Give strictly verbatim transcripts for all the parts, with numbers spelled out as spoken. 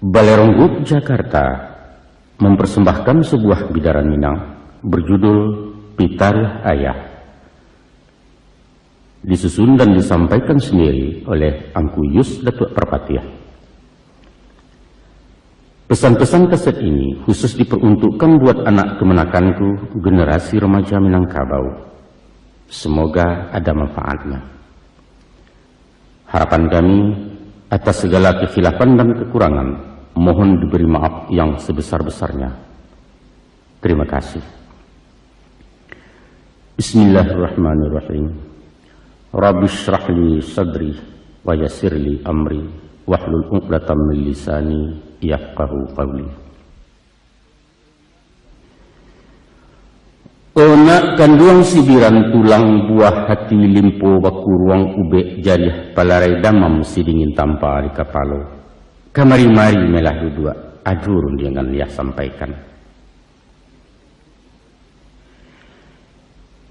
Balai Rong Group Jakarta mempersembahkan sebuah bidaran Minang berjudul Pitaruah Ayah. Disusun dan disampaikan sendiri oleh Angku Yus Datuak Parpatiah. Pesan-pesan kaset ini khusus diperuntukkan buat anak kemenakanku, generasi remaja Minangkabau. Semoga ada manfaatnya. Harapan kami, atas segala kekhilafan dan kekurangan, mohon diberi maaf yang sebesar-besarnya. Terima kasih. Bismillahirrahmanirrahim. Rabbi shrah li sadri wa yassir li amri wahlul uqdatam min lisani yafqahu qawli. O nak kanduang sibiran tulang, buah hati limpo bakuruang, ubek jariah palarai damam, sidingin tampa di kapalo. Kamari-mari melah duduak, ado rundiangan yah sampaikan.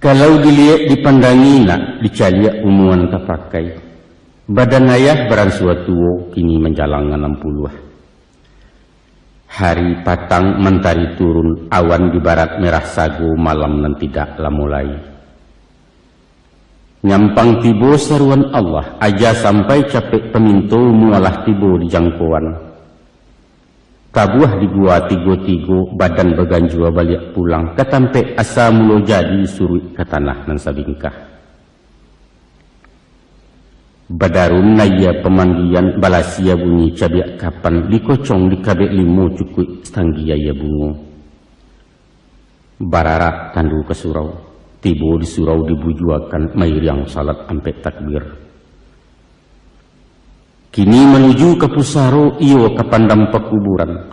Kalau diliek dipandangi nak, dicaliak umuan tapakai. Badan ayah baransua tuo, kini manjalang anam puluah. Hari patang mantari turun, awan di barat merah sago, malam nan tidak lamo lai. Nyampang tibo saruan Allah, aja sampai capek paminto, mualah tibo di jangkoan. Tabuah di gua tigo-tigo, badan baganjua baliak pulang, ka tampek asa mulo jadi, suruik ka tanah nan sabingkah. Badarun aia pamanggian, balasia bunyi cabiak kapan, dikocong dikabek limo, cukuik satanggi aia bungo. Bararak tandu ka surau, tibo di surau dibujuakan, mairiang salat ampek takbir. Kini manuju ka pusaro, iyo ka pandam pakuburan.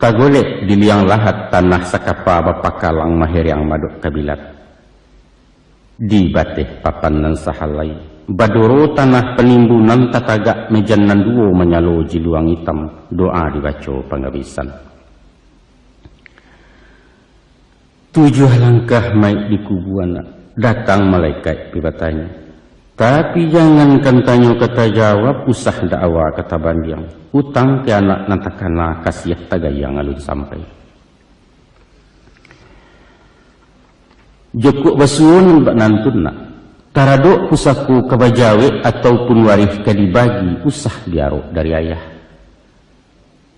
Tagolek di liang lahat, tanah sakapa bapakalang, mahereang madok kabilat. Di bateh papan nan sahalai, badoro tanah panimbunan, tatagak mejan nan duo, manyalo jiluang itam, doa dibaco pangabisan. Tujuah langkah maik dikubuan, datang malaikat pi batanyo. Tapi jangankan tanyo ka tajawab, usah dakwa ka tabandiang. Utang ka anak nan takana, kasiah tagayang alun sampai. Jokok basuo nan bak nantun nak, taradok pusako ka bajawek, ataupun warih ka dibagi, usah diarok dari ayah.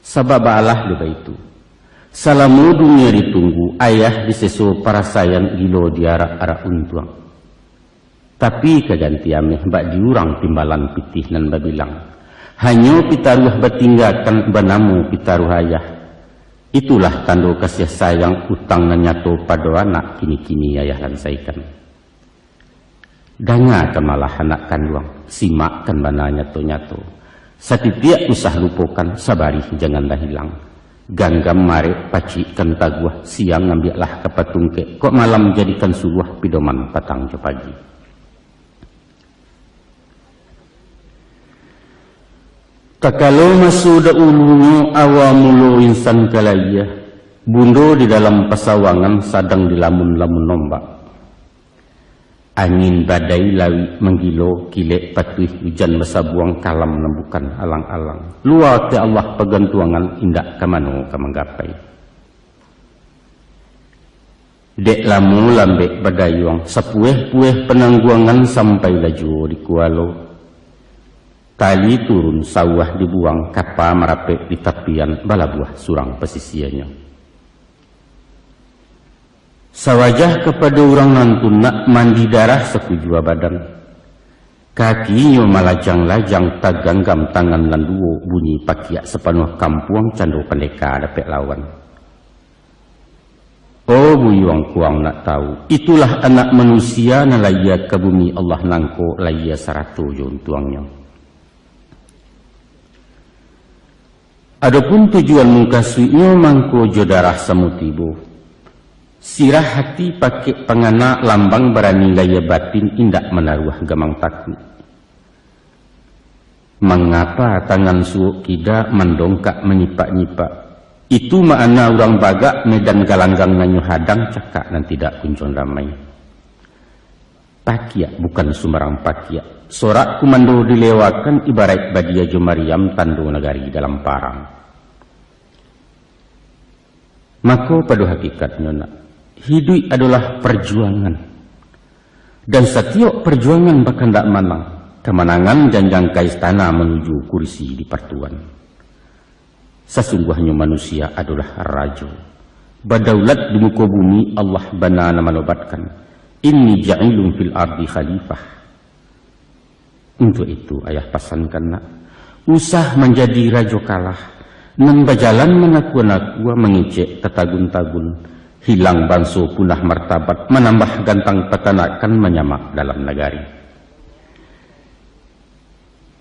Sabab baalah dek baitu, salamo dunia ditunggu, ayah diseso parasaian, gilo diarak-arak untuang. Tapi ka ganti ameh, bak di urang timbalan pitih nan babilang. Hanyo pitaruah batinggakan, banamo pitaruah ayah. Itulah tando kasiah sayang, utang nan nyato pado anak, kini-kini ayah lansaikan. Dangakan malah anak kanduang, simakkan bana nyato-nyato. Satitiak usah lupokan, sabarih janganlah ilang. Ganggam marek pacikkan taguah, siang ambiaklah ka patungkek, kok malam jadikan suluah, pidoman patang jo pagi. Takalo maso daulunyo, awa mulo insan ka layie, bundo di dalam pasawangan, sadang dilamun-lamun ombak. Angin badai lawik manggilo, kilek patuih ujan basabuang, kalam nan bukan alang-alang. Lua ka Allah pagantuangan, indak ka mano ka manggapai. Dek lamo lambek badayuang, sapueh-pueh panangguangan, sampailah juo di kualo. Tali turun sauah dibuang, kapa marapek di tapian, balabuah surang pasisianyo. Sawajah kapado urang nan tu nak, mandi darah sakujua badan. Kakinyo malajang-lajang, taganggam tangan nan duo, bunyi pakiak sapanuah kampuang, cando pandeka dapek lawan. Oh buyuang kuang nak tahu, itulah anak manusia nan layie ka bumi Allah nangko, layie sarato jo untuangnyo. Adopun tujuan mukasuiknyo mangko jo darah samo tibo. Sirah hati pakek pangana, lambang barani layie batin, indak manaruah gamang takuik. Mangapa tangan suok kida, mandongkak manyipak-nyipak? Itu makna urang bagak, medan galanggang nan nyo hadang, cakak nan tidak kunjuang damai. Pakiak bukan sumbarang pakiak. Sorak kumando dilewakan, ibaraik badia jo mariam, tando nagari dalam parang. Mako, pado hakikatnyo, nak, hiduik adolah parjuangan. Dan satiok parjuangan bakandak manang, kamanangan janjang ka istana manuju kurisi dipartuan. Sasungguahnyo manusia adolah rajo. Badaulat di muko bumi, Allah bana nan manobatkan, "Inni ja'ilun fil ardi khalifah." Untuak itu, ayah pasankan, nak, usah manjadi rajo kalah, nan bajalan manakua-nakua mangecek tatagun-tagun, hilang banso, punah martabat, manambah gantang patanakan, manyamak dalam nagari.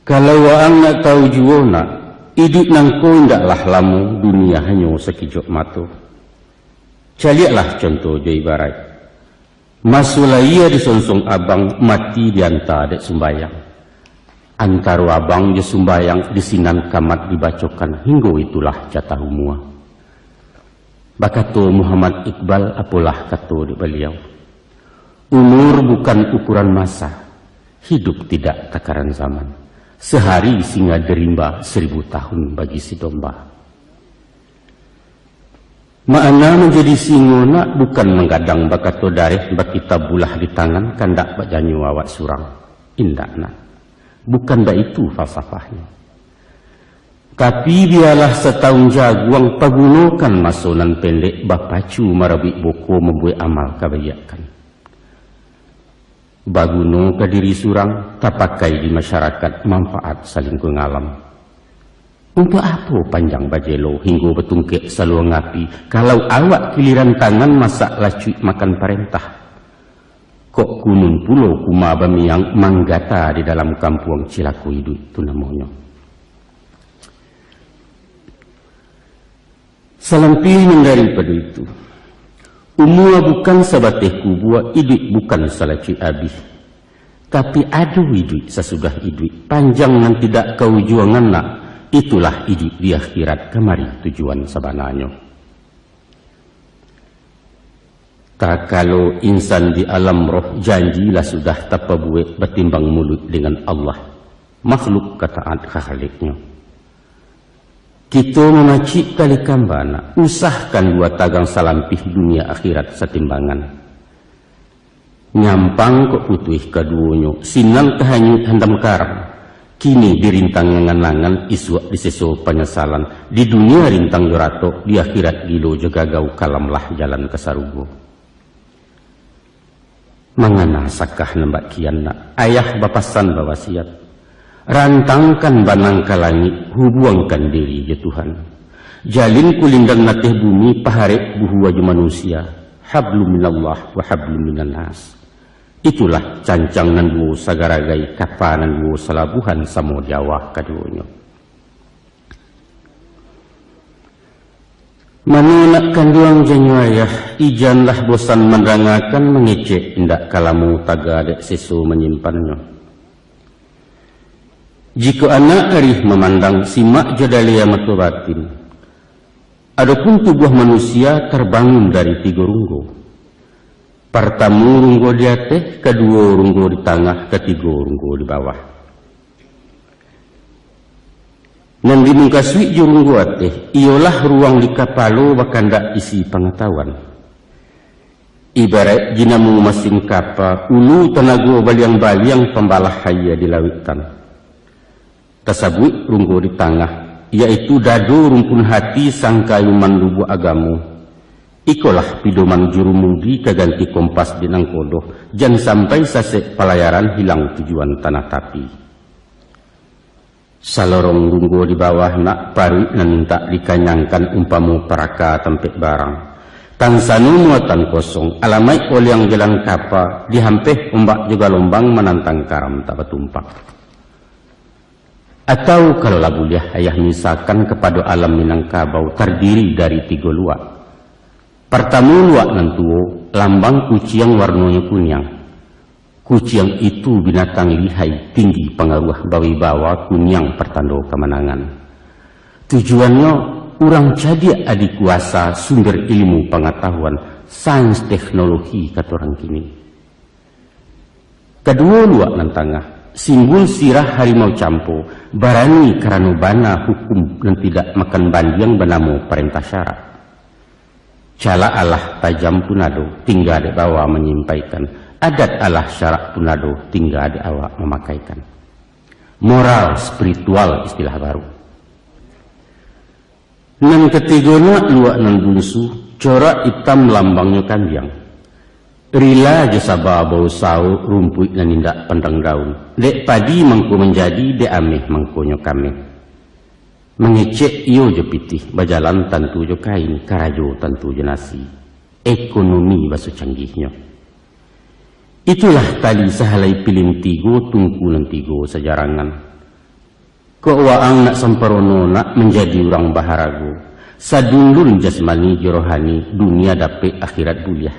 Kalau waang nak tahu juo, nak, iduik nangko indaklah lamo, dunia hanyo sakijok mato. Caliaklah conto jo ibaraik. Maso layia disonsong abang, mati dianta dek sumbayang. Antaro abang jo sumbayang, di sinan kamat dibacokan, hinggo itulah jatah umua. Bakato Muhammad Iqbal, apolah kato dek baliau, "Umur bukan ukuran masa, hidup tidak takaran zaman. Sehari singa di rimba, seribu tahun bagi si domba." Makna manjadi singo, nak, bukan manggadang bakato dareh, bakitab bulah di tangan, kandak bak janyo awak surang. Indak, nak. Bukan baitu falsafahnyo. Tapi, bialah satahun jaguang, pagunokan maso nan pendek, bapacu marabuik buko, mambuek amal kabaikan. Baguno ka diri surang, tapakai di masyarakat, manfaat salingkuang alam. Untuak apo panjang bajelo, hinggo batungkek saluang api, kalau awak kiliran tangan, masak lacuik makan parentah? Kok kunun pulo kuma bamiang, manggata di dalam kampuang, cilako iduik tu namonyo. Salampih nan daripado itu, umua bukan sabateh kubua, iduik bukan salacuik abih. Tapi, ado iduik sasudah iduik, panjang nan tidak kaujuangan, nak, itulah iduik di akhirat, kamari tujuan sabananyo. Takalo insan di alam roh, janji lah sudah tapabuek, batimbang muluik dengan Allah, makhluk ka taat ka Khaliknyo. Kito mamacik tali kamba, nak, usahkan dua tagang salampih, dunia akhirat satimbangan. Nyampang kok putuih kaduonyo, sinan tahanyuik handam karam. Kini dirintang angan-angan, isuak diseso panyasalan. Di dunia rintang jo ratok, di akhirat gilo jo gagau, kalamlah jalan ka sarugo. Mangana sakah nan bak kian, nak, ayah bapasan bawasiat, rantangkan banang ka langik, hubuangkan diri jo Tuhan. Jalin kulindan nateh bumi, paharek buhua jo manusia, hablum minallah wa hablum minannas. Itulah cancang nan duo sagaragai, kapa nan duo salabuhan, samo di awah kaduonyo. Mano nak kanduang janyo ayah, ijanlah bosan mandangakan, mangecek indak ka lamo, taga dek seso manyimpannyo. Jikok anak arih mamandang, simak jo dalia mato batin. Adopun tubuah manusia tarbangun dari tigo runggo. Partamo runggo di ateh, kaduo runggo di tangah, katigo runggo di bawah. Nan dimungkasuik jo runggo ateh, iyolah ruang di kapalo, bakandak isi pangatahuan. Ibaraik dinamo masin kapa, ulu tanago baliang-baliang, pambalah aia di lauiktan. Tasabuik runggo di tangah, yaitu dado rumpun hati, sangka iman lubuak agamo. Ikolah pidoman jurumudi, ka ganti kompas di nangkodo, jan sampai sasek palayaran, hilang tujuan tanah tapi. Salorong runggo di bawah nak, paruik nan mintak dikanyangkan, umpamo paraka tampek barang. Tansano muatan kosong, alamaik oliang jalan kapa, dihampeh ombak jo galombang, manantang karam tak batumpak. Atau kalau lah buliah, ayah misakan kapado alam Minangkabau tardiri dari tigo luak. Partamo luak nan tuo, lambang kuciang warnonyo kuniang. Kuciang itu binatang lihai, tinggi pangaruah, bawibawa, kuniang partando kamanangan. Tujuannyo, urang cadiak, adi kuasa, sumber ilmu pangatahuan, sains teknologi kato urang kini. Kaduo luak nan tangah, simbul sirah harimau campo, barani karano bana hukum nan tidak makan bandiang banamo parentah syarak. Calak alah tajam pun ado, tingga dek bawa manyimpaikan. Adat alah syarak pun ado, tingga dek awak mamakaikan. Moral spiritual istilah baru. Nan katigo nak luak nan bungsu, corak itam lambangnyo kambiang. Rila jo saba bausawo rumpuik nan indak pandang daun. Dek padi mangko manjadi, dek ameh mangkonyo kameh. Mangecek iyo jo pitih, bajalan tantu jo kain, karajo tantu jo nasi. Ekonomi baso canggihnyo. Itulah tali sahalai pilin tigo, tungku nan tigo sajarangan. Kok waang nak samparono, nak manjadi urang baharago, sadundun jasmani jo rohani, dunia dapek akhirat buliah.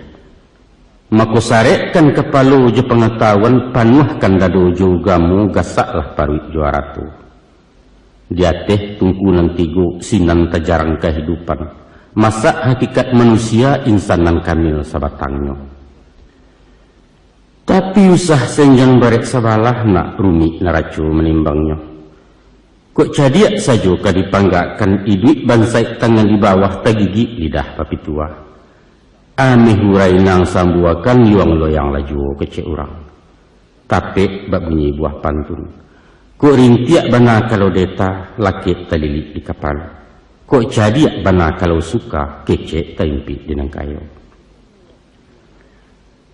Mako sarekkan kapalo jo pangatahuan, panuahkan dado jo ugamo, gasaklah paruik jo arato. Di ateh tungku nan tigo, sinan tajarang kahidupan. Masak hakikat manusia, insan nan kamil sabatangnyo. Tapi usah senjang barek sabalah, nak rumik naraco manimbangnyo. Kok cadiak sajo ka dipanggakkan, iduik bansaik tangan di bawah, tagigik lidah papituah. Ameh urai nan sambuakan, yuang loyang lah juo kecek urang. Tapek bak bunyi buah pantun. Kok rintiak bana kalau deta, lakek talilik di kapalo. Kok cadiak bana kalau suka, kecek taimpik di nan kayo.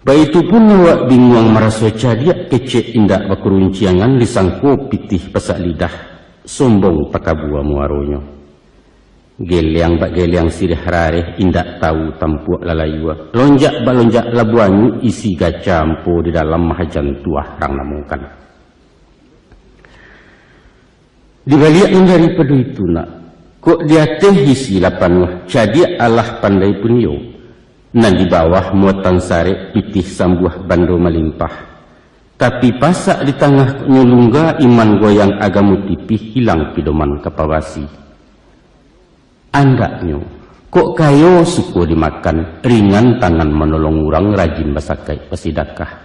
Baitu pun awak binguang maraso cadiak, kecek indak bakurunciangan, disangko pitih pasak lidah, sombong takabua muaronyo. Geliang bak geliang siriah rareh, indak tahu tampuak lalayua. Lonjak bak lonjak labuah anyuik, isi gaca ampo di dalam, mahajan tuah rang namokan. Di baliak nan daripado itu nak, kok di ateh isi lah panuah, cadiak alah pandai pun iyo. Nan di bawah muatan sarek, pitih sambuah bando malimpah. Tapi pasak di tangah kok nyo lungga, iman goyang agamo tipih, hilang pidoman ka pabasi. Andaknyo, kok kayo suko dimakan, ringan tangan manolong urang, rajin basakaik basidakah.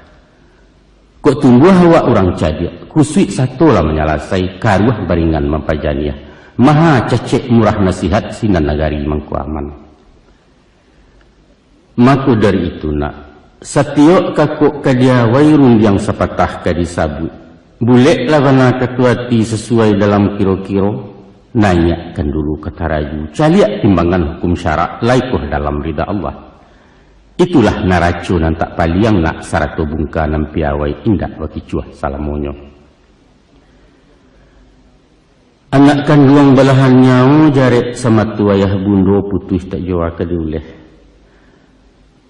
Kok tumbuah awak urang cadiak, kusuik sato lah manyalasai, karuah baringan mampajaniah. Maha cacek murah nasihat, sinan nagari mangko aman. Mako dari itu nak, satiok kakok ka diawai, rundiang sapatah ka disabuik. Buleklah bana kato ati, sasuai dalam kiro-kiro. Naiakkan dulu ka taraju, caliak timbangan hukum syarak, lai koh dalam rida Allah. Itulah naraco nan tak paliang nak, sarato bungka nan piawai, indak bakicuah salamonyo. Anak kanduang balahan nyawo, jarek samato ayah bundo, putuih tak jua ka diuleh.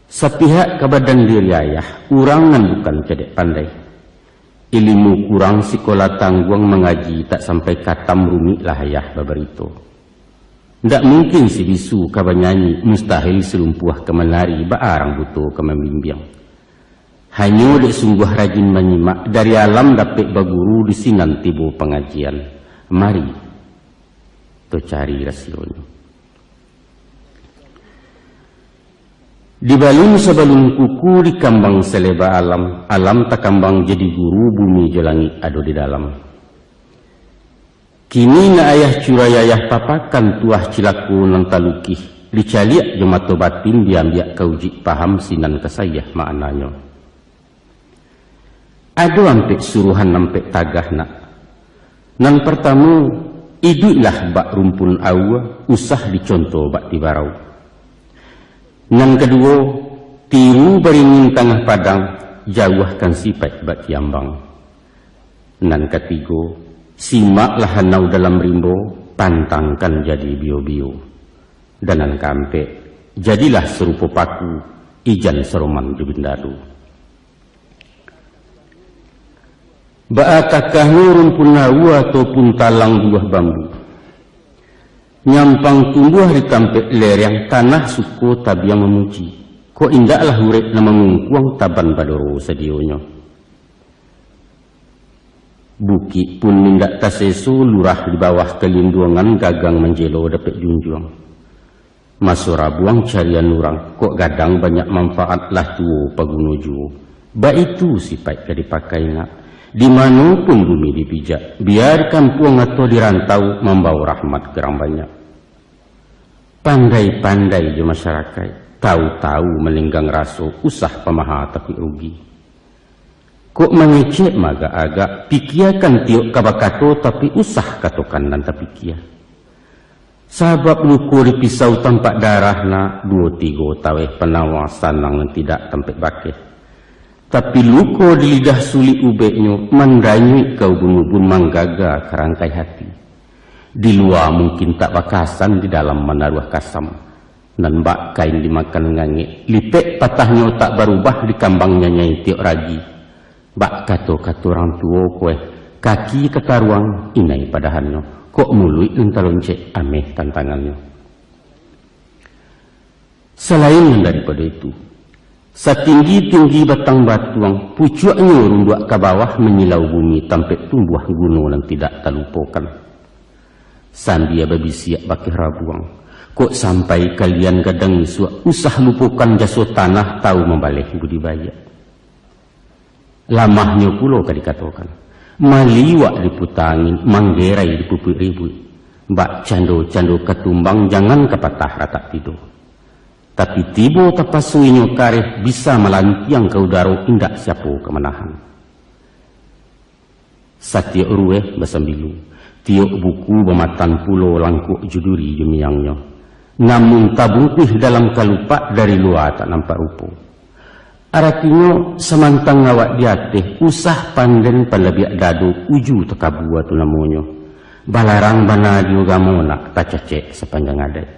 Sapihak ka badan diri ayah, urang nan bukan cadiak pandai. Ilimu kurang, sikola tangguang, mangaji tak sampai katam, rumiklah ayah babarito. Ndak mungkin si bisu ka banyanyi, mustahil si lumpuah ka manari, baa rang buto ka mambimbiang. Hanyo dek sungguah rajin manyimak, dari alam dapek baguru, di sinan tibo pangajian. Mari, to cari rasionyo. Dibalun sabalun kuku, dikambang saleba alam, alam takambang jadi guru, bumi jo langik ado di dalam. Kini nak ayah curai ayah papakan, tuah cilako nan talukih, dicaliak jo mato batin, diambiak ka ujuik paham, sinan ka saiah maknanyo. Ado ampek suruhan ampek tagah nak. Nan partamo, iduiklah bak rumpun aua, usah diconto bak tibarau. Nan kaduo, tiru baringin tangah padang, jauahkan sipaik bak kiambang. Nan katigo, simaklah hanau dalam rimbo, pantangkan jadi bio-bio. Dan nan kaampek, jadilah sarupo paku, ijan saroman jo bindado. Baa takahnyo rumpun aua ataupun talang buah bambu. Nyampang tumbuah di tampek lereng, tanah suko tabiang mamuji. Kok indaklah urek nan mangungkuang, taban badoro sadionyo. Bukik pun indak taseso, lurah di bawah kalinduangan, gagang manjelo dapek junjuang. Maso rabuang carian urang, kok gadang banyak manfaat, lah tuo paguno juo. Baitu sipaik ka dipakai nak. Di mano pun bumi dipijak, bia di kampuang atau di rantau, mambao rahmat ka urang banyak. Pandai-pandai jo masyarakaik, tahu-tahu manenggang raso, usah pamaha takuik rugi. Kok mangecek maagak-agak, pikiakan tiok ka bakato, tapi usah katokan nan tapikia. Sabab luko di pisau tampak darah nak, duo tigo taweh panawa sanang nan tidak tampek bakeh. Tapi luko di lidah sulik ubeknyo, mandanyuik ka ubun-ubun, manggaga ka rangkai hati. Di lua mungkin tak bakasan, di dalam manaruah kasam. Nan bak kain dimakan ngangek, lipek patahnyo tak barubah, dikambang nyanyai tiok ragi. Bak kato-kato urang tuo ko eh, kaki ka taruang, inai padahannyo, kok muluik nan taloncek, ameh tantangannyo. Salain nan daripado itu, satinggi-tinggi batang batuang, pucuaknyo runduak ka bawah, manyilau bumi, tampek tumbuah guno nan tidak talupokan. Sambia babisiak bakeh rabuang, kok sampai kalian gadang isuak, usah lupokan jaso tanah, tahu mambaleh budi baiak. Lamahnyo pulo ka dikatokan, maliwak diputa angin, manggerai dipupuik ribuik. Bak cando-cando katumbang, jangan ka patah ratak tido. Tapi tibo tapaso inyo kareh, bisa malantiang ka udaro, indak siapo ka manahan. Satiok rueh basambilu, tiok buku bamatan pulo, langkok jo duri jo miangnyo. Namun tabungkuih dalam kalupak, dari lua tak nampak rupo. Aratinyo, samantang awak di ateh, usah panden palabiak dado, uju takabua tu namonyo. Balarang bana di ugamo nak, tacacek sapanjang adaik.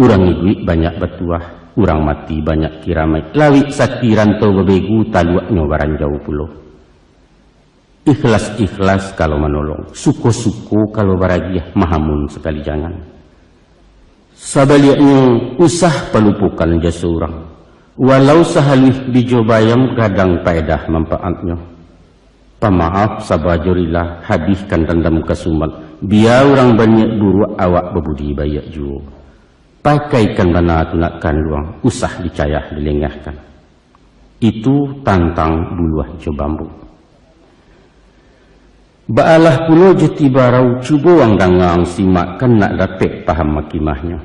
Urang iduik banyak batuah, urang mati banyak kiramaik, lawik sati rantau babegu, taluaknyo baranjau pulo. Ikhlas-ikhlas kalau manolong, suko-suko kalau baragiah, mahamun sakali jangan. Sabaliaknyo, usah palupokan jaso urang, walau sahaluih bijo bayam, gadang paedah manpaatnyo. Pamaaf saba jo rila, habihkan dandam kasumat, bia urang baniaik buruak, awak babudi baiak juo. Pakaikan bana tu nak kanduang, usah dicayah dilengahkan. Itu tantang buluah jo bambu. Baalah pulo jo tibarau, cubo ang danga, ang simak, kan nak dapek paham makimahnyo.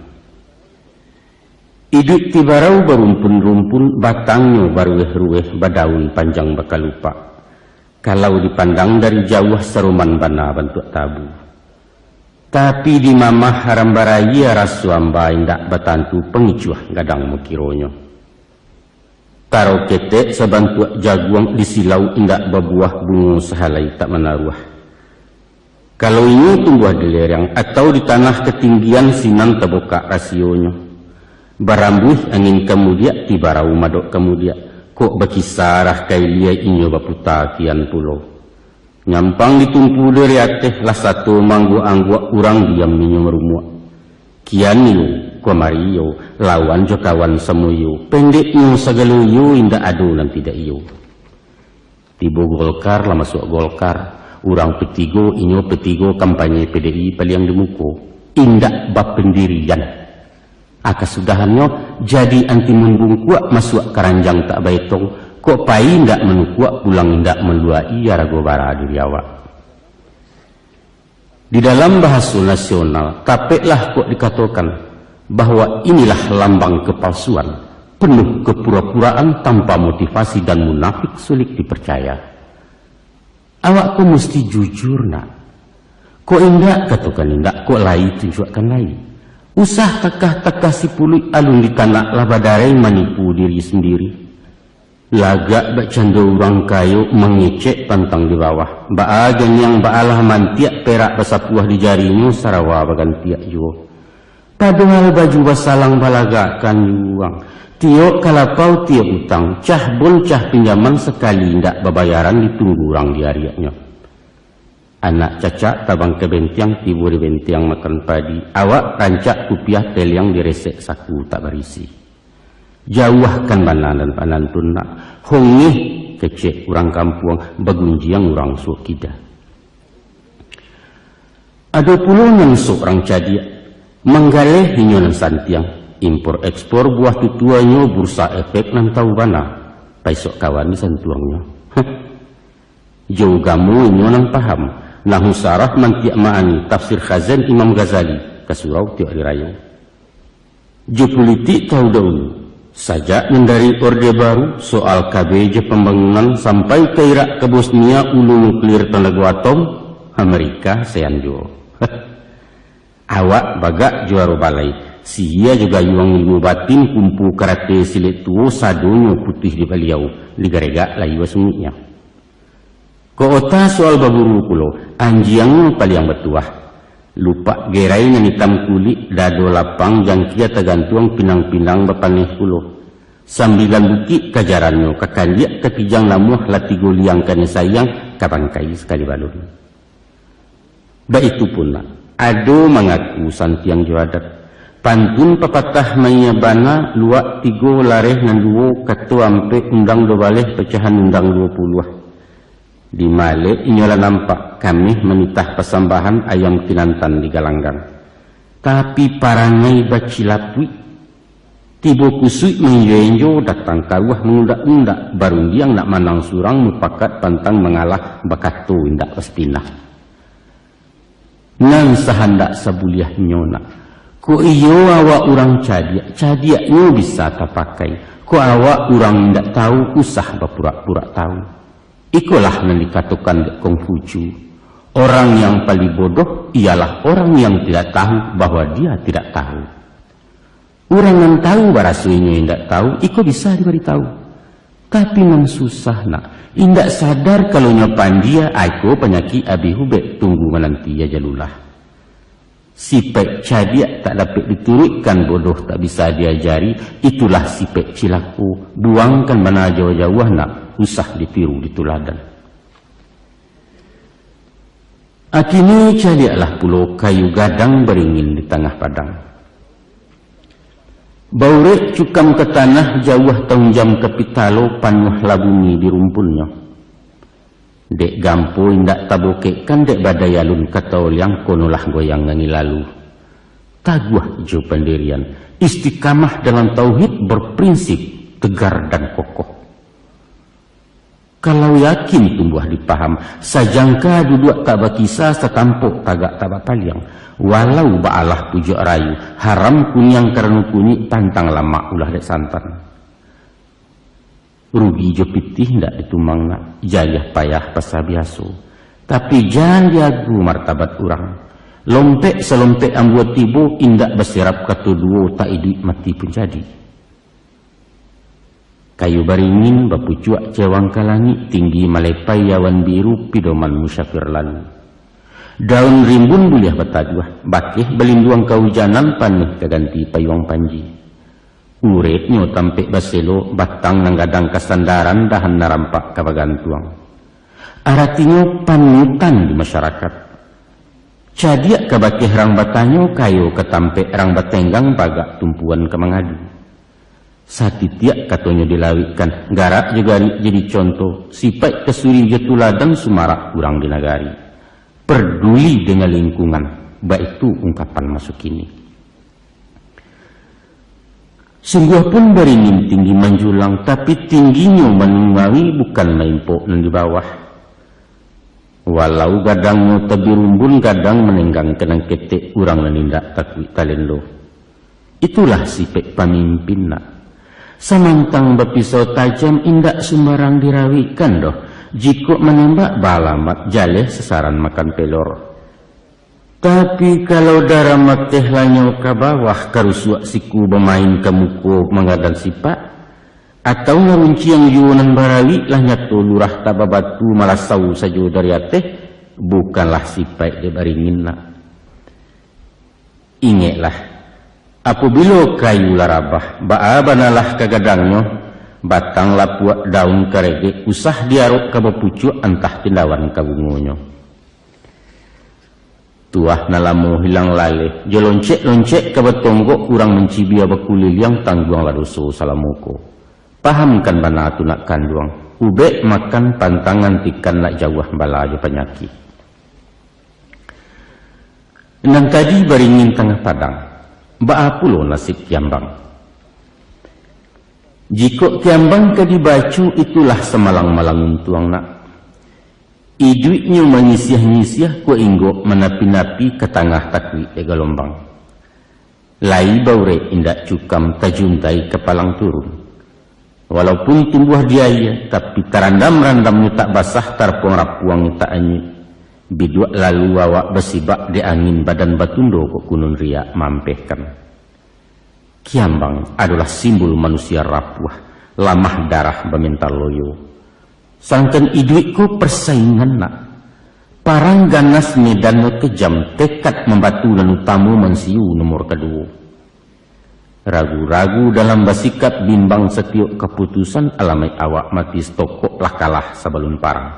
Iduik tibarau barumpun-rumpun, batangnyo barueh-rueh, badaun panjang bakalupak. Kalau dipandang dari jauah, saroman bana bantuak tabu. Tapi di mamah haram barayia, raso amba indak batantu, pangicuah gadang makironyo. Taro ketek sabantuak jaguang, disilau indak babuah, bungo sahalai tak manaruah. Kalau inyo tumbuah di lereng atau di tanah katinggian, sinan tabukak rasionyo. Barambuih angin kamudiak, tibarau madok kamudiak, kok bakisa arah ka ilia, inyo baputa kian pulo. Nyampang ditumpu dari ateh, lah sato maangguak-angguak, urang diam inyo marumuak. Kian iyo, kamari iyo, lawan jo kawan samo iyo, pendeknyo sagalo iyo, indak ado nan tidak iyo. Tibo Golkar lah masuak Golkar, urang P tigo, inyo P tigo, kampanye P D I paliang di muko, indak bapandirian. A kasudahannyo, jadi anti mumbungkuak, masuak karanjang tak baetong, kok pai indak manukuak, pulang indak maluak-i, arago bara diri awak. Di dalam bahaso nasional, tapeklah kok dikatokan bahwa inilah lambang kepalsuan, penuh kepura-puraan, tanpa motivasi dan munafik, sulik dipercaya. Awak ko musti jujur nak. Kok indak, katokan indak, kok lai, tunjuakkan lai. Usah takah-takah sipuluik, alun ditanak lah badarai, manipu diri sendiri. Lagak bakcando urang kayo, mangecek pantang di bawah. Baa ganiang, baalah mantiak, perak basapuah di jarinyo, sarawa bagantiak juo. Padohal baju basalang balagakkan juo. Tiok kalapau, tiok utang, cah bon, cah pinjaman, sakali indak babayaran, ditunggu urang di ariaknyo. Anak cacak tabang ka bentiang, tibo di bentiang makan padi. Awak rancak kupiah, teliang diresek, saku tak barisi. Jauahkan bana nan panantun nak, hongeh kecek urang kampuang, bagunjiang urang suok kida. Ado pulo nan sok urang cadiak, manggaleh inyo nan santiang, impor ekspor buah tutuanyo, bursa efek nan tahu bana, paisok kawan disantuangnyo. Heh. Jo ugamo inyo nan paham, nahu sarah mantiak ma'ani, tafsir Khazin Imam Ghazali, ka surau tiok ari rayo. Jo pulitik tahu dahulu. Sajak nan dari Orde Baru, soal K B jo pambangunan, sampai ka Irak ka Bosnia, ulu nuklir tanago atom, Amerika sayan juo. Awak bagak juaro balai, sihia jo gayuang ilmu batin, kumpu karate silek tuo, sadonyo putuih di baliau, digaregak layua sungiknyo. Kok ota soal baburu pulo, anjiangnyo paliang batuah. Lupak gerai nan itam kulik, dado lapang, jangkia tagantuang, pinang-pinang bapaneh pulo. Sambilan bukik kajarannyo, ka kandiak ka kijang namuah, lah tigo liang kanai sayang, ka bangkai sakali balun. Baitu pun nak, ado mangaku santiang jo adat. Pantun papatah maiya bana, luak tigo lareh nan duo, kato ampek undang duo baleh, pacahan undang duo puluah. Di malek inyo lah nampak, kameh manitah pasambahan, ayam kinantan di galanggang. Tapi parangai bacilapuik. Tibo kusuik mainjo-injo, datang karuah mangundak-undak, barundiang nak manang surang, mupakat pantang mangalah, bakato indak pasti nah. Nan sahandak sabuliahnyo nak. Kok iyo awak urang cadiak, cadiaknyo bisa tapakai. Kok awak urang indak tahu, usah bapurak-purak tahu. Ikolah nan dikatokan dek Kongfucu, orang yang paling bodoh ialah orang yang tidak tahu bahwa dia tidak tahu. Urang nan tahu baraso inyo indak tahu, iko bisa dibaritahu. Tapi nan susah nak, indak sadar kalau nyo pandia, iko panyakik abih ubek, tunggu mananti ajalulah. Sipaik cadiak tak dapek dituruikkan, bodoh tak bisa diajari, itulah sipaik cilako. Buangkan bana jauah-jauah nak, usah ditiru dituladan. Akini caliaklah pulo kayu gadang baringin di tangah padang. Baurek cukam ka tanah, jauah taunjam ka pitalo, panuahlah bumi di rumpunnyo. Dek gampo indak tabokekkan, dek badai alun ka taoliang, konolah goyang angin lalu. Taguah jo pandirian, istiqamah dalam tauhid, berprinsip, tegar dan kokoh. Kalau yakin tumbuah di paham, sajangka duduak tak bakisa, satampok tagak tak bapaliang. Walau baalah pujuak rayu, haram kuniang karano kunyik, pantang lamak ulah dek santan. Rugi jo pitih ndak ditumang nak, jariah payah pasa biaso. Tapi jan diagu martabat urang. Lompek salompek ambo tibo, indak basirap kato duo, tak iduik mati pun jadi. Kayu baringin bapucuak cewang ka langik, tinggi malepai awan biru, pidoman musafir lalu. Daun rimbun buliah bataduah, bakeh balinduang kaujanan, paneh ka ganti payuang panji. Ureknyo tampek baselo, batang nan gadang ka sandaran, dahan nan rampak ka bagantuang. Aratinyo panutan di masyarakat. Cadiak ka bakeh rang batanyo, kayo ka tampek rang batenggang, bagak tumpuan ka mangadu. Satitiak katonyo dilawikkan, garak jo garik jadi conto, sipaik kasuri jo tuladan, sumarak urang di nagari. Perduli dengan lingkungan, baitu ungkapan maso kini. Sungguah pun baringin tinggi manjulang, tapi tingginyo manungawi, bukan maimpok nan di bawah. Walau gadangnyo tabirumbun, gadang manenggang ka nan ketek, urang nan indak takuik talendo. Itulah sipek pamimpin nak. Samantang bapisau tajam, indak sumbarang dirawikkan doh. Jikok manembak baalamat, jaleh sasaran makan pelor. Tapi kalau darah mateh lanyo ka bawah, karusuak siku bamain ka muko mangadan sipak, atau ngarunciang juo nan barawik, lah nyato lurah tak babatu, malasau sajo dari ateh, bukanlah sipaik dek baringin nak. Ingeklah, apobilo kayu lah rabah, baa banalah ka gadangnyo, batang lapuak daun karegek, usah diarok ka bapucuak, antah tindawan ka bungonyo. Tuah nan lamo hilang laleh, jo loncek-loncek ka batonggok, urang mancibia bakuliliang, tangguanglah doso salamo ko. Pahamkan bana tu nak kanduang, ubek makan pantangan tikan, nak jauah bala jo panyakik. Nan tadi baringin tangah padang, baa pulo nasib kiambang? Jikok kiambang ka dibaco, itulah samalang-malang untuang nak. Iduiknyo manyisiah-nyisiah, kok inggok manapi-napi, ka tangah takuik dek galombang. Lai baurek indak cukam tajuntai kapalang turun. Walaupun tumbuah di aia, tapi tarandam-randamnyo tak basah, tarapuang-rapuangnyo tak anyuik. Biduak lalu awak basibak dek angin, badan batundo kok kunun riak maampehkan. Kiambang adolah simbol manusia rapuah, lamah darah baminta loyo. Sadangkan iduik ko parsaingan nak. Parang ganas medannyo kejam, tekad mambatu nan utamo mansiu nomor kaduo. Ragu-ragu dalam basikap, bimbang satiok kaputusan, alamaik awak mati satokok lah kalah sabalun parang.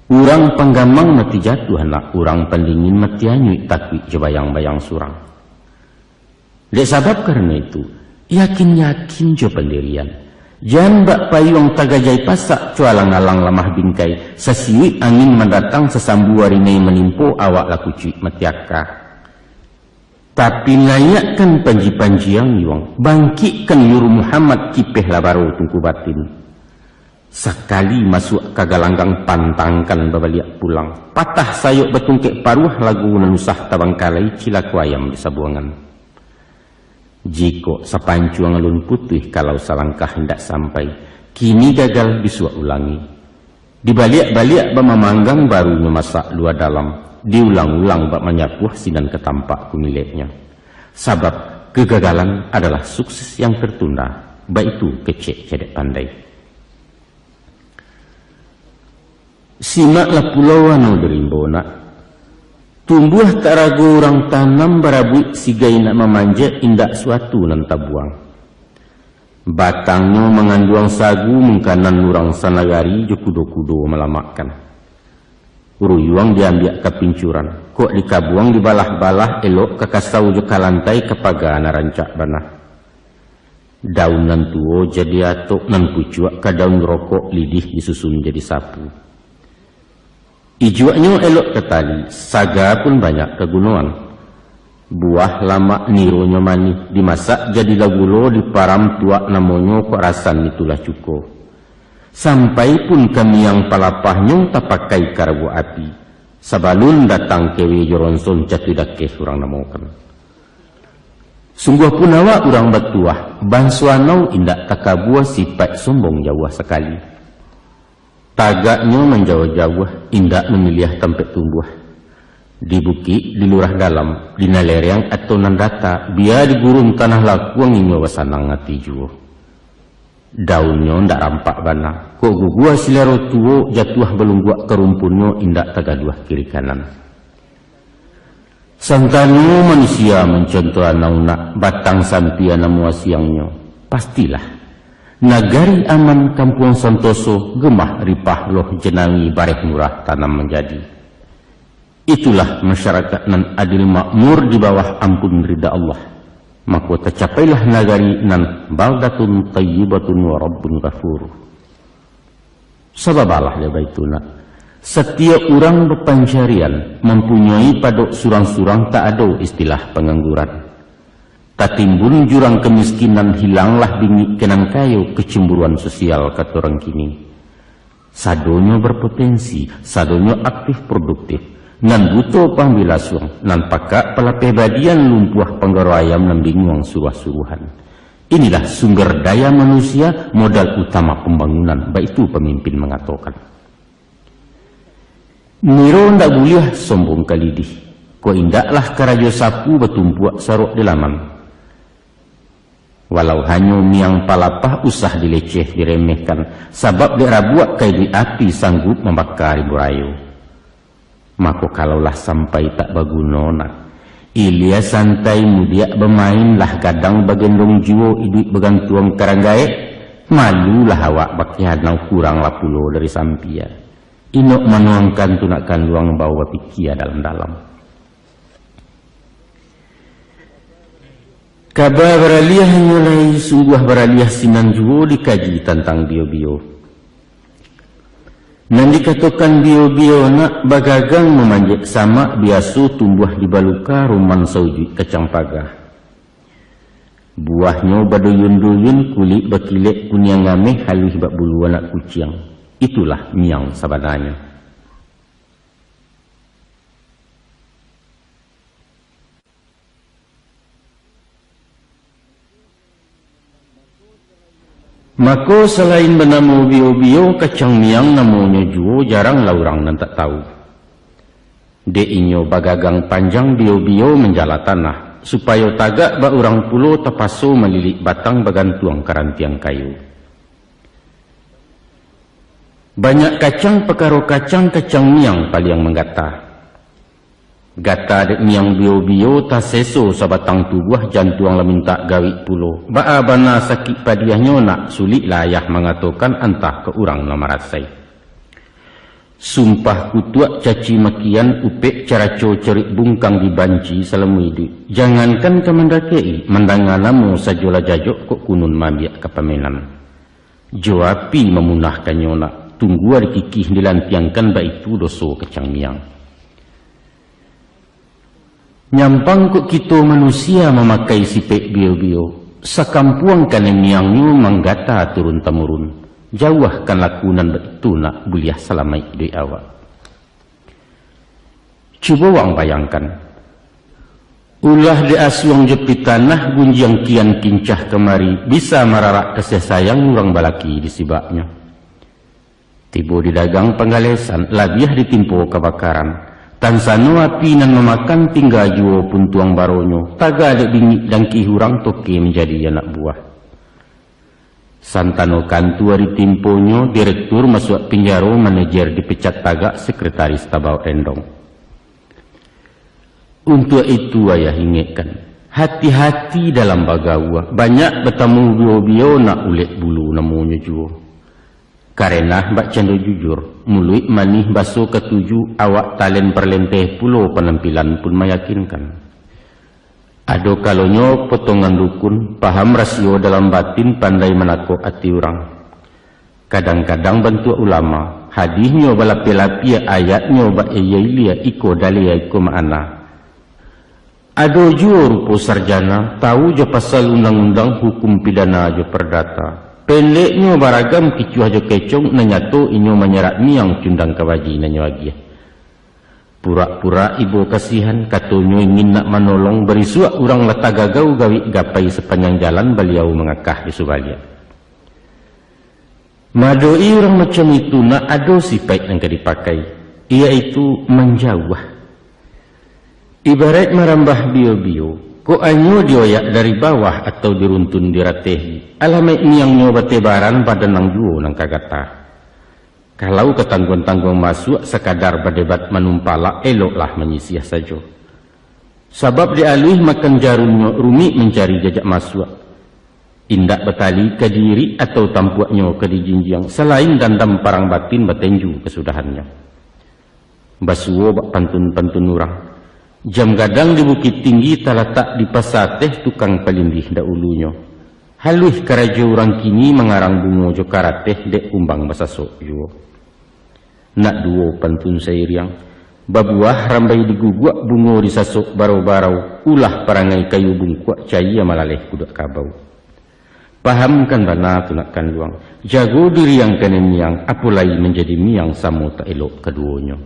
Urang panggamang mati jatuah nak, urang pandingin mati anyuik, takuik jo bayang-bayang surang. Dek sabab karano itu, yakin-yakin jo pandirian. Jan bak payuang tagajai pasak, cualang-alang lamah bingkai, sasiuik angin mandatang, sasambu arinai manimpo, awak lah kucuik mati aka. Tapi naiakkan panji-panji ang yuang, bangkikkan Nur Muhammad, kipeh lah baro tungku batin. Sakali masuak ka galanggang, pantangkan babaliak pulang. Patah sayok batungkek paruah, lagu nan usah tabangkalai, cilako ayam di sabuangan. Jikok sapancuang alun putuih, kalau salangkah indak sampai, kini gagal bisuak ulangi. Dibaliak-baliak bak mamanggang, barunyo masak lua dalam, diulang-ulang bak manyapuah, sinan ka tampak kumileknyo. Sabab kegagalan adalah sukses yang tertunda, baitu kecek cadiak pandai. Simaklah pulo wano di rimbo nak. Tumbuah tak rago urang tanam, barabuik sigai nak mamanjek, indak suatu nan tabuang. Batangnyo manganduang sagu, mungkanan urang sanagari, jo kudo-kudo malamakkan. Ruyuang diambiak ka pincuran, kok dikabuang dibalah-balah, elok ka kasau jo ka lantai, ka paga nan rancak bana. Daun nan tuo jadi atok, nan pucuak ka daun rokok, lidih disusun jadi sapu. Ijuaknyo elok ka tali, saga pun banyak kagunoan. Buah lamak nironyo manih, dimasak jadilah gulo, diparam tuak namonyo, kok rasan itulah cuko. Sampai pun ka miang palapahnyo, tapakai ka rabuak api. Sabalun datang kewe jo ronson, catuih dakeh urang namokan. Sungguah pun awak urang batuah, banso anau indak takabua, sipaik sombong jauah sakali. Tagaknyo manjauah-jauah, indak mamiliah tampek tumbuah. Di bukik, di lurah dalam, di nan lereng atau nan data, bia di gurun tanah lakuang, inyo basanang ati juo. Daunnyo ndak rampak bana, kok guguah silaro tuo, jatuah balungguak ka rumpunnyo, indak tagaduah kiri kanan. Santano manusia mancontoh anau nak, batang sampia namo asiangnyo, pastilah nagari aman, kampuang santoso, gemah ripah loh jenangi, bareh murah tanam manjadi. Itulah masyarakat nan adil makmur di bawah ampun rida Allah. Mako tacapailah nagari nan baldatun thayyibatun wa rabbun ghafur. Sababalah dek baitu nak. Satiok urang bapancarian, mampunyoi padok surang-surang, tak ado istilah pangangguran. Tatimbun jurang kamiskinan, hilanglah bingik ka nan kayo, kecemburuan sosial kato urang kini. Sadonyo berpotensi, sadonyo aktif produktif, nan buto pambila suang, nan pakak palapeh badian, lumpuah panggaro ayam, nan binguang suruah-suruahan. Inilah sumber daya manusia, modal utama pambangunan, baitu pamimpin mangatokan. Niro ndak buliah sombong ka lidih, kok indaklah karajo sapu, batumpuak sarok di laman. Walau hanyo miang palapah, usah dileceh, diremehkan, sabab dek rabuak ka iduik api, sanggup mambaka rimbo rayo. Mako, kalau lah sampai tak baguno nak, ilia santai mudiak bamain, lah gadang bagendong juo, iduik bagantuang ka rang gaek, malulah awak bakianau, kuranglah pulo dari sampia. Inok manuangkan tu nak kanduang, bao bapikia dalam-dalam. Kaba baraliahnyo lai, sungguah baraliah sinan juo, dikaji tantang bio-bio. Nan dikatokan bio-bio nak, bagagang mamanjek samak, biaso tumbuah di baluka, rumang saujuik kacang paga. Buahnyo baduyun-duyun, kulik bakilek kuniang ameh, haluih bak bulu anak kuciang. Itulah miang sabananyo. Mako, salain banamo bio-bio, kacang miang namonyo juo jarang lah urang nan tak tahu. Dek inyo bagagang panjang bio-bio manjala tanah, supayo tagak bak urang pulo tapaso malilik batang bagantuang ka rantiang kayu. Banyak kacang pakaro kacang, kacang miang paliang manggata. Gata dek miang bio-bio, taseso sabatang tubuah, jantuang lah mintak gawik pulo. Baa bana sakik padiahnyo, nak sulik lah ayah mangatokan, antah ka urang nan marasai. Sumpah kutuak caci makian, upek caraco cerik bungkang, dibanci salamo iduik. Jangankan ka mandakek-i, mandanga namo sajo lah jajok, kok kunun maambiak ka pamenan. Jo api mamunahkannyo nak, tunggua dikikih dilantiangkan, baitu doso kacang miang. Nyampang kok kito manusia mamakai sipek bio-bio, sakampuang kanai miangnyo manggata turun-tamurun. Jauahkan laku nan baitu nak, buliah salamaik iduik awak. Cubo wang bayangkan, ulah diasuang jo pitanah, gunjiang kian kincah kamari, bisa mararak kasih sayang urang balaki di sibaknyo. Tibo di dagang panggalesan, labiah ditimpo kabakaran. Tansano api nan mamakan, tingga juo puntuang baronyo, taga dek bingik dangkih urang, toke manjadi anak buah. Santano kantua ditimponyo, direktur masuak pinjaro, manajer dipecat tagak, sekretaris tabaok rendong. Untuak itu, ayah ingekkan, hati-hati dalam bagaua, banyak batamu bio-bio, nak ulek bulu namonyo juo. Karena bak cando jujur, muluik manih baso katuju, awak talen parlenteh pulo, panampilan pun mayakinkan. Ado kalonyo potongan dukun, paham rasio dalam batin, pandai manakok ati urang. Kadang-kadang bantuak ulama, hadihnyo balapia-lapia, ayatnyo bailia-ilia, iko dalil, iko makna. Ado juo rupo sarjana, tahu jo pasal undang-undang, hukum pidana jo pardata. Pendeknyo baragam kicuah jo kecong, nan nyato inyo manyerak miang, cundang kabaji nan nyo agiah. Purak-purak ibo kasihan, katonyo ingin nak manolong, barisuak urang lah tagagau, gawik gapai sapanjang jalan, baliau mangakah di subaliak. Maadok-i urang macam itu, nak ado sipaik nan ka dipakai, iyaitu manjauah. Ibaraik marambah bio-bio, kok anyo dioyak dari bawah atau diruntun dirateh, alamaik miangnyo batebaran, badan nan juo nan ka gata. Kalau ka tangguang-tangguang masuak, sakadar badebat manumpalak, eloklah manyisiah sajo. Sabab dek aluih makan jarunnyo, rumik mancari jajak masuak. Indak batali ka diirik atau tampuaknyo ka dijinjiang, salain dandam parang batin, batenju kasudahannyo. Basuo bak pantun-pantun urang, jam gadang di Bukittinggi, talatak di Pasa Ateh, tukang palindih dahulunyo. Haluih karajo urang kini, mangarang bungo jo karateh, dek kumbang basasok juo. Nak duo pantun sairiang, babuah rambai diguguak, bungo disasok barau-barau, ulah parangai kayu bungkuak, cayia malaleh kuduak kabau. Pahamkan bana tu nak kanduang, jago diri ang kanai miang, apo lai manjadi miang, samo tak elok kaduonyo.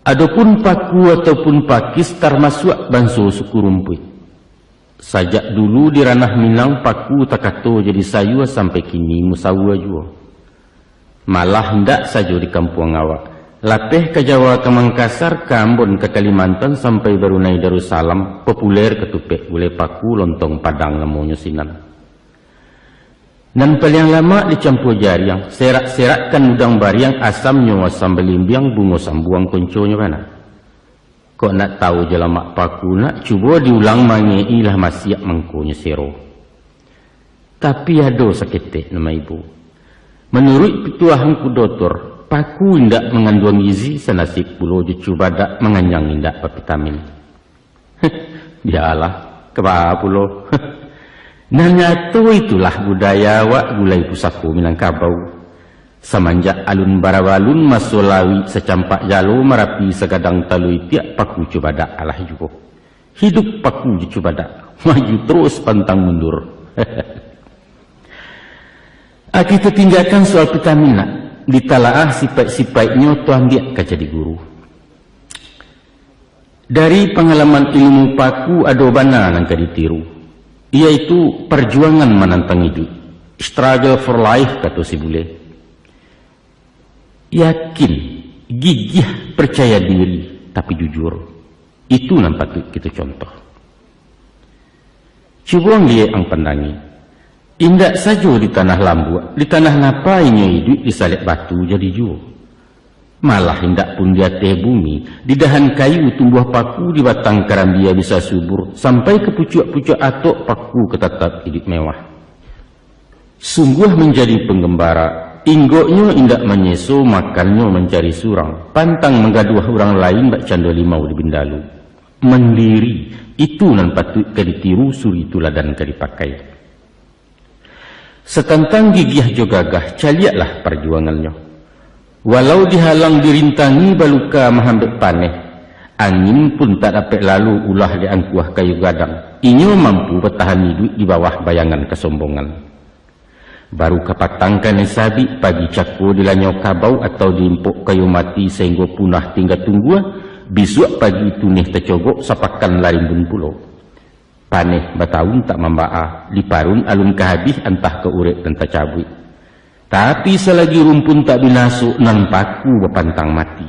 Adopun paku ataupun pakis, tarmasuak banso suku rumpuik. Sajak dulu di ranah Minang, paku takato jadi sayua, sampai kini musaua juo. Malah indak sajo di kampuang awak, lapeh ka Jawa, ka Mangkasar, ka Ambon, ka Kalimantan, sampai Barunai Darussalam, populer katupek gulai paku, lontong Padang namonyo sinan. Nan paliang lamak dicampua jariang, serak-serakkan udang bariang, asamnyo asam balimbiang, bungo sambuang konconyo bana. Kok nak tahu jo lamak paku nak, cubo diulang mangek-i, lah masiak mangkonyo sero. Tapi ado saketek nan maibo. Manuruik pituah angku dotor, paku indak manganduang gizi, sanasib pulo jo cubadak, manganyang indak bavitamin. Bialah, ka baa pulo. Nan nyato itulah budaya awak gulai pusako Minangkabau. Samanjak alun barabalun, maso lauik sacampak jalo, Marapi sagadang talua itiak, paku cubadak alah juo. Hidup paku jo cubadak, maju terus pantang mundur. Ah, kito tinggakan soal vitamin nak, ditalaah sipaik-sipaiknyo, tu ambiak ka jadi guru. Dari pangalaman ilmu paku, ado bana nan ka ditiru. Yaitu parjuangan manantang iduik, struggle for life, kato si bule. Yakin, gigiah, parcaya diri, tapi jujur. Itu nan patuik kito contoh. Cubo ang liek, ang pandangi. Indak sajo di tanah lambuak, di tanah napa inyo iduik disalek batu jadi juo. Malah indak pun di ateh bumi, di dahan kayu tumbuah paku, di batang karambia bisa subur, sampai ka pucuak-pucuak atok paku ka tatap iduik mewah. Sungguah manjadi panggambara, inggoknyo indak manyeso, makannyo mancari surang, pantang manggaduah urang lain bak cando limau di bindalu. Mandiri, itu nan patuik ka ditiru, suri tuladan ka dipakai. Satantang gigiah jo gagah, caliaklah parjuangannyo. Walau dihalang dirintangi baluka mahambek paneh, angin pun tak dapek lalu ulah di angkuah kayu gadang. Inyo mampu batahan iduik di bawah bayangan kasombongan. Baru kapatang kanai sabik, pagi cako dilanyau kabau atau diimpok kayu mati sahinggo punah tingga tunggua, bisuak pagi tuneh tacogok, sapakan lah rimbun pulo. Paneh batahun tak mambaa, diparun alun ka habih, antah ka urek nan tacabuik. Tapi salagi rumpun tak binaso, nan paku bapantang mati.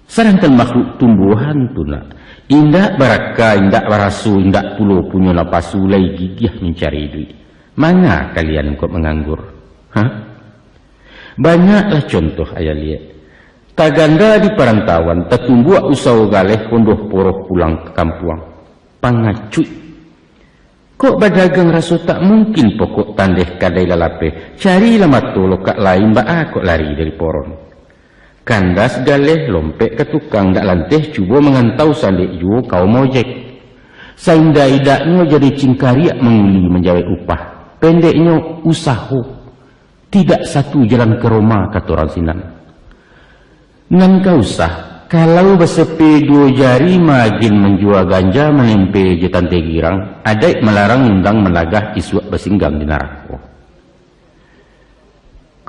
Sadangkan makhluk tumbuahan tu nak, indak baraka, indak baraso, indak pulo punyo napasu, lai gigiah mancari iduik. Manga kalian kok manganggur? Hah? Banyaklah contoh ayah liek. Tagando di parantauan, tatumbuak usaho galeh, kondoh poroh pulang ka kampuang. Pangacuik. Kok badagang raso tak mungkin, pokok tandeh kadai lah lapeh, carilah mato lokak lain, baa kok lari dari poron. Kandas galeh, lompek ka tukang, dak lanteh cubo mangantau, sandek juo kaum ojek. Saindak-indaknyo jadi cingkariak, manguli manjawek upah. Pendeknyo, usaho. Tidak satu jalan ka Roma, kato urang sinan. Nan ka usah, kalau basepe duo jari, maagiah manjua ganja, manempe jo tante girang, adaik malarang, undang managah, isuak basinggang di narako.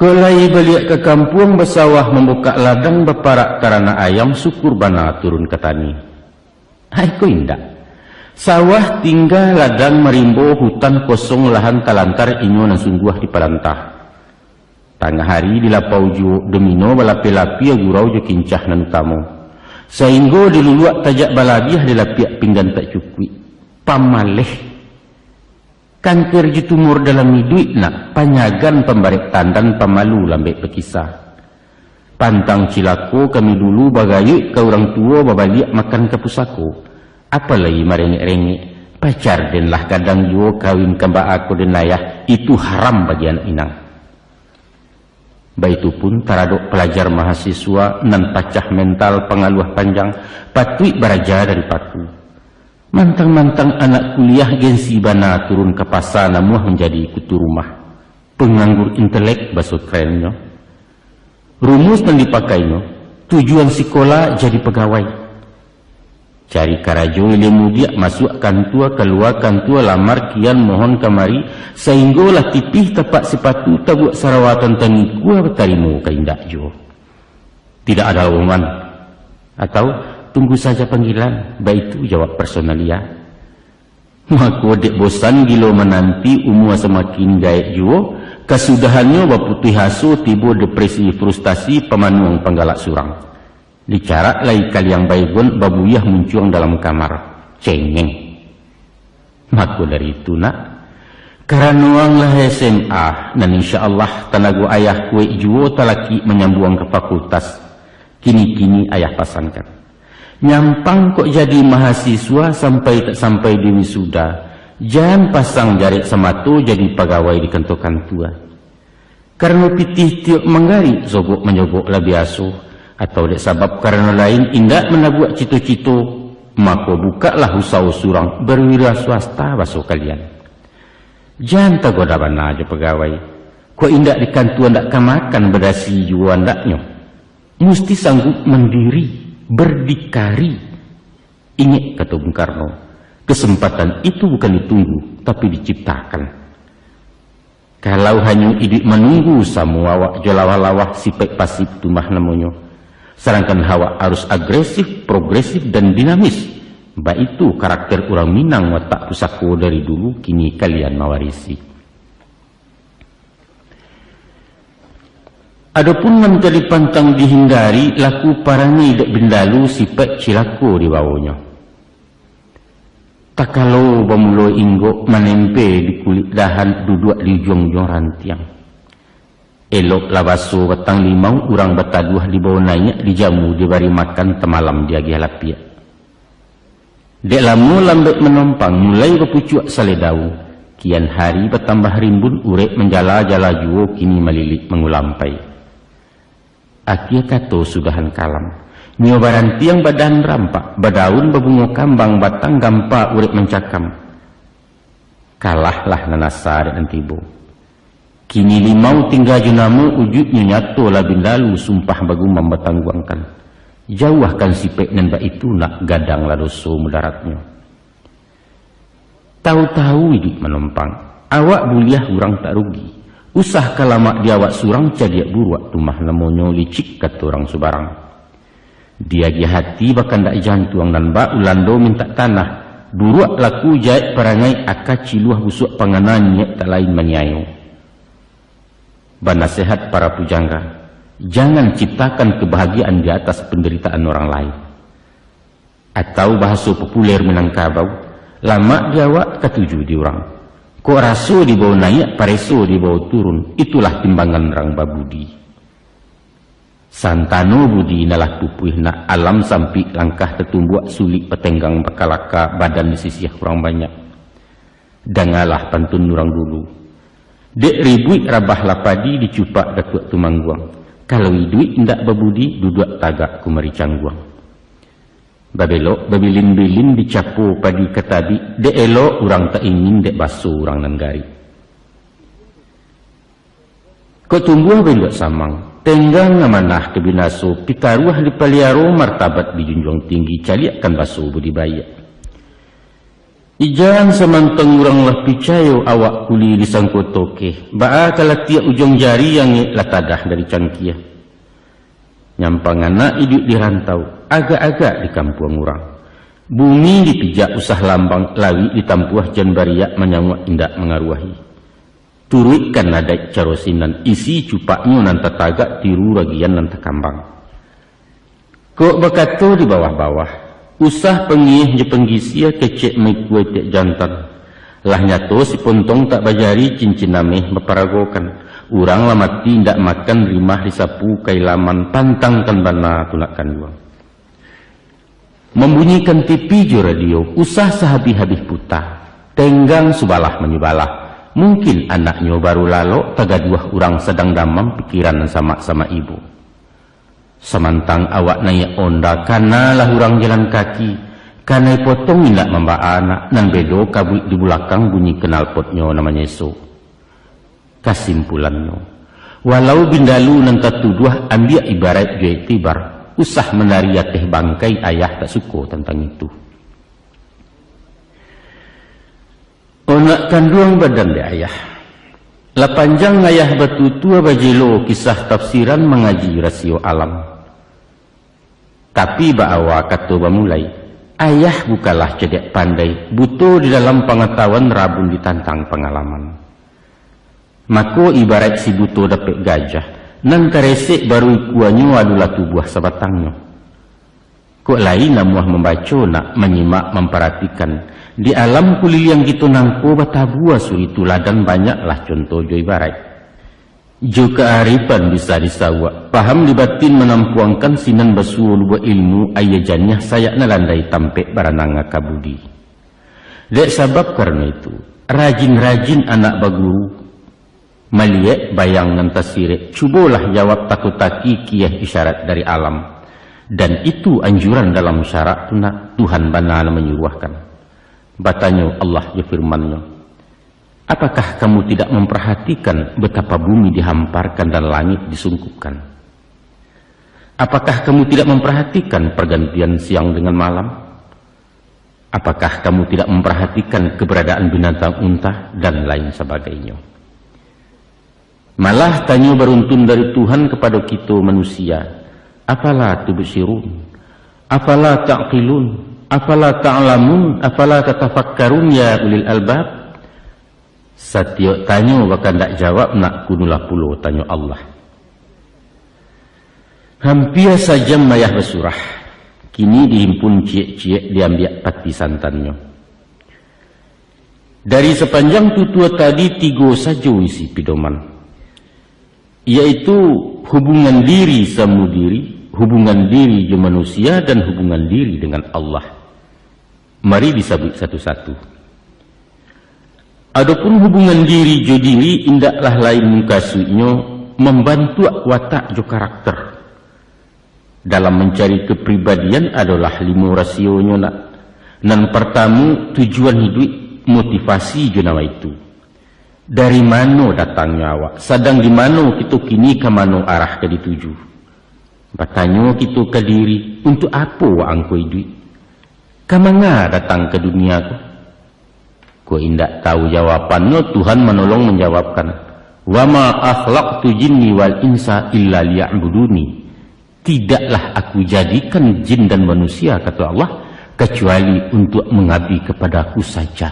Kok lai baliak ka kampuang, basawah, mambukak ladang, baparak taranak ayam, syukur bana turun ka tani. Ai ko indak. Sawah tingga, ladang marimbo, hutan kosong, lahan talantar, inyo nan sungguah di parantah. Tangah ari di lapau juo, domino balapeh-lapeh, gurau jo kincah nan utamo. Sainggo di luluak tajak balabiah, di lapiak pinggan tak cukuik. Pamaleh. Kanker jo tumor dalam iduik nak, panyagan, pambarek tandan, pamalu lambek bakisa. Pantang cilako kami dulu, bagayuik ka urang tuo, babaliak makan ka pusako. Apalai marengek-rengek, pacar den lah gadang juo, kawin ka baa ko den ayah, itu haram bagi anak minang. Baitu pun taradok palajar mahasiswa nan pacah mental, pangaluah panjang, patuik baraja dari paku. Mantang-mantang anak kuliah, gengsi bana turun ka pasa, namuah manjadi kutu rumah. Panganggur intelek, baso kerennyo. Rumus nan dipakainyo, tujuan sikola jadi pagawai. Cari karajo ilia mudiak, masuak kantua, kalua kantua, lamar kian, mohon kamari, sainggo lah tipih tapak sipatu, tabuak sarawa tantang ikua, batarimo ka indak juo. Tidak ada lowongan, atau tunggu saja panggilan, baitu jawab personalia. Mako dek bosan gilo mananti, umua samakin gaek juo, kasudahannyo baputuih aso, tibo depresi, frustasi, pamanuang panggalak surang. Dicarak lai kaliang Baygon, babuyah muncuang dalam kamar. Cengeng. Mako dari itu nak, karano ang lah S M A, nan insya Allah tanago ayah kuaik juo talakik manyambuang ka fakultas. Kini-kini ayah pasankan. Nyampang kok jadi mahasiswa, sampai tak sampai di wisuda, jan pasang jarek samato, jadi pagawai di kantua-kantua. Karano pitih tiok manggarik, sogok manyogok lah biaso, atau dek sabab karano lain indak manabuak cito-cito, mako bukaklah usaho surang, berwira swasta baso kalian. Jan tagoda bana jo pagawai, kok indak di kantua ndak ka makan, badasi juo andaknyo. Musti sanggup mandiri, berdikari. Ingek kato Bung Karno, kesempatan itu bukan ditunggu, tapi diciptakan. Kalau hanyo iduik manunggu, samo awak jo lawah-lawah, sipaik pasif tu mah namonyo. Sadangkan awak harus agresif, progresif, dan dinamis. Baitu karakter urang Minang watak pusako dari dulu, kini kalian mawarisi. Adopun nan ka dipantang dihindari, laku parangai dek bindalu, sipaik cilako dibawonyo. Takalo bamulo inggok, manempe di kulik dahan, duduak di ujuang-ujuang rantiang. Eloklah baso batang limau, urang bataduah dibawo naiak, dijamu dibari makan, tamalam diagiah lapiak. Dek lamo lambek manompang, mulai bapucuak salai daun, kian hari batambah rimbun, urek manjala-jala juo, kini malilik mangulampai. Akia kato sudahan kalam. Nyo barantiang badahan rampak, badaun babungo kambang, batang gampa urek mancakam. Kalahlah nan asa dek nan tibo. Kini limau tingga jo namo, ujuiknyo nyato lah bindalu, sumpah bagumam batangguangkan. Jauahkan sipaik nan baitu nak, gadanglah doso mudaratnyo. Tahu-tahu iduik manompang, awak buliah urang tak rugi. Usah ka lamak di awak surang, cadiak buruak tu mah namonyo, licik kato urang subarang. Diagiah ati bakandak jantuang, nan bak ulando mintak tanah, buruak laku jaek parangai, aka ciluah busuak pangana, niaik tak lain maniayo. Banasehat para pujangga, jangan ciptakan kebahagiaan di atas penderitaan orang lain. Atau bahaso populer Minangkabau, lamak di awak, katuju di urang. Kok raso dibawo naiak, pareso dibawo turun, itulah timbangan urang babudi. Santano budi nan lah pupuih nak, alam sampik langkah tatumbuak, sulik batenggang bakalaka, badan disisiah urang banyak. Dangalah pantun urang dulu. Dek ribuik rabahlah padi, dicupak Datuak Tumangguang. Kalau iduik indak babudi, duduak tagak kumari cangguang. Babelok babilin-bilin, dicapo padi ka tabik, dek elok urang tak ingin, dek baso urang nan garik. Kok tumbuah bainduak samang, tenggang amanah ka binaso, pitaruah dipaliaro, martabat dijunjuang tinggi, caliakkan baso budi baiak. Ijan samantang urang lah picayo, awak kuli disangko tokeh, baa ka latiak ujuang jari, angek lah tadah dari cangkia. Nyampang anak iduik di rantau, agak-agak di kampuang urang. Bumi dipijak usah lambang, lawik ditampuah jan bariak, manyauak indak mangaruahi. Turuikkan adaik caro sinan, isi cupaknyo nan tatagak, tiru ragian nan takambang. Kok bakato di bawah-bawah, usah pangieh jo panggisia, kecek maikua itiak jantan. Lah nyato si pontong tak bajari, cincin ameh baparagokan. Urang lah mati indak makan, rimah disapu ka ilaman, pantangkan bana tu nak kanduang. Mambunyikan T V jo radio, usah sahabih-habih puta. Tenggang subalah manyubalah. Mungkin anaknyo baru lalok, tagaduah urang sadang damam, pikiran nan samak-samak ibo. Samantang awak naiak onda, kanalah urang jalan kaki. Kanai potong indak mambaa anak, nan bedo kabuik di bulakang, bunyi knalpotnyo nan manyeso. Kasimpulannyo, walau bindalu nan tatuduah, ambiak ibaraik jo iktibar, usah manari ateh bangkai, ayah tak suko tantang itu. Onak kanduang badan dek ayah. Lah panjang ayah batutua, bajelo kisah tafsiran, mangaji rasio alam. Tapi baawa kato bamulai, ayah bukanlah cadiak pandai, buto di dalam pangatahuan, rabun ditantang pangalaman. Mako ibaraik si buto dapek gajah, nan karesek baru ikuanyo, adolah tubuah sabatangnyo. Kok lai namuah mambaco nak, manyimak, mamparatikan, di alam kuliliang kito nangko batabua suri tuladan, banyaklah conto jo ibaraik. Jo kaarifan bisa disawak, paham di batin manampuangkan, sinan basuo lubuak ilmu, aia janiah sayak nan landai, tampek baranang aka budi. Dek sabab karano itu, rajin-rajin anak baguru, maliek bayang nan tasirek, cubolah jawab tako-taki kieh isyarat dari alam. Dan itu anjuran dalam syarak tu nak, Tuhan bana nan manyuruahkan. Batanyo Allah jo firman-Nyo, "Apakah kamu tidak memperhatikan betapa bumi dihamparkan dan langit disungkupkan? Apakah kamu tidak memperhatikan pergantian siang dengan malam? Apakah kamu tidak memperhatikan keberadaan binatang unta?" Dan lain sebagainya. Malah tanyo baruntun dari Tuhan kapado kito manusia, "Afala tubsirun? Afala ta'qilun?" Afala ta'lamun, afala tatafakkarun ya ulil albab? Satiok tanyo baka ndak jawab, nak kunulah pulo tanyo Allah. Hampia sajam ayah basurah, kini dihimpun ciek-ciek diambiak pati santannyo. Dari sapanjang tutua tadi tigo sajo isi pidoman, yaitu hubungan diri samo diri, hubungan diri jo manusia, dan hubungan diri dengan Allah. Mari disabuik satu-satu. Adopun hubungan diri jo diri, indaklah lain mukasuiknyo mambantuak watak jo karakter. Dalam mancari kapribadian adolah limo rasionyo nak. Nan partamo, tujuan hiduik, motivasi jo nawaitu. Dari mano datangnyo awak, sadang di mano kito kini, ka mano arah ka dituju? Batanyo kito ka diri, untuak apo wak angko iduik? Ka manga datang ka dunia ko? Kok indak tahu jawabannyo, Tuhan manolong manjawabkan, "Wa ma khalaqtul jinna wal insa illa liya'budun." Tidaklah Aku jadikan jin dan manusia, kato Allah, kecuali untuak mangabdi kepada-Ku saja.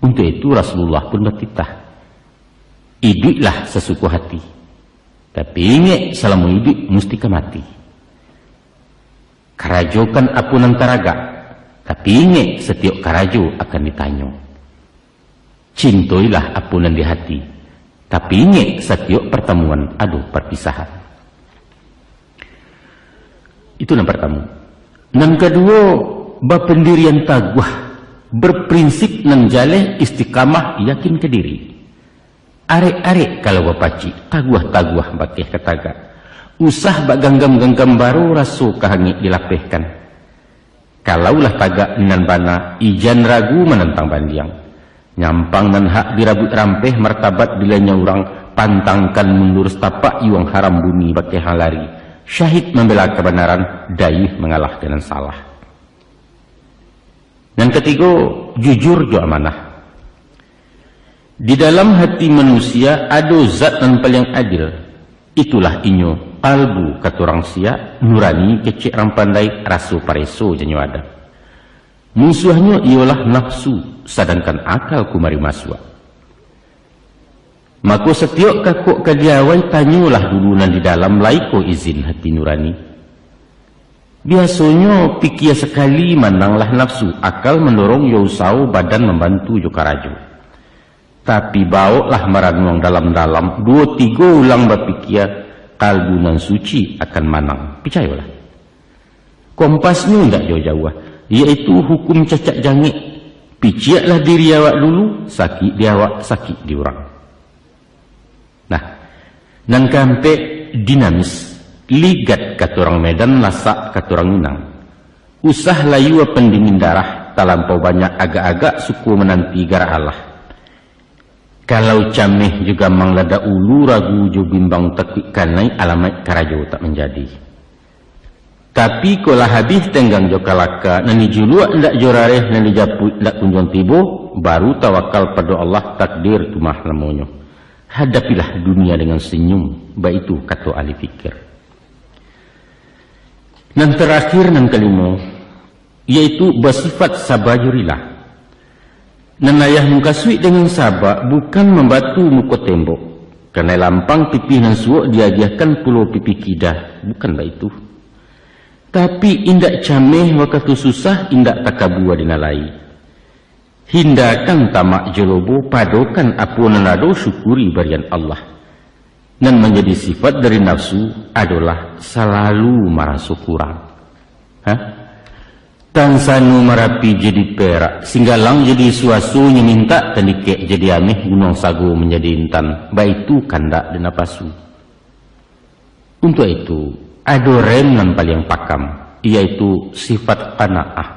Untuak itu Rasulullah pun batitah, "Iduiklah sasuko hati, tapi ingek, salamo iduik musti ka mati. Karajokan apo nan taragak, tapi ingek, satiok karajo akan ditanyo. Cintoilah apo nan di hati, tapi ingek, satiok partamuan ado parpisahan." Itu nan partamo. Nan kaduo, bapandirian taguah, berprinsip nan jaleh, istiqamah, yakin ka diri. Arek-arek kalau bapacik, taguah-taguah bakeh ka tagak. Usah bak ganggam-ganggam baro, raso ka hangek dilapehkan. Kalau lah tagak nan bana, ijan ragu manantang bandiang. Nyampang nan hak dirabuik rampeh, martabat dilanyau urang, pantangkan mundur satapak, iwang haram bumi bakeh lari. Syahid mambela kabanaran, dayuih mangalahkan nan salah. Nan katigo, jujur jo amanah. Di dalam hati manusia ado zat nan paliang adil. Itulah inyo, kalbu kato urang siak, nurani kecek urang pandai, raso pareso janyo adat. Musuahnyo iyolah nafsu, sadangkan akal kumari masuak. Mako, satiok kakok ka diawai, tanyolah dulu nan di dalam, lai ko izin hati nurani. Biasonyo, pikia sakali mananglah nafsu, akal mandorong jo usaho, badan mambantu jo karajo. Tapi, bawoklah maranuang dalam-dalam, duo tigo ulang bapikia, kalbu nan suci akan manang. Picayolah. Kompasnyo indak jauah-jauah, yaitu hukum cacak jangek. Piciaklah diri awak dulu, sakik di awak, sakik di urang. Nah, nan kaampek, dinamis, ligat kato urang Medan, lasak kato urang Minang. Usah layua pandingin darah, talampau banyak agak-agak, suko mananti garak alah. Kalau cameh jo gamang ladak ulu, ragu jo bimbang takuik kanai, alamaik karajo tak manjadi. Tapi, kok lah habih tenggang jo kalaka, nan dijuluak indak jo rareh, nan dijapuik indak kunjuang tibo, baru tawakal pado Allah, takdir tu mah namonyo. Hadapilah dunia dengan senyum, baitu kato ahli fikir. Nan tarakhir, nan kalimo, yaitu basifat saba jo rila. Nan ayah mukasuik dengan saba, bukan mambatu muko tembok. Kanai lampang pipih nan suok, diagiahkan pulo pipih kida, bukan baitu. Tapi, indak cameh wakatu susah, indak takabua di nan lai. Hindakan tamak jo lobo, padokan apo nan ado, syukuri barian Allah. Nan manjadi sifat dari nafsu adolah salalu maraso kurang. Ha? Tansano Marapi jadi perak, Singgalang jadi suaso, nyo mintak tandikek jadi ameh, gunuang sago manjadi intan, baitu kandak di napasu. Untuak itu, ado rem nan paliang pakam, yaitu sifat qanaah.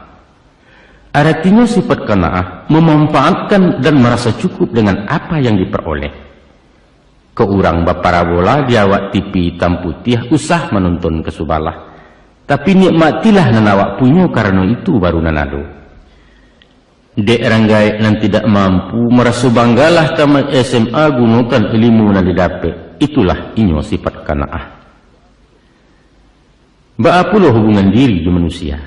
Aratinyo sifat qanaah, mamanfaatkan dan marasa cukup dengan apa yang diperoleh. Kok urang baparabola di awak T V itam putiah, usah manonton ka subalah. Tapi nikmatilah nan awak punyo, karano itu baru nan ado. Dek rang gaek nan tidak mampu, maraso banggalah tamat S M A, gunokan ilimu nan didapek. Itulah inyo sifat qanaah. Baa pulo hubungan diri jo manusia?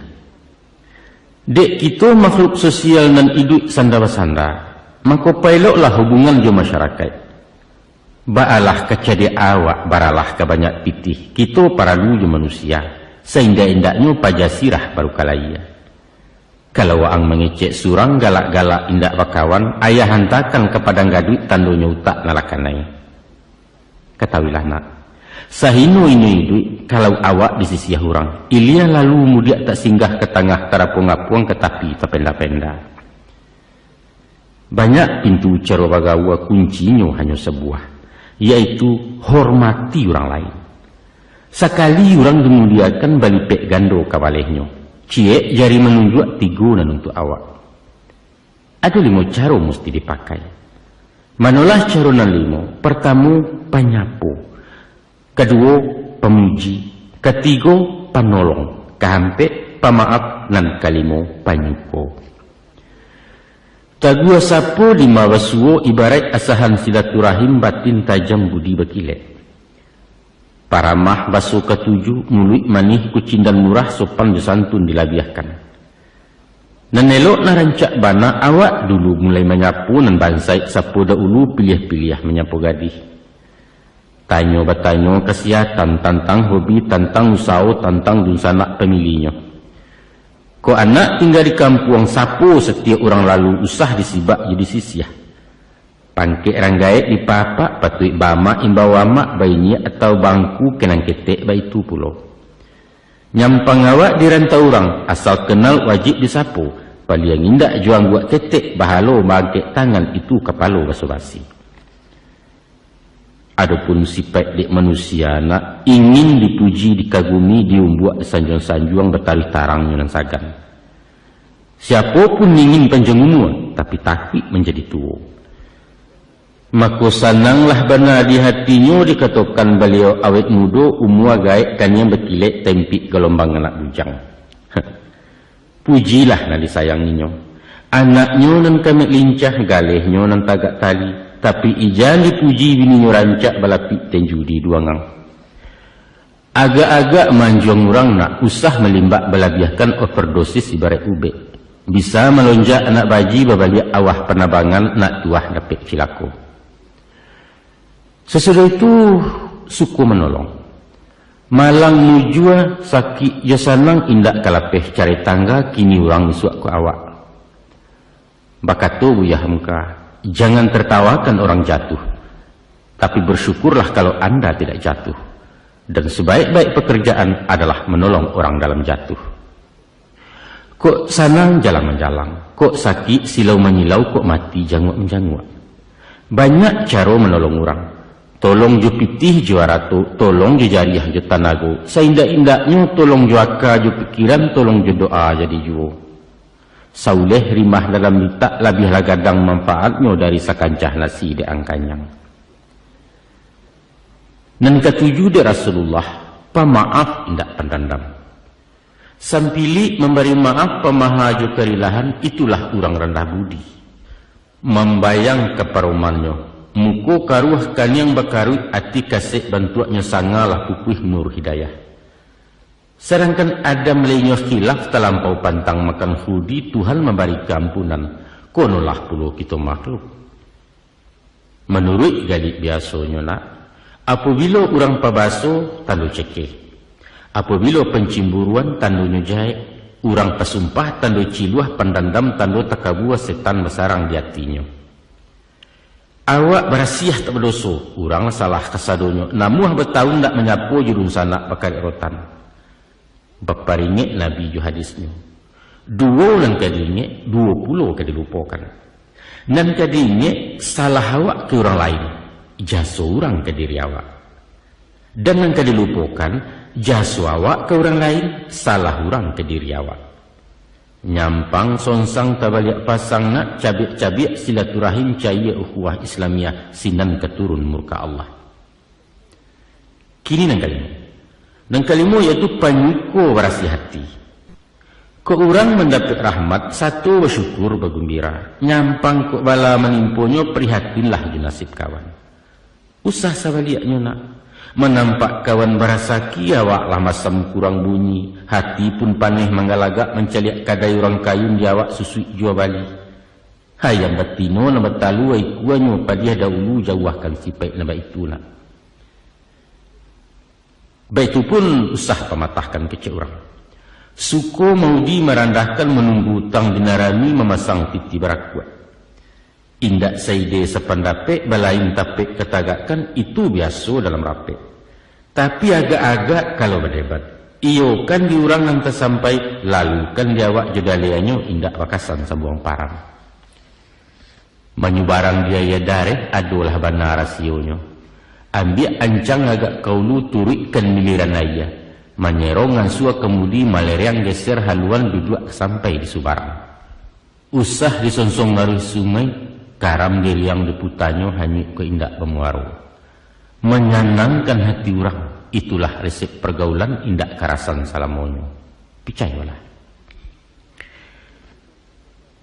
Dek kito makhluk sosial nan iduik sanda-basanda, mako paeloklah hubungan jo masyarakaik. Baalah ka cadiak awak, baralah ka banyak pitih, kito paralu jo manusia, saindak-indaknyo paja sirah baru ka layie. Kalau waang mangecek surang galak-galak indak bakawan, ayah hantakan ka padang gaduik tandonyo utak nan lah kanai. Katahuilah nak, sahino-ino iduik kalau awak disisiah urang, ilia lalu mudiak tak singgah ka tangah tarapuang-apuang ka tapi tapenda-penda. Banyak pintu caro bagaua, kuncinyo hanyo sabuah, yaitu hormati urang lain. Sakali urang dimuliakan, balipek gando kabalehnyo, ciek jari manunjuak, tigo nan untuak awak. Ado limo caro musti dipakai. Manolah caro nan limo? Partamo, panyapo. Kaduo, pamuji. Katigo, panolong. Kaampek, pamaaf. Nan kalimo, panyuko. Taguah sapo lima basuo, ibaraik asahan silaturahim, batin tajam budi bakilek. Paramah baso katuju, muluik manih kucindan murah, sopan jo santun dilabiahkan. Nan elok nan rancak bana, awak dulu mulai manyapo nan bansaik, sapo dahulu piliah-piliah manyapo gadih. Tanyo batanyo kasihatan, tantang hobi, tantang usaho, tantang dunsanak pamilinyo. Kok anak tingga di kampuang, sapo satiok urang lalu, usah disibak jo disisiah. Pangkek rang gaek dipapak, patuik baamak imbau amak, bainiak atau bangku, kenang ketek baitu pulo. Nyampang awak di rantau urang, asal kenal wajib disapo, paliang indak jo angguak ketek, bahalo maangkek tangan, itu kapalo baso-basi. Adopun sipaik dek manusia nak, ingin dipuji, dikagumi, diumbuak, disanjuang-sanjuang, bataruih tarangnyo nan sagan. Siapo pun ingin panjang umua, tapi takuik manjadi tuo. Mako, sananglah bana di hatinyo dikatokan baliau awet mudo, umua gaek kaniang bakilek, tempik galombang anak bujang. Pujilah nan disayanginyo. Anaknyo nan kamek lincah, galehnyo nan tagak tali, tapi ijan dipuji bininyo rancak, balapik tenju di duangang. Agak-agak manjuang urang nak, usah malimbak balabiahkan, overdosis ibaraik ubek. Bisa malonjak anak baji, babaliak awah panabangan, nak tuah dapek cilako. Sasudah itu, suko manolong. Malang mujua, sakik jo sanang, indak ka lapeh cari tangga, kini urang isuak ko awak. Bakato Buya Hamka, jangan tertawakan orang jatuh, tapi bersyukurlah kalau anda tidak jatuh. Dan sebaik-baik pekerjaan adalah menolong orang dalam jatuh. Kok sanang jalang manjalang, kok sakik silau manyilau, kok mati janguak manjanguak. Banyak caro manolong urang. Tolong jo pitih jo arato, tolong jo jariah jo tanago, saindak-indaknyo tolong jo aka jo pikiran, tolong jo doa jadi juo. Sauleh rimah dalam litak, labiahlah gadang manfaatnyo dari sakancah nasi dek ang kanyang. Nan katuju dek Rasulullah, pamaaf indak pandandam. Sampilik mambari maaf, pamaha jo karilahan, itulah urang randah budi. Mambayang ka paromannyo, muko karuah kaniang bakaruik, ati kasek bantuaknyo, sangalah pupuih nur hidayah. Sadangkan Adam lainyo khilaf talampau pantang makan khuldi, Tuhan mambari kaampunan, konolah pulo kito makhluk. Manuruik galik biasonyo nak, apobilo urang pabaso, tando cekeh. Apobilo pancimburuan, tandonyo jaek. Urang pasumpah, tando ciluah, pandandam, tando takabua, setan basarang di atinyo. Awak barasiah tak badoso, urang salah kasadonyo, namuah batahun ndak manyapo jo dunsanak bakarek rotan. Baparingek Nabi jo hadisnyo, duo nan ka diingek, duo pulo ka dilupokan. Nan ka diingek, salah awak ka urang lain, jaso urang ka diri awak. Dan nan ka dilupokan, jaso awak ka urang lain, salah urang ka diri awak. Nyampang songsang tabaliak pasang nak, cabiak-cabiak silaturahim, cayia ukhuwah Islamiah, sinan ka turun murka Allah. Kini nan kalimo. Nan kalimo yaitu panyuko barasiah ati. Kok urang mandapek rahmat, sato basyukur bagumbira. Nyampang kok bala manimponyo, prihatinlah jo nasib kawan. Usah sabaliaknyo nak. Manampak kawan barasaki, awak lah masam kurang bunyi, hati pun paneh manggalagak mancaliak kadai urang kayun di awak susuik jua bali. Hayam batino nan batalua ikuanyo padiah dahulu jauahkan sipaik nan baitu nak. Baitu pun usah pamatahkan kecek urang. Suko maudi marandahkan manunggu utang dinarami mamasang titi barakuak. Indak saide sapandapek balain tapek katagakkan itu biaso dalam rapek. Tapi agak-agak kalau badebat, iyokan di urang nan tasampai, lalukan di awak jo dalianyo indak bakasan sambuang parang. Manyubarang di aia dareh adolah bana rasionyo. Ambiak ancang agak kaulu turuikkan miliran aia. Manyerong ansua kamudi malereang geser haluan duduak sampai di subarang. Usah disonsong laruih sungai, karam diriang diputanyo hanyuik ko indak bamuaro. Manyanangkan hati urang, itulah resep pargaulan indak karasan salamonyo. Picayolah.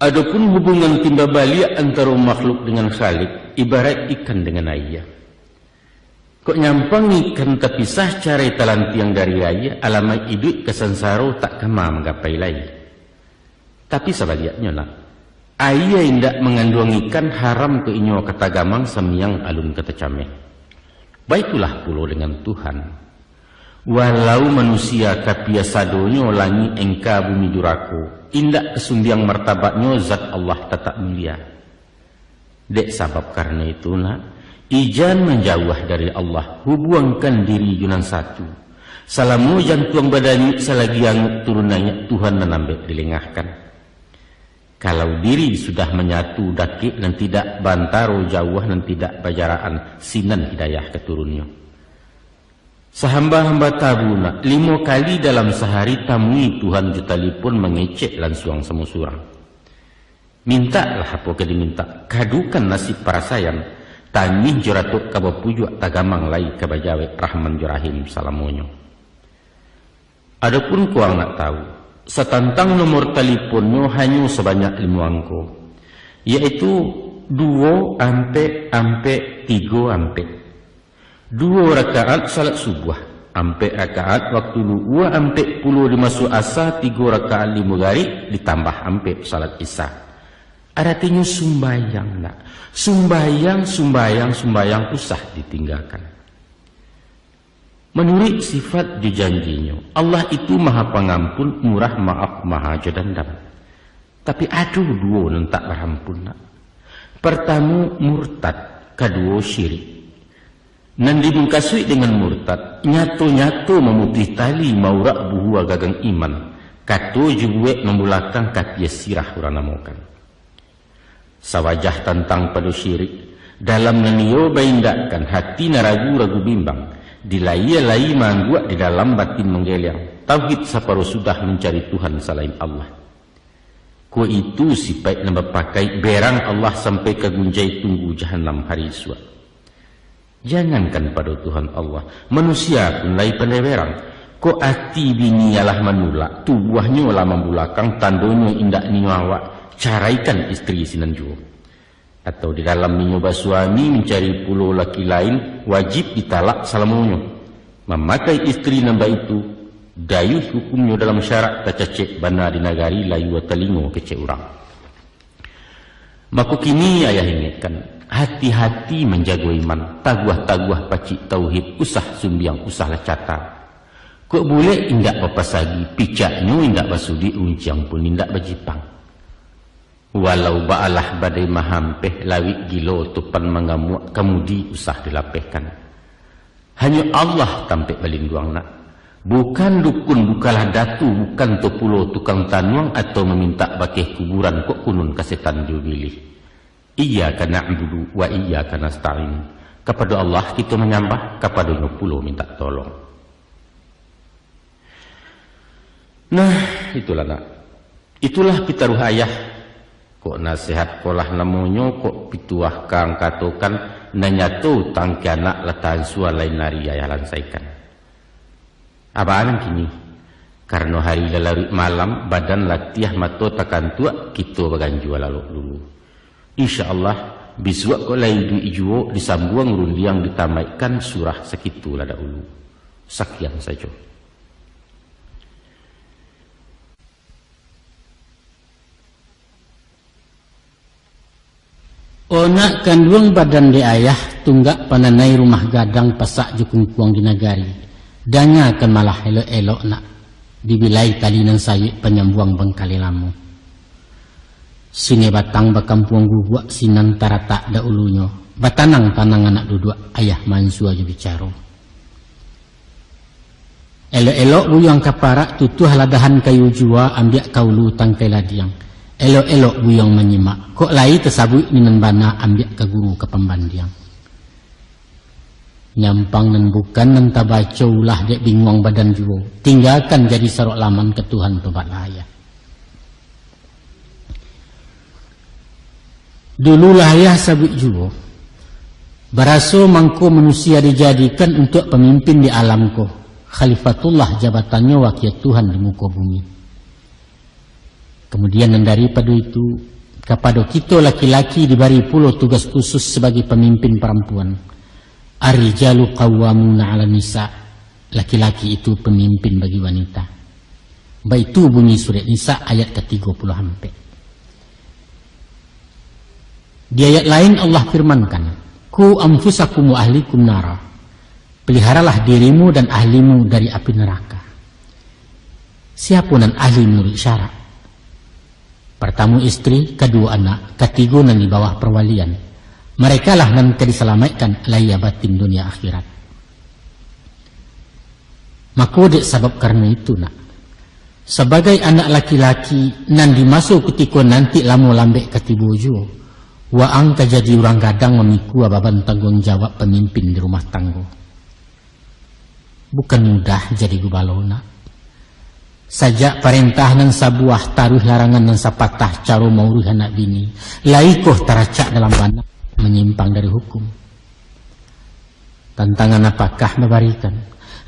Adopun hubungan timba baliak antaro makhluk dengan Khalik, ibaraik ikan dengan aia. Kok nyampang ikan tapisah carai talantiang dari aia, alamaik iduik ka sansaro tak kama manggapai lai. Tapi sabaliaknyo nak, aia indak manganduang ikan haram ka inyo ka tagamang samiang alun ka tacameh. Baitulah pulo dengan Tuhan. Walau manusia kapia sadonyo langik engka bumi durako, indak kasumbiang martabatnyo zat Allah tatak mulia. Dek sabab karano itu nak, ijan manjauah dari Allah, hubuangkan diri jo nan satu. Salamo jantuang badanyuik salagi anguk turun naiak Tuhan nan ambek dilengahkan. Kalau diri sudah manyatu dakek nan tidak bantaro jauah nan tidak bajarakan sinan hidayah ka turunnyo. Sahamba-hamba tabu nak, limo kali dalam sahari tamui Tuhan jo talipon mangecek lansuang samo surang. Mintaklah apo ka dimintak, kadukan nasib parasaian, tangih jo ratok ka bapujuak tagamang lai ka bajawek Rahman jo Rahim salamonyo. Adopun kuang nak tahu, satantang nomor taliponnyo hanyo sabanyak limo angko, yaitu duo ampek ampek tigo ampek. Duo rakaat salat subuah, ampek rakaat waktu luhua, ampek pulo di maso asa, tigo rakaat di mugarik, ditambah ampek salat isya. Aratinyo sumbayang nak, sumbayang, sumbayang, sumbayang usah ditinggakan. Manuruik sifat jo janjinyo, Allah itu Maha Pangampun, Murah Maaf, Maha Jo Dandam. Tapi ado duo nan tak barampun nak. Partamo murtad, kaduo syirik. Nan dimukasuik dengan murtad, nyato-nyato mamutuih tali maurak buhua gagang iman, kato jo buek mambulakang kapia sirah urang namokan. Sawajah tantang pado syirik, dalam nan iyo baindakkan hati nan ragu-ragu bimbang, di layie lai maangguak di dalam batin manggeliang, tauhid saparo sudah mancari Tuhan salain Allah. Ko itu sipaik nan bapakaik berang Allah sampai ka gunjai tunggu jahanam hari isuak. Jangankan pado Tuhan Allah, manusia pun lai pandai berang. Kok ati bini alah manulak, tubuahnyo lah mambulakang, tandonyo indak nio awak, caraikan istri sinan juo. Atau di dalam inyo basuami mancari pulo laki lain, wajib ditalak salamonyo. Mamakai istri nan baitu, dayuih hukumnyo dalam syarak, tacacek bana di nagari, layua talingo kecek urang. Mako kini ayah ingekkan, hati-hati manjago iman, taguah-taguah pacik tauhid, usah sumbiang, usahlah cata. Kok bulek indak bapasagi, picaknyo indak basudik, runciang pun indak bajipang. Walau baalah badai mahampeh, lawik gilo topan mangamuak, kamudi usah dilapehkan. Hanyo Allah tampek balinduang nak. Bukan dukun, bukanlah datu, bukan tu pulo tukang tanuang atau mamintak bakeh kuburan, kok kunun ka setan jo bilih. Iyyaka na'budu wa iyyaka nasta'in. Kapado Allah kito manyambah, kapadonyo pulo mintak tolong. Nah, itulah nak. Itulah pitaruah ayah. Kok nasihat kolah namonyo, kok pituah kang katokan, nan nyato tangke anak lah tansua lain ari ayah lansaikan. Abah nan kini, karano hari lah laruik malam, badan latiah, mato takantuak, kito baganjua lalok dulu. Insya Allah, Bisuak kok lai iduik juo, disambuang rundiang, ditamaikkan surah, sakitulah dahulu. Sakian sajo. O nak kanduang badan dek ayah, tunggak pananai rumah gadang, pasak jo kungkuang di nagari. Dangakan malah elok-elok nak, dibilai tali nan sayuik, panyambuang bangkalai lamo. Sini batang bakampuang guguak, sinan taratak dahulunyo, batanang-tanang anak duduak, ayah mansua jo bicaro. Elok-elok buyuang ka parak, tutuah ladahan kayu juo, ambiak ka ulu tangkai ladiang. Elok-elok buyuang manyimak, kok lai tasabuik ni nan bana, ambiak ka guru ka pambandiang. Nyampang nan bukan nan tabaco, ulah dek binguang badan juo, tinggakan jadi sarok laman, ka Tuhan tobatlah ayah. Dulu lah ayah sabuik juo, baraso mangko manusia dijadikan untuak pamimpin di alam ko, khalifatullah jabatannyo, wakia Tuhan di muko bumi. Kamudian nan daripado itu, kapado kito laki-laki dibari pulo tugas khusus sabagai pamimpin parampuan. Ar-rijalu qawwamuna alan nisa, laki-laki itu pamimpin bagi wanita. Baitu bunyi surek Nisa ayat ka tigo puluah ampek. Di ayat lain Allah firmankan, "Qu anfusakum wa ahlikum nara." Peliharalah dirimu dan ahlimu dari api neraka. Siapo nan ahli manuruik syarak? Partamo istri, kaduo anak, katigo nan di bawah parwalian. Merekalah nan ka disalamaikkan lahia batin dunia akhirat. Mako, dek sabab karano itu, nak, sabagai anak laki-laki nan di maso kutiko nanti lamo lambek ka tibo juo, waang ka jadi urang gadang mamikua baban tangguang jawab pamimpin di rumah tanggo. Bukan mudah jadi gubalo, nak. Sajak parentah nan sabuah, taruih larangan nan sapatah, caro mauruih anak bini, lai koh taracak dalam bana, manyimpang dari hukum. Tantangan apakah babarikan?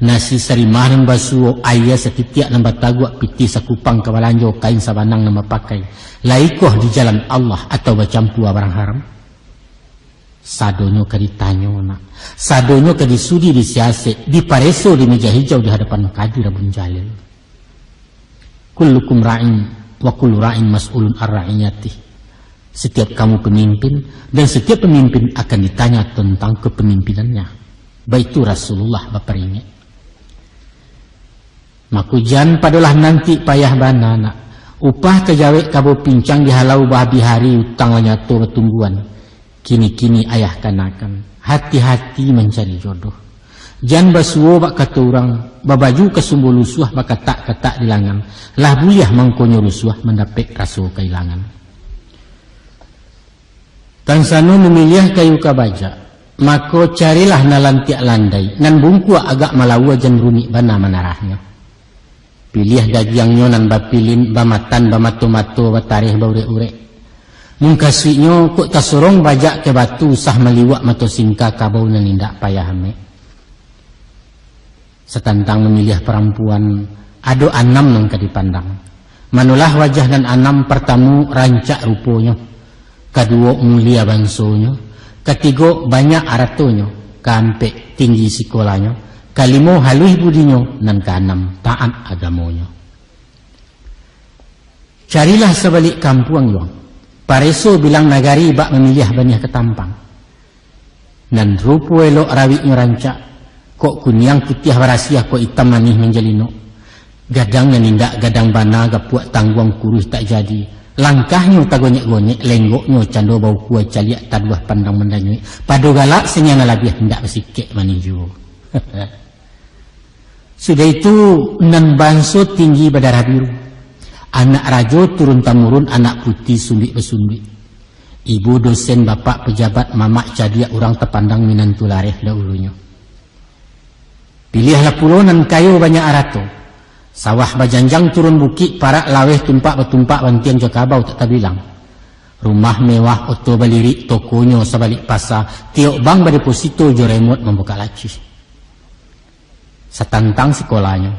Nasi sarimah nan basuo, aia satitiak nan bataguak, pitih sakupang ka balanjo, kain sabanang nan bapakai, lai koh di jalan Allah atau bacampua barang haram? Sadonyo ka ditanyo, nak. Sadonyo ka disudi, disiasek, dipareso di meja hijau di hadapan Kadi Rabun Jalil. "Kullukum ra'in, wa kullu ra'in mas'ulun ar ra'iyatih." Setiap kamu pemimpin, dan setiap pemimpin akan ditanya tentang kepemimpinannya. Baitu Rasulullah baparingek. Mako, jan padolah nanti payah bana, nak. Upah tajawek kabo pincang dihalau bahabih hari, utang lah nyato batungguan. Kini-kini ayah kanakan, hati-hati mancari jodoh. Jan basuo bak kato urang, babaju kasumbo lusuah, bakatak-katak di langan. Lah buliah mangkonyo rusuah, mandapek raso kailangan. Tansano mamiliah kayu ka bajak, mako carilah nan lantiak landai, nan bungkuak agak malaua, jan rumik bana manarahnyo. Piliah dagiangnyo nan bapilin, bamatan, bamato-mato, batareh, baurek-urek. Mungkasuiknyo kok tasorong bajak ka batu, usah maliwak mato singka, kabau nan indak payah amek. Satantang mamiliah parampuan, ado anam nan ka dipandang. Manolah wajah nan anam, partamo, rancak ruponyo, kaduo, mulia bansonyo, katigo, banyak aratonyo, kaampek, tinggi sikolanyo, kalimo, haluih budinyo, nan kaanam, taat agamonyo. Carilah sabalik kampuang, Yuang. Pareso bilang nagari bak mamiliah baniah ka tampang. Nan rupo elok rawiknyo rancak, kok kuniang putiah barasiah, kok itam manih manjalinok. Gadang nan indak gadang bana, gapuak tangguang kuruih tak jadi. Langkahnyo tagonyek-gonyek, lenggoknyo cando baukua, caliak taduah pandang mandanyuik. Pado galak saniang nan labiah, indak basikek manih juo. Sudah itu, nan banso tinggi badarah biru. Anak rajo turun tamurun, anak puti sunduik basunduik. Ibu dosen, bapak pejabat, mamak cadiak, urang tapandang minantu lareh dahulunyo. Piliahlah pulo nan kayo banyak arato. Sawah bajanjang turun bukik, parak laweh tumpak batumpak, bantiang jo kabau tak tabilang. Rumah mewah, oto balirik, tokonyo sabalik pasa, tiok bank badeposito jo remot mambukak lacih. Satantang sikolanyo,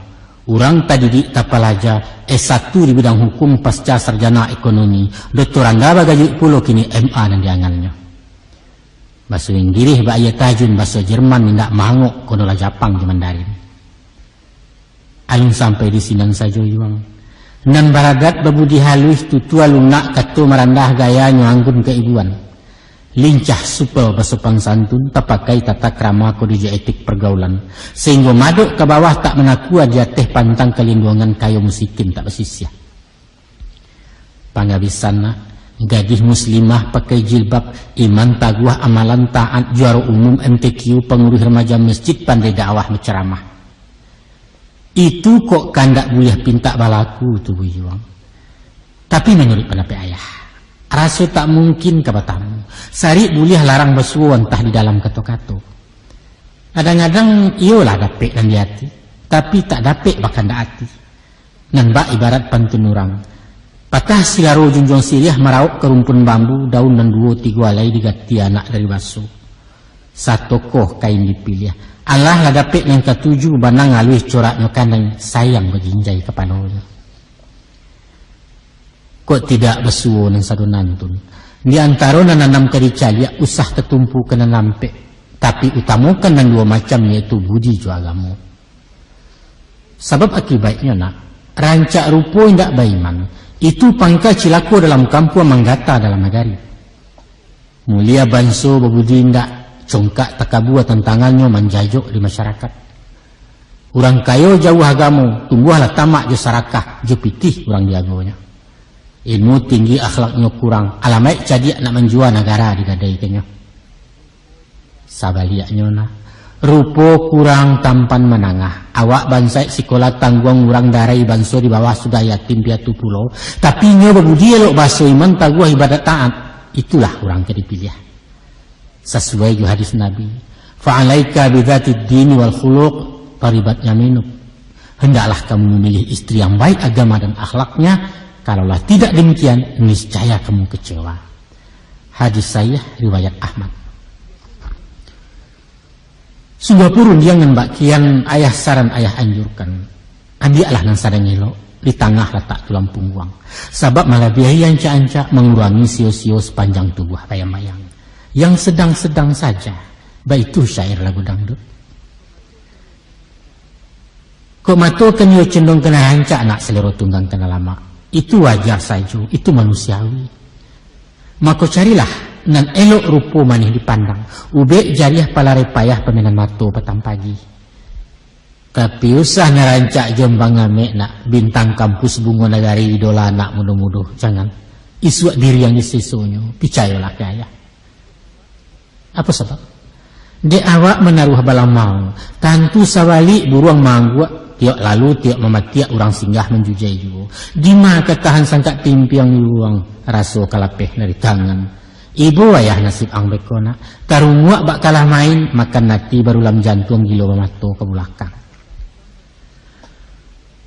urang tadidik tapalaja S satu di bidang hukum, pasca sarjana ekonomi, doktoranda bagajuik pulo kini M A nan diangannyo. Baso Inggirih bak aia tajun, baso Jerman indak mahangok, konolah Japang jo Mandarin. Alun sampai di sinan sajo, Yuang. Nan baradat babudi haluih, tutua lunak, kato marandah, gayanyo anggun kaibuan. Lincah supel basopan santun, tapakai tata krama kode jo etik pergaulan, sahinggo madok ka bawah tak manakua, di ateh pantang kalinduangan, kayo musikin tak basisiah. Pangabisan nak, gadih muslimah pakai jilbab, iman taguah amalan taat, juaro umum M T Q, panguruih remaja masjid, pandai dakwah bacaramah. Itu kok kandak buliah pintak balaku tu, Buyuang. Tapi manuruik pandapek ayah, raso tak mungkin ka batamu. Sarik buliah larang basuo, antah di dalam kato-kato. Kadang-kadang iyolah dapek nan di ati, tapi tak dapek bakandak ati. Nan bak ibarat pantun urang, patah silaro junjuang siriah, marauk ka rumpun bambu, daun nan duo tigo alai, digati anak dari baso. Satokoh kain dipiliah. Alah lah dapek nan katuju, banang aluih coraknyo kanai, sayang bajinjai kapalonyo. Kok tidak basuo nan sado nantun? Di antaro nan anam ka dicaliak, usah tatumpu ka nan ampek, tapi utamokan nan duo macam, yaitu budi jo agamo. Sabab akibaiknyo nak, rancak rupo indak baiman, itu pangka cilako dalam kampuang, manggata dalam nagari. Mulia banso babudi indak, congkak takabua tantangannyo, manjajok di masyarakat. Urang kayo jauah agamo, tumbuahlah tamak jo sarakah, jo pitih urang diagonyo. Ilmu tinggi, akhlaknyo kurang, alamaik cadiak, nak manjua nagara digadaikanyo. Sabaliaknyo nah, rupo kurang tampan manangah, awak bansaik sikola tangguang, urang darai banso di bawah, sudah yatim piatu pulo, tapi inyo babudi elok baso, iman taguah, ibadat taat, itulah urang ka dipiliah. Sasuai jo hadis Nabi, "Fa'alaika bidzatid dini wal khuluq, taribat yaminuk." Hendaklah kamu memilih istri yang baik agama dan akhlaknya, kalaulah tidak demikian, niscaya kamu kecewa. Hadis sahih riwayat Ahmad. Sungguah purun diang nan bak kian, ayah saran ayah anjurkan. Ambiaklah nan sadang elok, di tangah latak tulang pungguang. Sabab malabiahi ancak-ancak, mangurangi sio-sio, sapanjang tubuah bayang-bayang. Yang sedang-sedang saja, baitu syair lagu dangdut. Kok mato kan iyo condong ka nan rancak, nak, salero tunggang ka nan lamak. Itu wajar sajo, itu manusiawi. Mako carilah nan elok rupo manih dipandang, ubek jariah palarai payah, pamainan mato patang pagi. Tapi usah nan rancak jombang amek, nak, bintang kampus, bungo nagari, idola anak mudo-mudo, jangan. Isuak diri yang disesonyo, picayolah ka ayah. Apo sabab? Dek awak manaruah balamau, tantu sabalik buruang maangguak, tiok lalu tiok mamatiak, urang singgah manjujai juo. Dima ka tahan sangkak timpiang, ibuang raso ka lapeh dari tangan. Ibo ayah nasib ang beko nak, tarunguak bak kalah main, makan ati barulam jantuang, gilo bamato ka bulakang.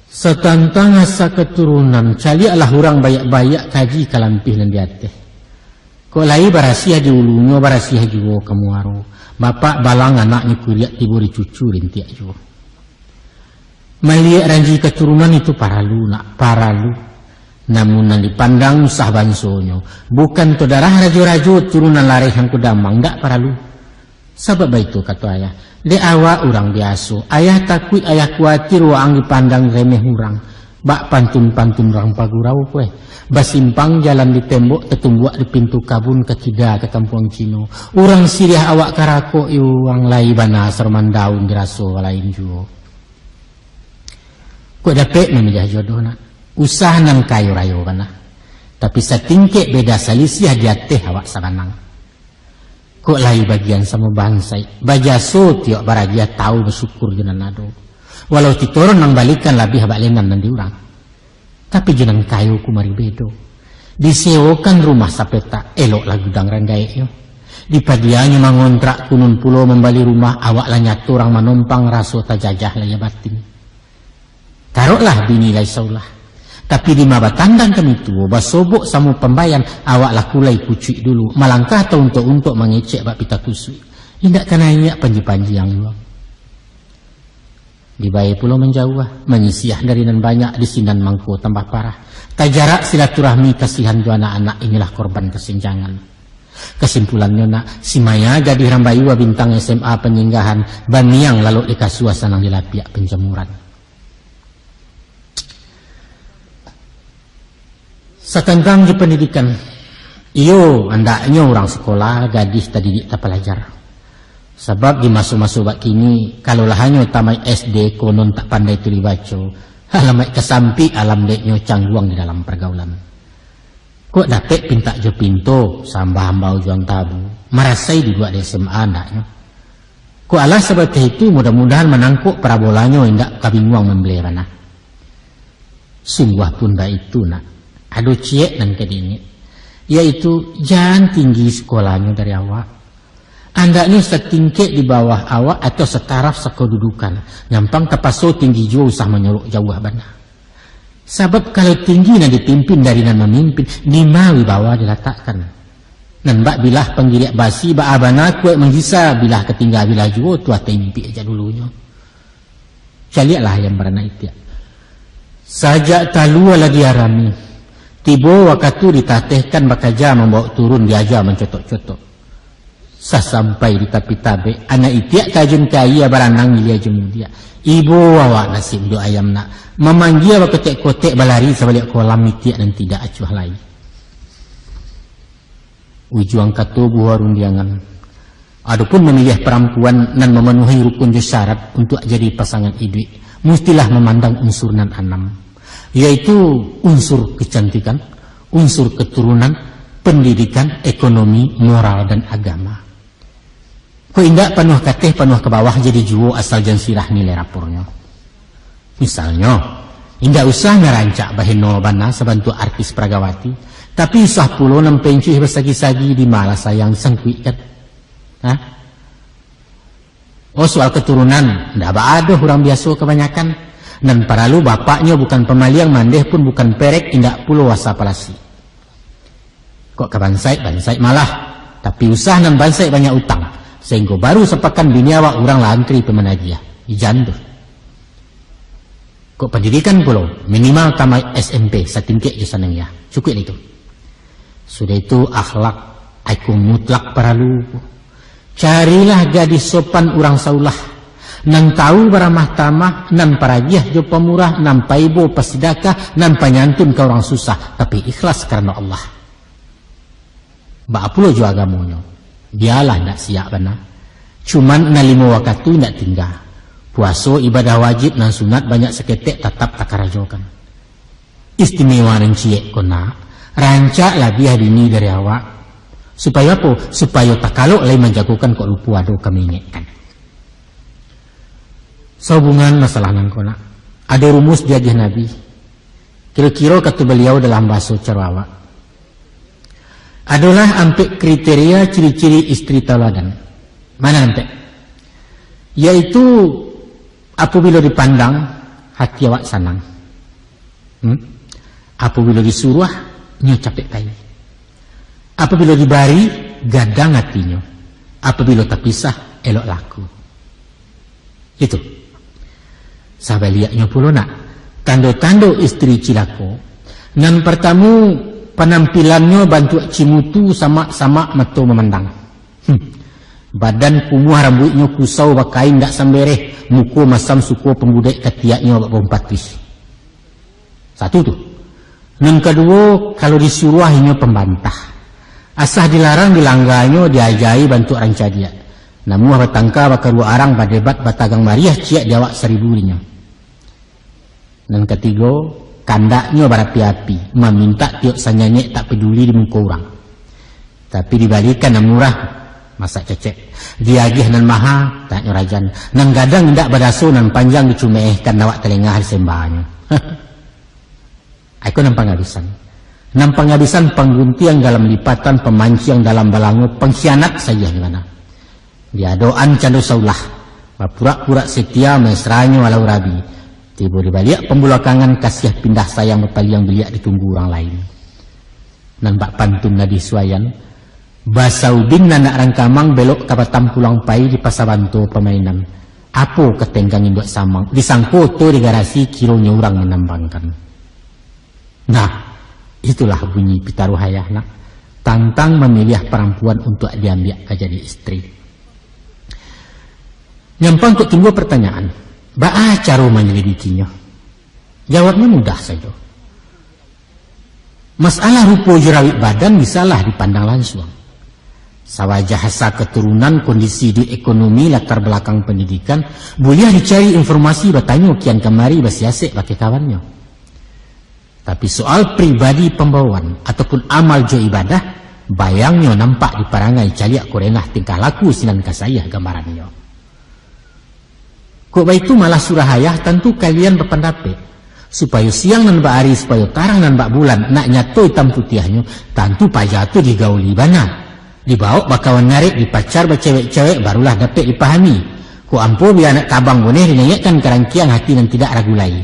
Satantang asa katurunan, caliaklah urang baiak-baiak, kaji kalampih nan di ateh. Kok lai barasiah di ulunyo, barasiah juo ka muaro. Bapak balang anaknyo kuriak, tibo di cucu rintiak juo. Maliek ranji katurunan itu paralu, nak, paralu. Namun nan dipandang usah bansonyo. Bukan tu darah rajo-rajo, turunan lareh angku damang, ndak paralu. Sabab baitu kato ayah, dek awak urang biaso, ayah takuik, ayah kuatir waang dipandang remeh urang. Bak pantun-pantun urang pagurau ko eh, basimpang jalan di tembok, tatumbuak di pintu kabun, ka kida ka kampuang Cino. Urang siriah awak karakok, iyo, urang lai bana saroman daun, diraso lain juo. Kok dapek mamiliah jodoh nak, usah nan kayo rayo bana. Tapi satingkek beda salisiah, di ateh awak sabanang. Kok lai bagian samo bansaik, bajaso tiok baragiah, tau basyukur jo nan ado. Walau titoron nan balikan, labiah bak lenan nan di urang. Tapi jo nan kayo kumari bedo. Disewokan rumah sapetak, eloklah gudang ranggaeknyo. Dipadianyo mangontrak, kunun pulo mambali rumah, awak lah nyato urang manompang, raso tajajah lahia batin. Taroklah bini lai saulah. Tapi dima batandang kami tuo, basobok samo pambayan, awak lah kulai kucuik dulu, malangkah tauntok-untok, mangecek bak pita kusuik. Indak ka naiak panji-panji ang iwang. Dibae pulo manjauah, manyisiah dari nan banyak, di sinan mangko tambah parah. Tajarak silaturahmi, kasihan jo anak-anak, inilah korban kasenjangan. Kasimpulannyo nak, si Maya gadih rambayu babintang S M A Panyinggahan, baniang lalok di kasua sanang di lapiak panjamuran. Satantang jo pandidikan, iyo, andaknyo urang sikola gadih tadidik tapalajar. Sabab di maso-maso bak kini, kalau lah hanyo tamaik S D konon tak pandai tuli baco, alamaik tasampik alam deknyo cangguang di dalam pargaulan. Kok dapek pintak jo pinto, sambah ambau jo antabu, marasai duduak di S M A andaknyo. Kok alah sabateh itu, mudah-mudahan manangkok parabolanyo indak kabinguang mambeleh bana. Sungguah pun baitu nak, ado ciek nan ka diingek, yaitu jan tinggi sikolahnyo dari awak. Andaknyo satingkek di bawah awak atau sataraf sakodudukan, nyampang tapaso tinggi juo usah manyorok jauah bana. Sabab kalau tinggi nan dipimpin dari nan mamimpin, dima wibawa dilatakkan. Nan bak bilah panggiriak basi, baa bana kuaik manggisa, bilah katingga bilah juo, tuah taimpik jak dulunyo. Caliaklah ayam baranak itiak. Sajak talua lah diarami, tibo wakatu ditatehkan bakaja mambaok turun diaja mancotok-cotok. Sasampai di tapi tabek, anak itiak tajun ka aia baranang ilia jo mudiak. Ibo awak nasib dek ayam nak, mamanggia bakotek-kotek balari sabaliak kolam itiak nan tidak acuah lai. Ujuang kato buah rundiangan. Adopun mamiliah parampuan nan mamanuahi rukun jo syarat untuak jadi pasangan iduik, mustilah mamandang unsur nan anam, yaitu unsur kecantikan, unsur keturunan, pendidikan, ekonomi, moral, dan agama. Kok indak panuah kateh, panuah ka bawah jadi juo asal jan sirah nilai rapornyo. Misalnyo, indak usah narancak baheno bana sabantuak artis Pragawati, tapi usah pulo nan pencuih basagi-sagi di malah sayang disangkuikkan. Hah? Oh, soal keturunan, ndak baa doh urang biaso kabanyakan. Nan paralu bapaknyo bukan pamaliang, mandeh pun bukan perek, indak pulo asa palasi. Kok ka bansaik, bansaik malah. Tapi usah nan bansaik banyak utang, sahinggo baru sapakan bini awak urang lah antri pai managiah. Ijan tu. Kok pandidikan pulo, minimal tamaik S M P satingkek jo sanang ya. Cukuik itu. Sudah itu akhlak, iko mutlak paralu. Carilah gadih sopan urang saulah, nan tahu baramah tamah, nan paragiah jo pamurah, nan paibo pasidakah, nan panyantun ka urang susah, tapi ikhlas karano Allah. Baa pulo jo agamonyo, bialah indak siak bana. Cuman nan limo wakatu indak tingga. Puaso, ibadah wajib nan sunat banyak saketek tatap takarajokan. Istimewa nan ciek ko nak, rancak labiah dini dari awak. Supayo apo? Supayo takalok lai manjagokan kok lupo ado ka maingekkan. Sahubungan masalah nan ko nak, ado rumus diagiah Nabi. Kiro-kiro kato baliau dalam bahaso caro awak. Adolah ampek kriteria ciri-ciri istri tauladan. Mana ampek? Yaitu, apabilo dipandang, hati awak sanang. Hmm? Apabilo disuruah, nyo capek pai. Apabilo dibari, gadang atinyo. Apabilo tapisah, elok laku. Itu. Sabaliaknyo pulo nak, tando-tando istri cilako. Nan partamu, panampilannyo bantuak cimutu, samak-samak mato mamandang. Hmm. Badan kumuah, rambuiknyo kusau bakain dak sambereh, muko masam suko pambudek, katiaknyo bak bawang patuih. Satu tu. Nan kaduo, kalau disuruah inyo pambantah. Asa dilarang dilangganyo diajai bantuak rancadiak. Namuah batangka bakaruak arang, badebat batagang mariah, ciek di awak saribu dinyo. Nan katigo, kandaknyo barapi-api, mamintak tiok sanyanyek tak paduli di muko urang. Tapi dibalikan nan murah, masak cecek. Diagiah nan maha, tak nyo rajan. Nan gadang indak badaso, nan panjang dicumeehkan, awak talengah disembahnyo. Aiko nan pangabisan. Nan pangabisan pangguntiang dalam lipatan, pamanciang dalam balango, pangkhianat sagiah di mana. Diadoan cando saulah, bapurak-purak setia, mesranyo alau rabi. Tibo di baliak pambulakangan, kasiah pindah sayang, bapaliang biliak ditunggu urang lain. Nan bak pantun Nadih Suayan, basaubing nan nak rangkamang, belok ka Batam pulang pai, di Pasa Banto pamainan. Apo ka tenggang induak samang, disangko oto di garasi, kironyo urang manambangkan. Nah, itulah bunyi pitaruah ayah nak. tantang mamiliah parampuan untuak diambiak ka jadi istri. Nyampang kok timbua partanyaan, baa caro manyalidikinyo? Jawabnyo mudah sajo. Masalah rupo jo rawik badan bisalah dipandang lansuang. Sawajah asa katurunan, kondisi iduik ekonomi, latar balakang pandidikan, buliah dicari informasi, batanyo kian kamari, basiasek bakeh kawannyo. Tapi soal pribadi pambawaan ataupun amal jo ibadah, bayangnyo nampak di parangai, caliak kurenah tingkah laku sinan kasayah gambarannyo. Kok baitu malah surah ayah, tantu kalian bapandapek, supayo siang nan bak ari, supayo tarang nan bak bulan, nak nyato itam putiahnyo, tantu paja tu digauli bana. Dibawok bakawan ngarek, dipacar bacewek-cewek, barulah dapek dipahami. Kok ampo bia anak kabang boneh, dinaiakkan ka rangkiang hati nan tidak ragu lai.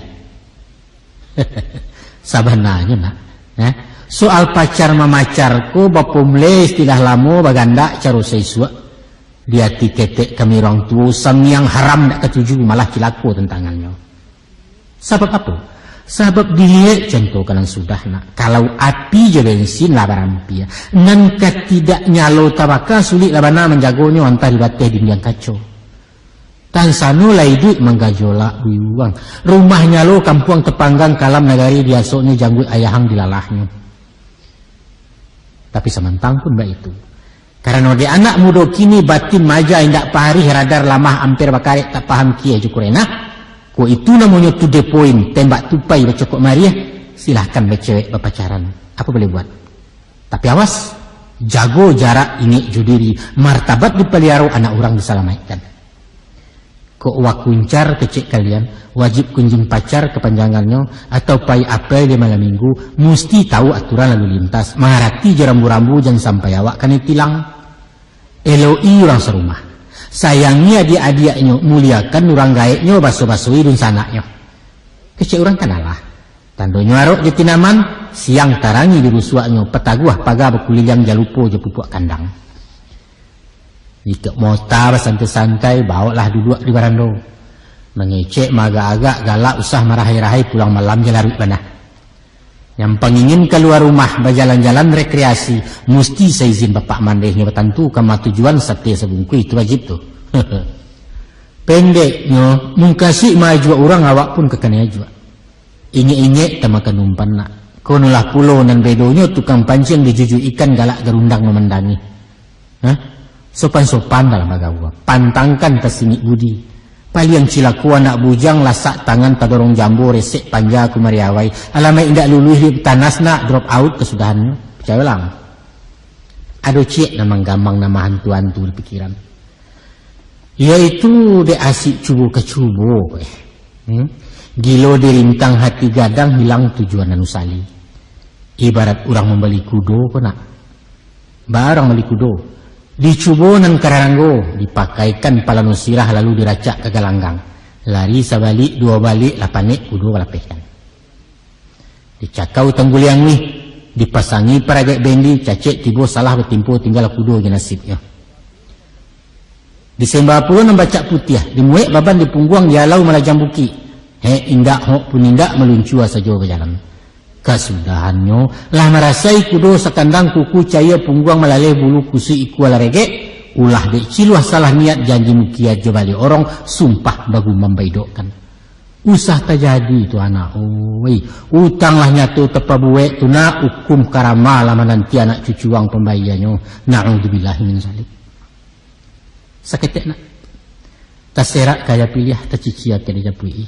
Sabananyo, nak, eh, soal pacar mamacar ko bapomle istilah lamo, bagandak caro saisuak. Di ati ketek kami urang tuo, sangiang haram dak katuju, malah cilako tantangannyo. Sabab apo? Sabab diliek contoh ka nan sudah, nak. Kalau api jo bensin lah barampia, nan ka tidak nyalo tabaka, sulik lah bana manjagonyo antah di bateh dindiang kaco. Tansano lah iduik manggajolak buyuang. Rumah nyalo kampuang tapanggang, kalam nagari diasoknyo, jangguik ayahang dilalahnyo. Tapi samantang pun baitu. Karano dek anak mudo kini batin maja indak parih, radar lamah, amper bakarek, tak paham kieh jo kurenah. Ko itu namonyo to the point, tembak tupai bacokok mariah, silahkan bacewek bapacaran. Apo boleh buat? Tapi awas, jago jarak, ingek jo diri, martabat dipaliaro, anak urang disalamaikkan. Kok wakuncar kecek kalian, wajib kunjung pacar kapanjangannyo, atau pai apel di malam minggu, musti tahu aturan lalu lintas, mangarati jo rambu-rambu, jan sampai awak kanai tilang. Elok-i urang sarumah, sayangi adiak-adiaknyo, muliakan urang gaeknyo, baso-basoi dunsanaknyo. Kecek urang kan alah, tandonyo arok jo tinaman, siang tarangi di rusuaknyo, pataguah paga bakuliliang, jan lupo jo pupuak kandang. Jikok mota basantai-santai, bawoklah duduak di barando. Mangecek maagak-agak, galak usah marahai-rahai, pulang malam jo laruik bana. Nyampang ingin kalua rumah, bajalan-jalan rekreasi, musti saizin bapak mandehnyo, batantu kama tujuan, sate sabungkuih, itu wajib tu. Pendeknyo, mungkasuik maajuak urang, awak pun kakanai ajuak. Ingek-ingek tamakan umpan, nak. Konolah pulo nan bedonyo, tukang panciang dijujuik ikan, galak garundang mamandangi. Hah? Sopan-sopan dalam bagaua, pantangkan tasingik budi. Paliang cilako anak bujang, lasak tangan tadorong jambo, resek panja kumari awai. Alamaik indak luluih di tanas, nak, drop out kasudahannyo. Picayolah. Ado ciek nan manggamang, nan mahantu-hantu di pikiran. Yaitu dek asik cubo ka cubo, eh. Hmm? Gilo dirintang hati gadang, hilang tujuan nan usali. Ibarat urang mambali kudo ko, nak. Baa urang mambali kudo? Dicubo nan kararanggo, dipakaikan palano sirah, lalu diracak ka galanggang. Lari sabalik duo balik, lah panek kudo balapehkan. Dicakau tangguliang wih, dipasangi paragaik bendi, cacek tibo salah batimpo, tinggal kudo jo nasibnyo. Disemba pulo nan bacak putiah, dimuek baban di pungguang, dialau malajang bukik. Hek indak, hok pun indak, maluncua sajo bajalan. Kasudahannyo, lah marasai kudo sakandang, kuku caia pungguang malaleh, bulu kusuik ikua lah regek, ulah dek ciluah salah niat, janji mukiat jo baliak orong, sumpah bagumam baidokkan. Usah tajadi tu, anak, oi. Utang lah nyato tapabuek tu, nak, ukum karama lah mananti anak cucu ang pambayianyo. Na'udzubillahi min zalik. Saketek, nak. Taserak ka aia piliah, tacicia ka dijapuik-i.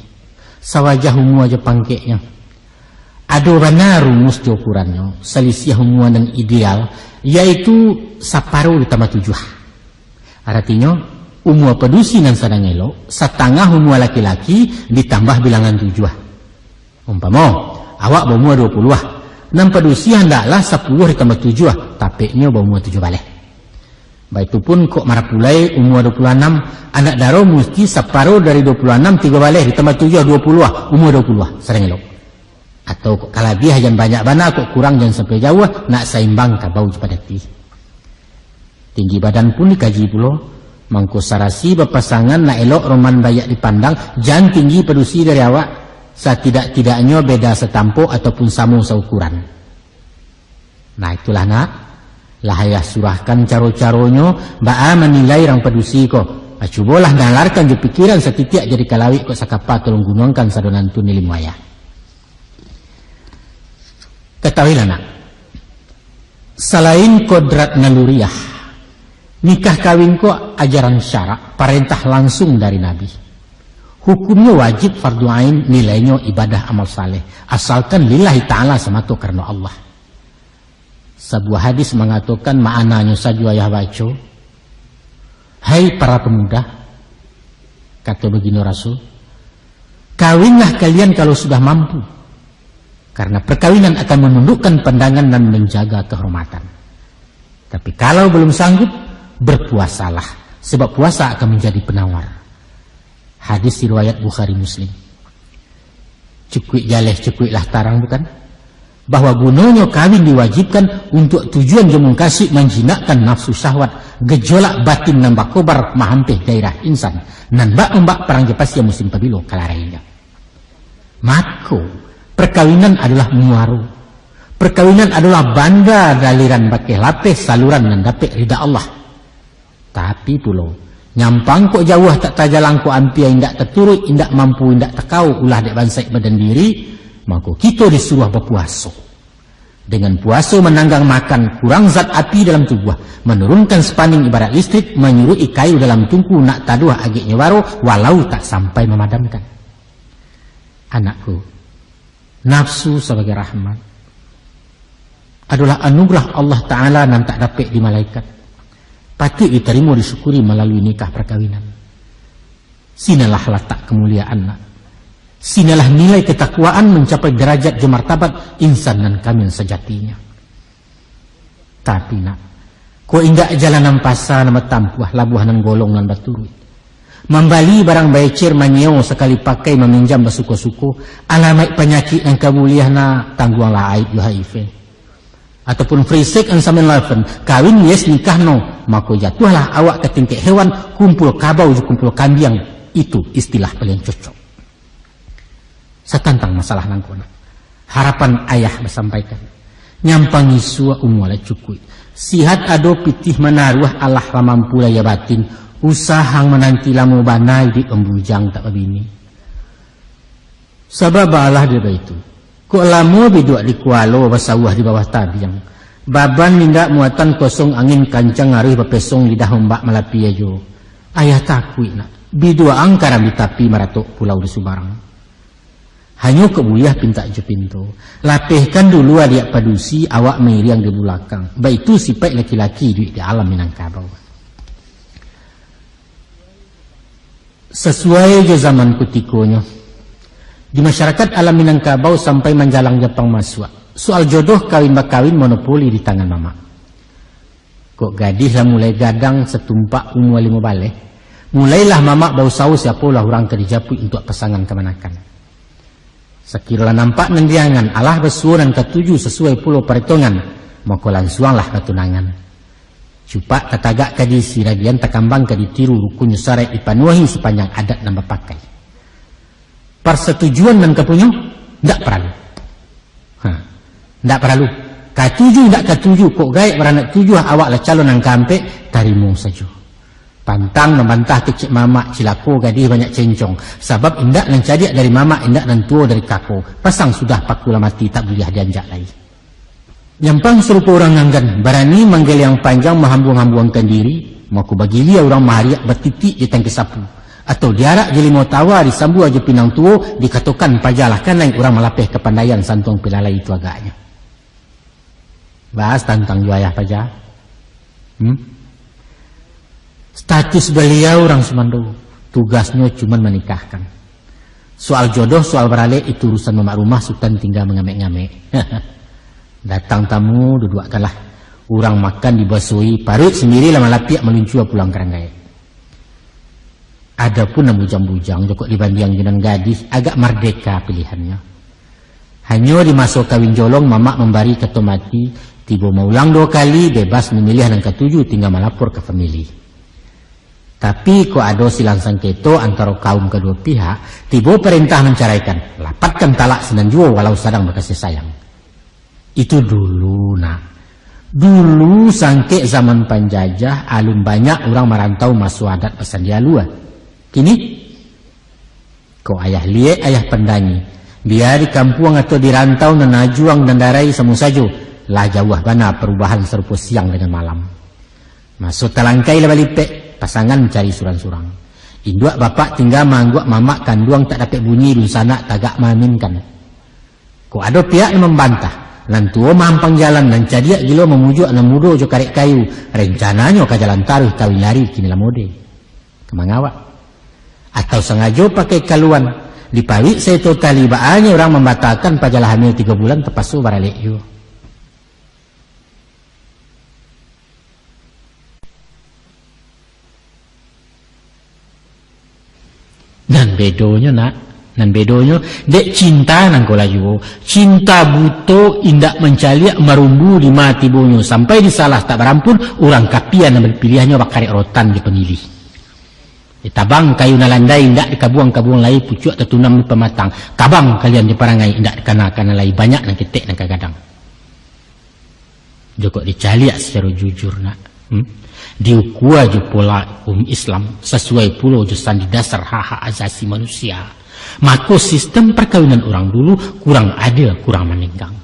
Sawajah umua jo pangkeknyo. Ado bana rumus jo ukurannyo, salisiah umua nan ideal, yaitu saparo ditambah tujuah. Aratinyo, umua padusi nan sadang elok, satangah umua laki-laki ditambah bilangan tujuah. Umpamo, awak baumua duo puluah, nan padusi handaklah sapuluah ditambah tujuah, tapeknyo baumua tujuah baleh. Baitu pun kok marapulai umua duo puluah anam, anak daro musti saparo dari duo puluah anam, tigo baleh ditambah tujuah, duo puluah, umua duo puluah, sadang elok. Atau kok kalabiah jan banyak bana, kok kurang jan sampai jauah, nak saimbang kabau jo padati. Tinggi badan pun dikaji pulo, mangko sarasi bapasangan nak elok roman baiak dipandang, jan tinggi padusi dari awak, satidak-tidaknyo beda satampok ataupun samo saukuran. Nah, itulah, nak. Lah ayah surahkan caro-caronyo, baa manilai urang padusi ko. Ah, cubolah nalarkan jo pikiran satitiak jadi kalawik kok sakapa tolong gunuangkan sadonantun ilmu ayah. Katahuilah nak, salain kodrat naluriah, nikah kawin ko ajaran syarak, parentah langsung dari Nabi. Hukumnyo wajib, fardu ain, nilainyo ibadah amal saleh, asalkan lillahi ta'ala samato karano Allah. Sabuah hadis mangatokan, ma'ananyo sajo ayah baco, "Hai para pemuda," kato baginda Rasul, "kawinlah kalian kalau sudah mampu, karena perkawinan akan menundukkan pandangan dan menjaga kehormatan. Tapi kalau belum sanggup, berpuasalah, sebab puasa akan menjadi penawar." Hadis riwayat Bukhari Muslim. Cukuik jaleh, cukuiklah tarang, bukan? Bahwa gunonyo kawin diwajibkan untuak tujuan jo mukasuik manjinakkan nafsu syahwat, gejolak batin nan bakobar mahampeh gairah insan, nan bak ombak parang jo pasia musim pabilo ka larainyo. Mako, perkawinan adolah muaro. Perkawinan adolah banda daliran bakeh lapeh saluran nan dapek rida Allah. Tapi pulo, nyampang kok jauah tak tajalang, kok ampia indak taturuik, indak mampu, indak takao ulah dek bansaik badan diri, mangko kito disuruah bapuaso. Dengan puaso mananggang makan, kurang zat api dalam tubuah, manurunkan spaning ibarat listrik, manyuruik kayu dalam tungku, nak taduah ageknyo baro, walau tak sampai mamadamkan. Anakku, nafsu sabagai rahmat adolah anugerah Allah Ta'ala nan tak dapek dimalaikat. Patuik ditarimo, disyukuri malalui nikah parkawinan. Sinalah latak kamuliaan, nak. Sinalah nilai katakwaan mancapai darajat jo martabat insan nan kamil sajatinyo. Tapi nak, kok indak jalan nan pasa nan batampuah, labuah nan golong nan baturuik. Mambali barang baecer, manyeo sakali pakai, maminjam basuko-suko, alamaik panyakik nan ka buliah nak, tangguanglah aib jo H I V. Ataupun free sex and seven eleven, kawin yes nikah no, mako jatuahlah awak ka tingkek hewan, kumpul kabau jo kumpul kambiang, itu istilah paling cocok. Satantang masalah nangko nak, harapan ayah basampaikan, nyampang isuak umua lah cukuik. Sihat ado pitih manaruah, alah lah mampu lahia batin, usah ang mananti lamo bana iduik pambujang tak babini. Sabab alah dek baitu, kok lamo biduak di kualo, basawah di bawah tabiang, baban indak muatan kosong, angin kancang aruih bapesong, lidah ombak malapi ajo. Ayah takuik nak, biduak ang karam di tapi, maratok pulau di subarang. Hanyo kok buliah pintak jo pinto. Lapehkan dulu adiak padusi, awak mairiang di bulakang. Baitu sipaik laki-laki iduik di alam Minangkabau. Sasuai jo zaman kutikonyo, di masyarakat alam Minangkabau sampai manjalang Japang masuak, soal jodoh kawin-bakawin monopoli di tangan mamak. Kok gadih lah mulai gadang, satumpak umua limo baleh, mulailah mamak bausaho siapolah urang ka dijapuik untuak pasangan kamanakan. Sakiro lah nampak nan di angan, alah basuo nan katuju sasuai pulo paretongan, mako lansuanglah batunangan. Cupak tatagak ka diisi, ragian takambang ka ditiru, rukunnyo saraik dipanuahi, sapanjang adat nan bapakai. Parsatujuan nan kapunyo, ndak paralu. Ha, ndak paralu. Katuju, ndak katuju, kok gaek baranak tujuah, awak lah calon nan kaampek, tarimo sajo. Pantang mambantah kecek mamak, cilako gadih banyak cencong. Sabab indak nan cadiak dari mamak, indak nan tuo dari kako. Pasang sudah, paku lah mati, tak buliah dianjak lai. Nyampang sarupo urang anggan, barani manggeliang panjang, mahambuang-hambuangkan diri, mako bagilia urang mahariak batitik di tangki sapu, atau diarak jo limau tawa, disambua jo pinang tuo, dikatokan pajalah kanai, urang malapeh kapandaian, santuang pilalai itu agaknyo. Bahas tantang jo ayah paja. Hmm? Status baliau urang sumando, tugasnyo cuman manikahkan. Soal jodoh, soal baralek, itu urusan mamak rumah, Sutan tingga mangamek-ngamek. Datang tamu, duduakkanlah. Urang makan dibasuahi, paruik sandiri lah malapiak, maluncua pulang ka ranggaek. Adopun nan bujang-bujang, jokok dibandiang jo nan gadih, agak mardeka pilihannyo. Hanyo di maso kawin jolong, mamak mambari kato mati, tibo maulang duo kali, bebas mamiliah nan katuju, tingga malapor ka famili. Tapi, kok ado silang sangketo antaro kaum kaduo pihak, tibo parentah mancaraikan, lapatkan talak sinan juo walau sadang bakasih sayang. Itu dulu, nak. Dulu sangkek zaman panjajah, alun banyak urang marantau maso adat basandia alua. Kini, ko ayah liek, ayah pandangi. Bia di kampuang atau di rantau, nan ajuang nan darai samo sajo, lah jauah bana parubahan sarupo siang dangan malam. Maso talangkai lah balipek, pasangan mancari surang-surang. Induak bapak tingga maangguak mamak kanduang tak dapek bunyi, dunsanak tagak maaminkan. Kok ado pihak nan mambantah, nan tuo mahampang jalan, nan cadiak gilo mamujuak nan mudo jo karek kayu, rencananyo ka jalan taruih kawin lari kini lah mode. Ka mangawak? Atau sangajo pakai kaluan, dipawik saito tali, baanyo urang mambatalkan pajalah hamil tigo bulan tapaso baralek juo. Nan bedonyo, nak, nan bedonyo, dek cinta nan ko lah juo. Cinta buto indak mancaliak marumbu di ma tibonyo, sampai disalah tak barampun, urang kapia nan bapiliahnyo bakarek rotan di pangilih. Ditabang kayu nan landai, indak dikabuang-kabuang lai, pucuak tatunam di pamatang. Kabang kalian di parangai, indak dikana-kana lai, banyak nan ketek nan ka gadang. Jokok dicaliak sacaro jujur, nak, hmm? Diukua jo pola hukum Islam, sasuai pulo jo sandi dasar hak-hak asasi manusia, mako sistem parkawinan urang dulu kurang adil, kurang manenggang.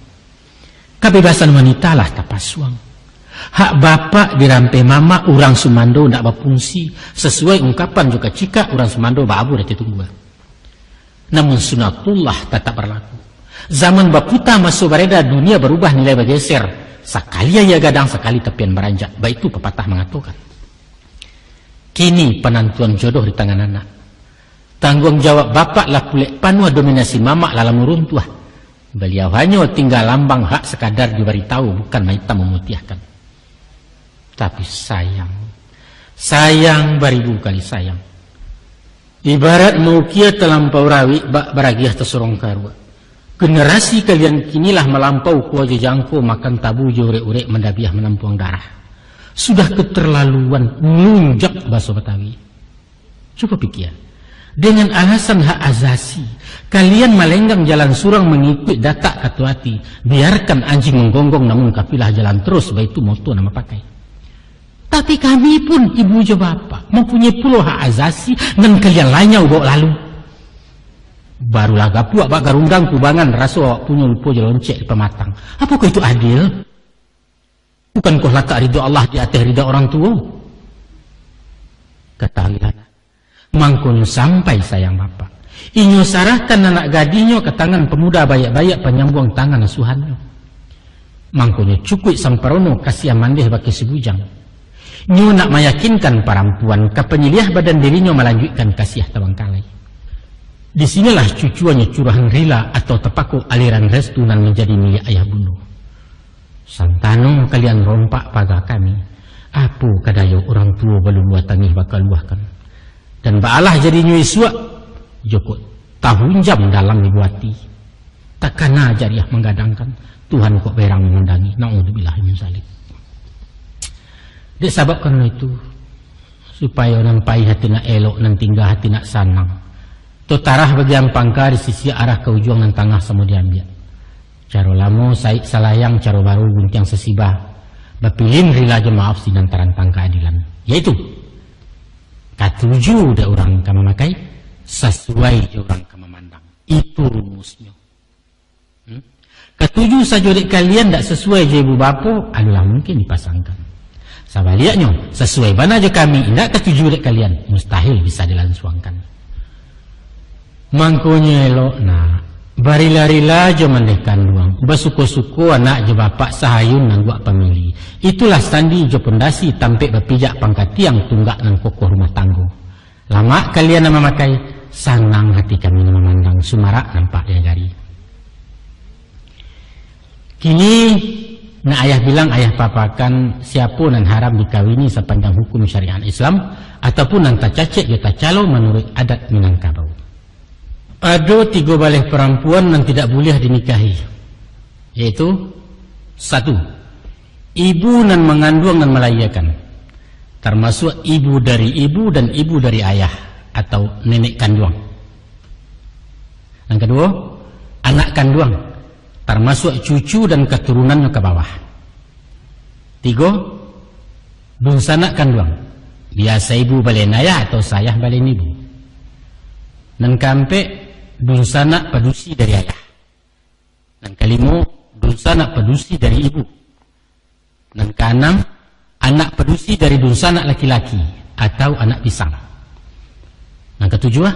Kabebasan wanita lah tapasuang. Hak bapak dirampeh mamak, urang sumando ndak bafungsi, sasuai ungkapan jo kacikak urang sumando baabu dati tunggua. Namun sunatullah tatap barlaku. Zaman baputa, maso bareda, dunia barubah, nilai bageser. Sakali aia gadang, sakali tapian baranjak. Baitu papatah mangatokan. Kini panantuan jodoh di tangan anak. Tangguang jawab bapak lah pulek panuah, dominasi mamak lah lamo runtuah. Baliau hanyo tingga lambang, hak sakadar dibaritahu, bukan maitam mamutiahkan. Tapi sayang, sayang, baribu kali sayang. Ibarat maukia talampau rawik, bak baragiah tasorong karuak. Generasi kalian kini lah malampau kua jo jangko, makan tabu jo urek-urek, mandabiah manampuang darah. Sudah keterlaluan, nunjak baso Batawi. Cubo pikia, dengan alasan hak asasi, kalian malenggang jalan surang, mangikuik datak kato ati, biarkan anjing manggonggong, namun kapilah jalan terus, baitu moto nan bapakai. Tapi kami pun, ibu jo bapak, mampunyai pulo hak asasi, nan kalian lanyau baok lalu. Barulah gapuak bak garundang kubangan, raso awak punyo, lupo jo loncek di pamatang. Apokoh itu adil? Bukankoh latak ridho Allah di ateh ridho urang tuo? Katahuilah, mangkonyo sampai sayang bapak, inyo sarahkan anak gadihnyo ka tangan pamuda baiak-baiak, panyambuang tangan asuhannyo. Mangkonyo cukuik samparono kasiah mandeh bakeh si bujang. Nyo nak mayakinkan parampuan ka panyiliah badan dirinyo, malanjuikkan kasiah tabangkalai. Di sinilah cucuannyo curahan rila atau tapako aliran restu nan manjadi milik ayah bundo. Santano kalian rompak paga kami, apo ka dayo urang tuo baluluah tangih bakaluahkan. Dan baalah jadinyo isuak, jokok tahunjam dalam ibu ati. Takana jariah manggadangkan, Tuhan kok berang mangandangi. Naudzubillah min zalik. Dek sabab karano itu, supayo nan paih ati nak elok, nan tingga ati nak sanang. Totarah bagian pangka, disisiak arah ka ujuang, nan tangah samo diambiak. Caro lamo saik salayang, caro baru guntiang sasibah. Bapilin rila jo maaf, sinan tarantang kaadilan. Yaitu, katuju dek urang ka mamakai, sasuai jo urang ka mamandang. Itu rumusnyo. Hmm? Katuju sajo dek kalian, dak sasuai jo ibu bapo, adolah mungkin dipasangkan. Sabaliaknyo, sasuai bana jo kami, indak katuju dek kalian, mustahil bisa dilansuangkan. Mangkonyo elok, nak, barila-rila jo mandeh kanduang, basuko-suko anak jo bapak, sahayun nangguak pamili. Itulah sandi jo pondasi, tampek bapijak pangka tiang, tunggak nan kokoh rumah tanggo. Lamak kalian nan mamakai, sanang hati kami nan mamandang, sumarak nampak di nagari. Kini, nak ayah bilang, ayah papakan, siapo nan haram dikawini sapanjang hukum syariat Islam, ataupun nan tacacek jo tacalo manuruik adat Minangkabau. Ado tigo baleh parampuan nan tidak buliah dinikahi, yaitu, satu, ibu nan manganduang nan malahiakan, tarmasuak ibu dari ibu dan ibu dari ayah atau nenek kanduang. Nan kaduo, anak kanduang, tarmasuak cucu dan katurunannyo ka bawah. Tigo, dunsanak kanduang. Biaso ibu balian ayah atau sayah balian ibu. Nan kaampek, dunsanak padusi dari ayah. Nan kalimo, dunsanak padusi dari ibu. Nan kaanam, anak padusi dari dunsanak laki-laki atau anak pisang. Nan katujuah,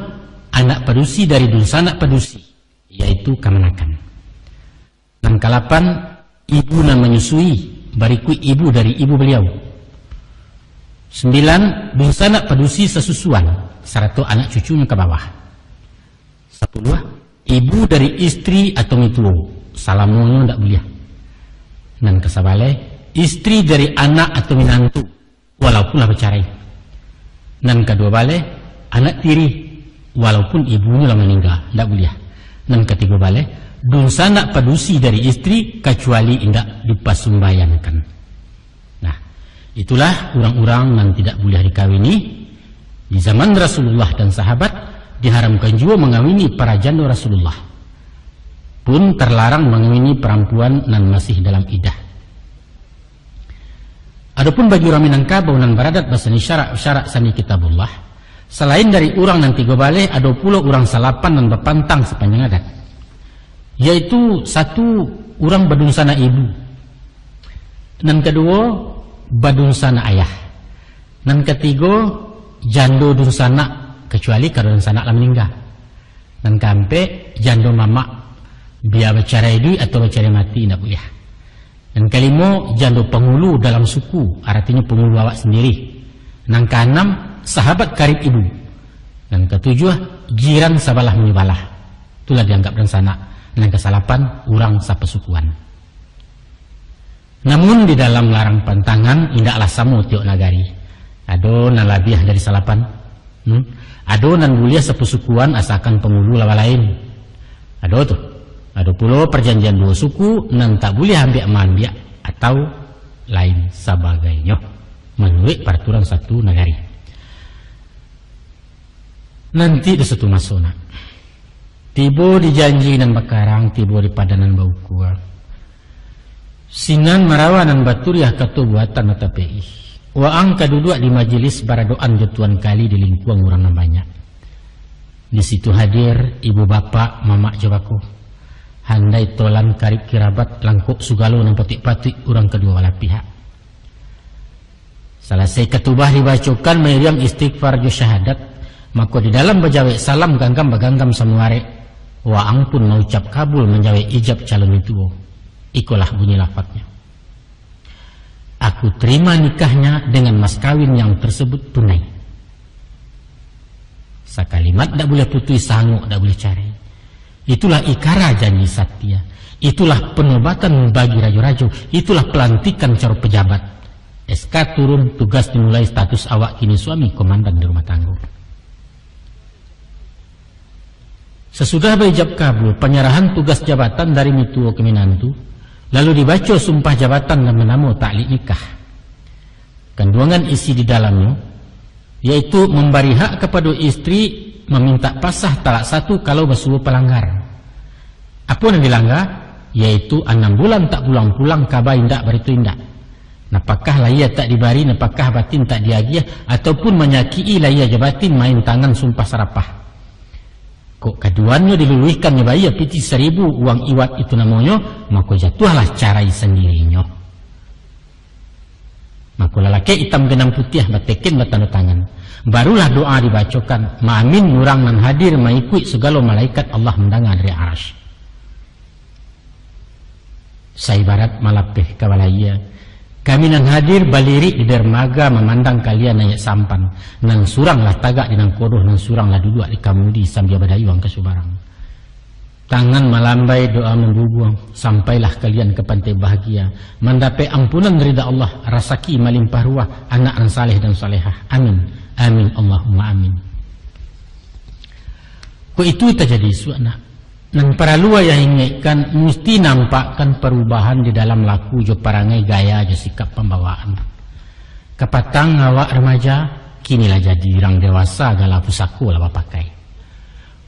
anak padusi dari dunsanak padusi, yaitu kamanakan. Nan kalapan, ibu nan manyusui, barikuik ibu dari ibu baliau. Sambilan, dunsanak padusi sasusuan, sarato anak cucunyo ka bawah. Sapuluah, ibu dari istri atau mituo, salamonyo ndak buliah. Nan kasabaleh, istri dari anak atau minantu, walaupun lah bacarai. Nan kaduo baleh, anak tiri, walaupun ibunyo lah maningga, ndak buliah. Nan katigo baleh, dunsanak padusi dari istri, kacuali indak dipasumbayankan. Nah, itulah urang-urang nan tidak buliah dikawini. Di zaman Rasulullah dan sahabat, diharamkan juo mangawini para jando Rasulullah. Pun tarlarang mangawini parampuan nan masih dalam idah. Adopun bagi urang Minangkabau nan baradat basani syarak-syarak sani Kitabullah, salain dari urang nan tigo baleh, ado pulo urang salapan nan bapantang sapanjang adat, yaitu satu, urang badunsanak ibu, nan kaduo, badunsanak ayah, nan katigo, jando dunsanak, kacuali kalau dunsanak lah maningga. Nan kaampek, jando mamak, bia bacarai iduik atau bacarai mati, indak buliah. Nan kalimo, jando pangulu dalam suku, aratinyo pangulu awak sandiri. Nan kaanam, sahabat karib ibu. Nan katujuah, jiran sabalah manyobalah. Itulah dianggap dunsanak. Nan kasalapan, urang sapasukuan. Namun, di dalam larang pantangan, indaklah samo tiok nagari. Ado nan labiah dari salapan. Hmm? Ado nan buliah sapasukuan asakan pangulu lawan lain. Ado tu. Ado pulo parjanjian duo suku nan tak buliah ambiak-maambiak atau lain sabagainyo, manuruik paraturan satu nagari. Nanti di satu maso, nak. Tibo di janji nan bakarang, tibo di padan nan baukua. Sinan marawa nan baturiah, kato buatan batapek ih. Waang ka duduak di majelis baradoan jo Tuan Kali di lingkuang urang nan banyak. Di situ hadir ibu bapak, mamak jo bako. Handai tolan karib kirabat, langkok sugalo nan patuik-patuik urang kaduo balah pihak. Salasai katubah dibacokan mairiang istighfar jo syahadat, mako di dalam bajawek salam ganggam baganggam samuarek, waang pun maucap kabul manjawek ijab calon mintuo. Ikolah bunyi lafadnyo, "Aku terima nikahnya dengan mas kawin yang tersebut tunai." Sakalimat dak buliah putuih, sangok dak buliah carai. Itulah ikara janji satia. Itulah penobatan bagi rajo-rajo. Itulah pelantikan caro pejabat. S K turun, tugas dimulai, status awak kini suami komandan di rumah tanggo. Sasudah baijab kabul panyarahan tugas jabatan dari mintuo ka minantu, lalu dibaco sumpah jabatan nan banamo taklik nikah. Kanduangan isi di dalamnyo, yaitu mambari hak kapado istri mamintak pasah talak satu kalau basuo palanggar. Apo nan dilangga? Yaitu anam bulan tak pulang-pulang, kaba indak, barito indak. Napakah lahia tak dibari, napakah batin tak diagiah, ataupun manyakik-i lahia jo batin, main tangan sumpah sarapah. Kok kaduanyo diluluihkan nyo bayia pitih saribu uang iwat itu namonyo, mako jatuahlah carai sandirinyo. Mako lalakek itam ganang putiah, bateken batando tangan. Barulah doa dibacokan, maamin urang nan hadir, maikuik sagalo malaikat Allah mandanga dari Arasy. Saibarat malapeh ka balaia, kami nan hadir balirik di darmaga mamandang kalian naiak sampan, nan surang lah tagak di nangkodoh, nan surang lah duduak di kamudi sambia badayuang ka subarang. Tangan malambai, doa mambubuang, sampailah kalian ka pantai bahagia, mandapek ampunan rida Allah, rasaki malimpah ruah, anak nan saleh dan salehah. Amin. Amin, Allahumma amin. Kok itu tajadi isuak, nak. Nan paralu ayah ingekkan, musti nampakkan parubahan di dalam laku jo parangai, gaya jo sikap pambawaan. Kapatang awak remaja, kini lah jadi urang dewasa, gala pusako lah bapakai.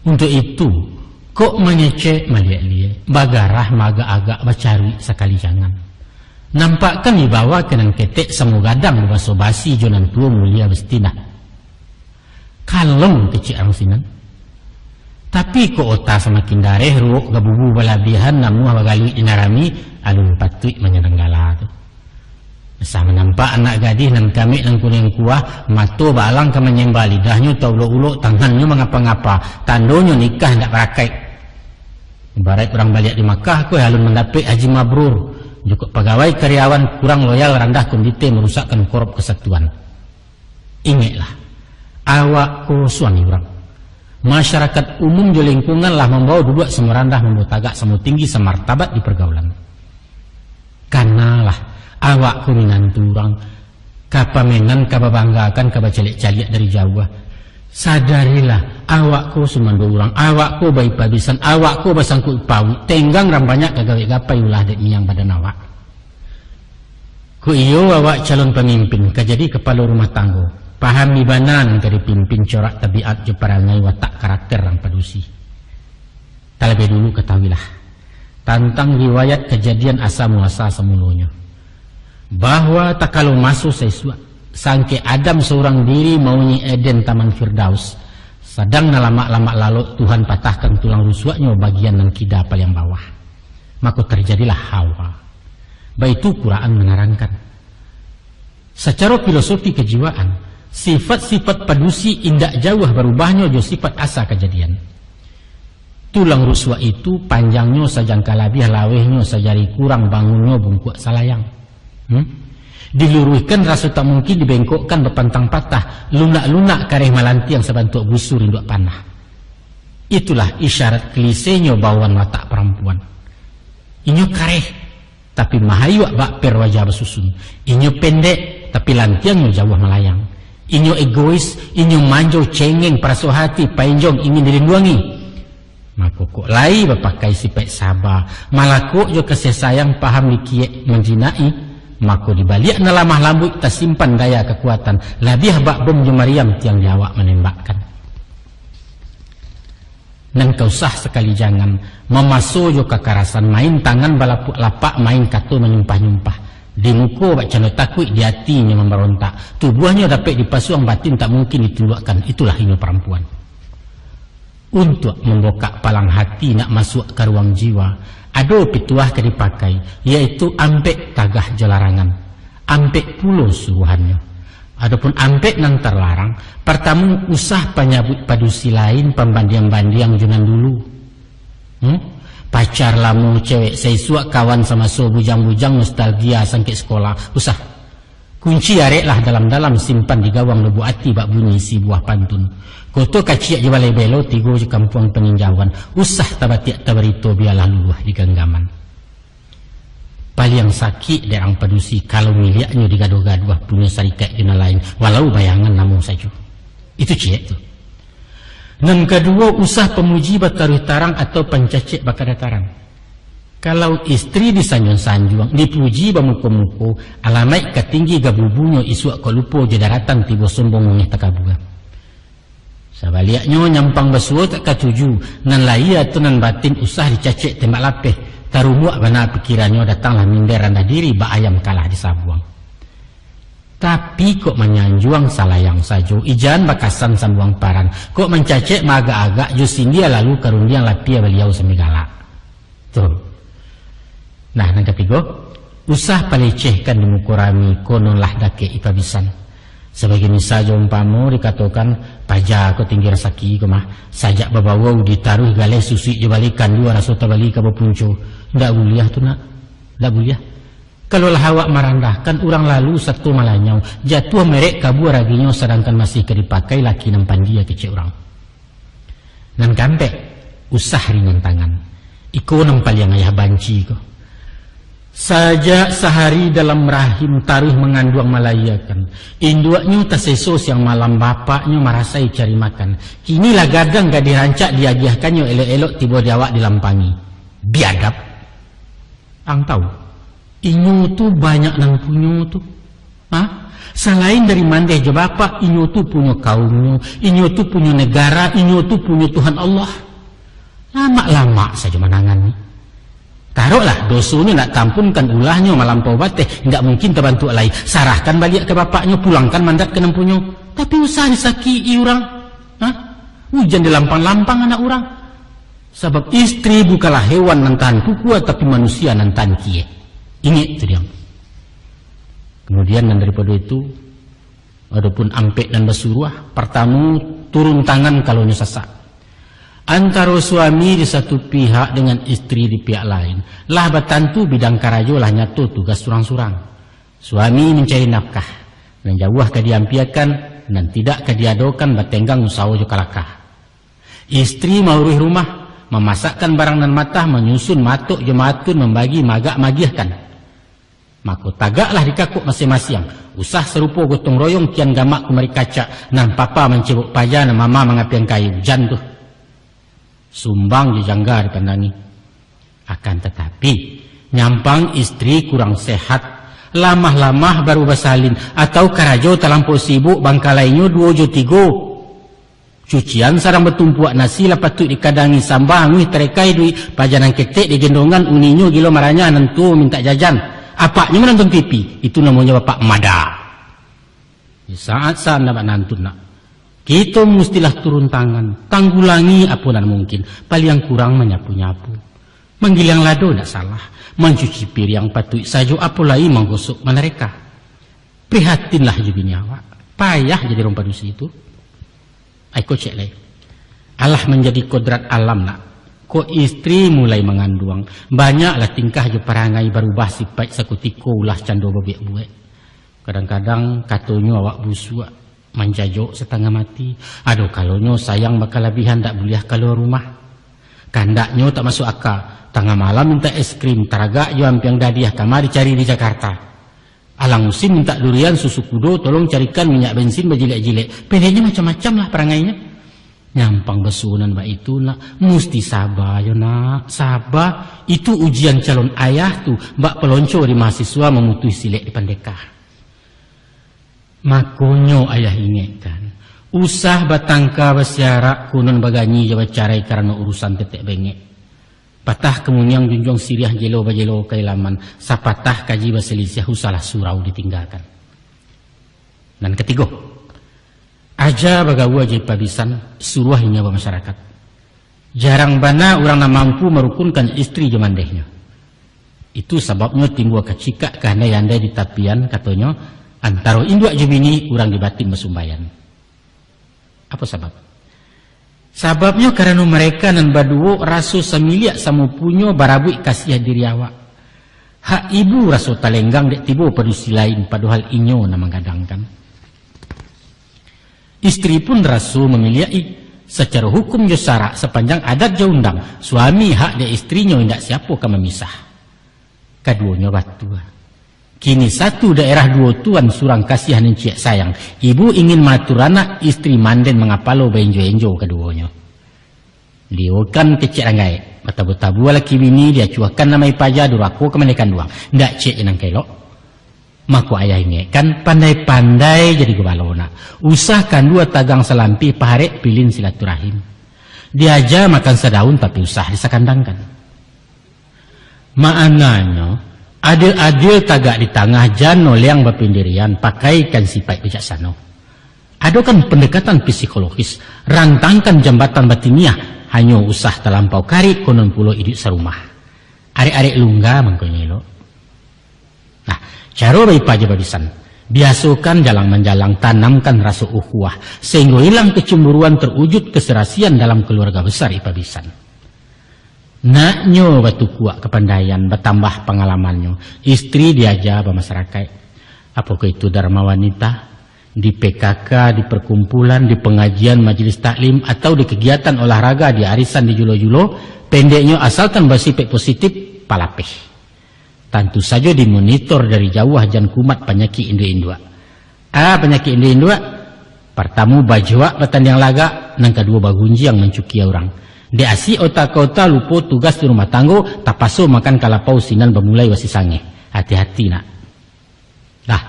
Untuak itu, kok mangecek maliek-liek, bagarah maagak-agak, bacaruik sakali jangan. Nampakkan wibawa ka nan ketek samo gadang babaso basi jo nan tuo mulia bastinah. Kalong kecek urang sinan. Tapi kok ota samakin dareh, ruok gabubu balabiahan, namuah bagaluik di nan rami, alun patuik manyanang gala tu. Asa manampak anak gadih nan kamek nan kuniang kuah, mato baalang ka manyemba, lidahnyo taulok-ulok, tangannyo mangapa-ngapa, tandonyo nikah indak barakaik. Ibaraik urang baliak di Makkah, ko alun mandapek haji mabrur, jukuk pagawai karyawan kurang loyal, randah kondite, marusakkan korop kasatuan. Ingeklah, awak ko suami urang. Masyarakat umum jo lingkungan lah mambawo duduak samo randah, mambawo tagak samo tinggi, samartabat di pargaulan. Kanalah, awak ko minantu urang, ka pamenan, ka babanggakan, ka bacaliak-caliak dari jauah. Sadarilah, awak ko sumando urang, awak ko baipabisan, awak ko basangkuik pauik, tenggang nan banyak ka gawek gapai, ulah dek miang badan awak. Kok iyo awak calon pamimpin, ka jadi kapalo rumah tanggo, pahami bana nan ka dipimpin, corak tabiat jo parangai, watak karakter urang padusi. Talabiah dulu katahuilah tantang riwayat kajadian asa muasa samulonyo, bahwa takalo maso saisuak, sangkek Adam saurang diri mauni Eden, Taman Firdaus, sadang nan lamak-lamak lalok, Tuhan patahkan tulang rusuaknyo bagian nan kida paliang bawah. Mako tarjadilah Hawa. Baitu Quran manarangkan. Sacaro filosofi kajiwaan, sifat-sifat padusi indak jauah barubahnyo jo sifat asa kajadian. Tulang rusuak itu panjangnyo sajangka labiah, lawehnyo sajari kurang, bangunnyo bungkuak salayang. Hmm? Diluruihkan raso tak mungkin, dibengkokkan bapantang patah, lunak-lunak kareh malantiang, sabantuak busur induak panah. Itulah isyarat klisenyo bawaan watak parampuan. Inyo kareh, tapi mahayuak bak per wajah basusun. Inyo pendek, tapi lantiangnyo jauah malayang. Inyo egois, inyo manjo, cengeng, paraso hati, painjong, ingin dilinduangi. Mako, kok lai bapakai sipaik saba, malakok jo kasih sayang, paham dikiek manjinaki, mako, di baliak nan lamah lambuik tasimpan daya kakuatan, labiah bak bom jo mariam tiang di awak manembakkan. Nan ka usah sakali jangan, mamaso jo kakarasan, main tangan balapuak-lapak, main kato manyumpah-nyumpah. Di muko bak cando takuik, di atinyo mambarontak. Tubuahnyo dapek dipasuang, batin tak mungkin ditunduakkan. Itulah inyo parampuan. Untuak mambukak palang hati, nak masuak ka ruang jiwa, ado pituah ka dipakai, yaitu ampek tagah jo larangan, ampek pulo suruahannyo. Adopun ampek nan tarlarang, partamo, usah panyabuik padusi lain, pambandiang-bandiang jo nan dulu. Hmm? Pacar lamo, cewek saisuak, kawan samaso bujang-bujang, nostalgia sangkek sekolah, usah. Kunci areklah dalam-dalam, simpan di gawang lubuk ati, bak bunyi isi buah pantun. Koto kaciak jo balai belo, tigo jo kampuang paninjauan, usah tabatiak tabarito, bialah luluah di ganggaman. Paliang sakik dek urang padusi, kalau miliaknyo digaduah-gaduah, punyo sarikaik jo nan lain, walau bayangan namo sajo. Itu ciek tu. Nan kaduo, usah pamuji bataruih tarang atau pancacek bakadataran. Kalau istri disanjuang-sanjuang, dipuji bamuko-muko, alamaik ka tinggi gabubunyo, isuak kok lupo jo daratan, tibo sombong mangeh takabua. Sabaliaknyo, nyampang basuo tak katuju, nan lahia atau nan batin usah dicacek tembak lapeh, tarumuak bana pikirannyo, datanglah minder randah diri, bak ayam kalah disabuang. Tapi kok manyanjuang salayang sajo, ijan bakasan sambuang paran, kok mancacek maagak-agak, jo sindia lalu ka rundiang, lapia baliau sambil galak. Tu. Nah, nan katigo, usah palecehkan di muko rami, kononlah dakek ipabisan. Sabagai misal jo umpamo dikatokan, paja ko tinggi rasaki ko mah, sajak babawau ditaruih galeh, susuik jo baleh, kandua raso tabali ka bapunco. Ndak buliah tu, nak. Ndak buliah. Kalau lah awak marandahkan, urang lalu sato malanyau, jatuah merek kabua raginyo, sadangkan masih ka dipakai laki nan pandia, kecek urang. Nan kaampek, usah ringan tangan. Iko nan paliang ayah banci ko. Sajak sahari dalam rahim taruih manganduang malahiakan. Induaknyo taseso siang malam, bapaknyo marasai cari makan. Kini lah gadang gadih rancak diagiahkannyo, elok-elok tibo di awak dilampangi. Biadab. Ang tahu, inyo tu banyak nan punyo tu. Ha? Salain dari mandeh jo bapak, inyo tu punyo kaumnyo, inyo tu punyo negara, inyo tu punyo Tuhan Allah. Lamak-lamak sajo manangan ni. Taroklah, dosonyo nak tampunkan, ulahnyo malampau bateh, ndak mungkin tabantuak lai. Sarahkan baliak ka bapaknyo, pulangkan mandat ka nan punyo. Tapi usah disakik-i urang. Ha? Ujan dilampang-lampang anak urang. Sabab istri bukanlah hewan nan tahan pukua, tapi manusia nan tahan kiek. Ingek tu diam. Kemudian nan daripado itu, adopun ampek nan basuruah, partamo, turun tangan kalonyo sasak. Antaro suami di satu pihak dengan istri di pihak lain, lah batantu bidang karajo, lah nyato tugas surang-surang. Suami mancari nafkah, nan jauah ka diampiakan, nan tidak ka diadokan, batenggang usawo jo kalakah. Istri mauruih rumah, mamasakkan barang nan matah, manyusun matok jo maatun, mambagi magak magiahkan. Mako, tagaklah di kakok masiang-masiang, usah sarupo gotong royong, kian gamak kumari kacak, nan papa mancebok paja, nan mama mangapiang kayu, jan tu. Sumbang jo jangga dipandangi. Akan tatapi, nyampang istri kurang sehat, lamah-lamah baru basalin, atau karajo talampau sibuk, bangkalainyo duo jo tigo. Cucian sadang batumpuak, nasi lah patuik dikadangi, samba anguih tarekai duit, paja nan ketek digendongan, uninyo gilo maranyah, nan tuo mintak jajan. Apaknyo manonton T V, itu namonyo bapak mada. Di saat-saat ndak manantun nak, kito mustilah turun tangan, tanggulangi apo nan mungkin, paliang kurang manyapu-nyapu. Manggiliang lado ndak salah, mancuci piriang patuik sajo, apo lai manggosok manareka. Prihatinlah jo bini awak. Payah jadi urang padusi tu. Ai, kocek lai. Alah manjadi kodrat alam nak. Kok istri mulai manganduang, banyaklah tingkah jo parangai barubah sipaik, sakutiko ulah cando babuek-buek. Kadang-kadang katonyo awak busuak, manjajok satangah mati. Ado kalonyo sayang bakalabihan, dak buliah kalua rumah. Kandaknyo tak masuk aka, tangah malam mintak es krim, taragak jo ampiang dadiah, kama dicari di Jakarta. Alang musim mintak durian, susu kudo, tolong carikan minyak bensin bajilek-jilek. Pendeknyo macam-macam lah parangainyo. Nyampang basuo nan baitu nak, musti saba yo nak, saba. Itu ujian calon ayah tu, bak pelonco di mahasiswa, mamutuih silek di pandeka. Makonyo ayah ingekkan, usah batangka basiarak, kunun baganyi jo bacarai karano urusan tetek bengek. Patah kamuniang junjuang siriah, jelo bajelo kailaman, sapatah kaji basalisiah, usahlah surau ditinggakan. Nan katigo, aja bagaua jo ipa bisan, suruah inyo bamasyarakat. Jarang bana urang nan mampu marukunkan istri jo mandehnyo. Itu sababnyo timbua kacikak kahandai-andai di tapian, katonyo, antaro induak jo bini, urang di batin basumbaian. Apo sabab? Sababnyo karano mareka nan baduo raso samiliak samo punyo, barabuik kasiah diri awak. Hak ibu raso talenggang dek tibo padusi lain, padohal inyo nan manggadangkan. Istri pun raso mamiliak-i. Sacaro hukum jo sarak, sapanjang adat jo undang, suami hak dek istrinyo, indak siapo ka mamisah. Kaduonyo batua. Kini satu daerah duo tuan, surang kasiah nan ciek sayang. Ibu ingin maatur anak, istri manden mangapalo, baenjo-enjo kaduonyo. Liokan kecek ranggaek, batabu-tabu laki bini, diacuahkan namai paja, durako ka maneh kanduang. Ndak ciek je nan ka elok. Mako ayah ingekkan, pandai-pandai jadi gubalo nak. Usah kandua tagang salampih, paharek pilin silaturahim. Diaja makan sadaun, tapi usah disakandangkan. Maknanyo, adil-adil tagak di tangah, jan noleang bapindirian, pakaikan sipaik bijaksano. Adokan pandekatan psikologis, rantangkan jambatan batiniah, hanyo usah talampau karik, konon pulo iduik sarumah. Arek-arek lungga mangkonyo elok. Nah, caro baipa jo babisan. Biasokan jalang manjalang, tanamkan raso ukhuwah, sahinggo ilang kecemburuan, terwujud keserasian dalam keluarga besar ipa bisan. Naknyo batukuak kapandaian, batambah pangalamannyo, istri diaja bamasarakaik. Apokoh itu Dharma Wanita, di P K K, di perkumpulan, di pengajian majelis taklim, atau di kegiatan olahraga, di arisan, di julo-julo, pendeknyo asalkan basipek positif, palapeh. Tantu sajo dimonitor dari jauah, jan kumat panyakik induak-induak. A panyakik induak-induak, partamo bajuak batandiang lagak, nan kaduo bagunjiang mancukia urang. Dek asik ota ka ota, lupo tugas di rumah tanggo, tapaso makan kalapau, sinan bamulai basisangeh. Hati-hati nak. Lah,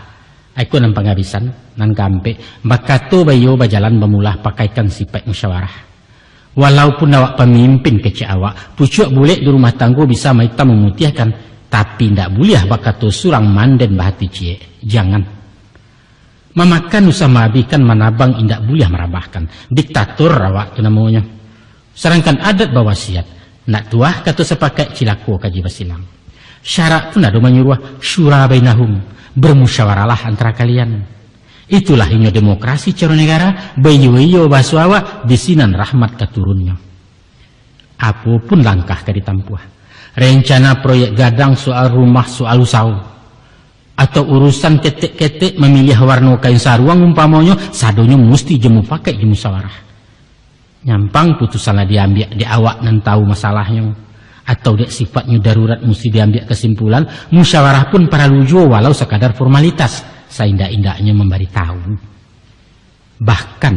iko nan pangabisan, nan kaampek, bakato baiyo, bajalan bamulah, pakaikan sipaik musyawarah. Walaupun awak pamimpin kecek awak, pucuak bulek di rumah tanggo bisa maitam mamutiahkan, tapi indak buliah bakato surang manden bahati ciek. Jangan. Mamakan usah maabihkan, manabang indak buliah marabahkan. Diktator awak tu namonyo. Sadangkan adat bawasiat, nak tuah kato sapakaik, cilako kaji basilang. Syarak pun ado manyuruah, syura bainahum, bermusyawarahlah antara kalian. Itulah inyo demokrasi caro negara, baiyo-iyo bahaso awak, di sinan rahmat ka turunnyo. Apo pun langkah ka ditampuah, rencana proyek gadang, soal rumah, soal usaho, atau urusan ketek-ketek mamiliah warno kain saruang umpamonyo, sadonyo musti jo mupakaik jo musyawarah. Nyampang putusan lah diambiak dek awak nan tahu masalahnyo, atau dek sifatnyo darurat musti diambiak kasimpulan, musyawarah pun paralu juo walau sakadar formalitas, saindak-indaknyo mambaritahu. Bahkan,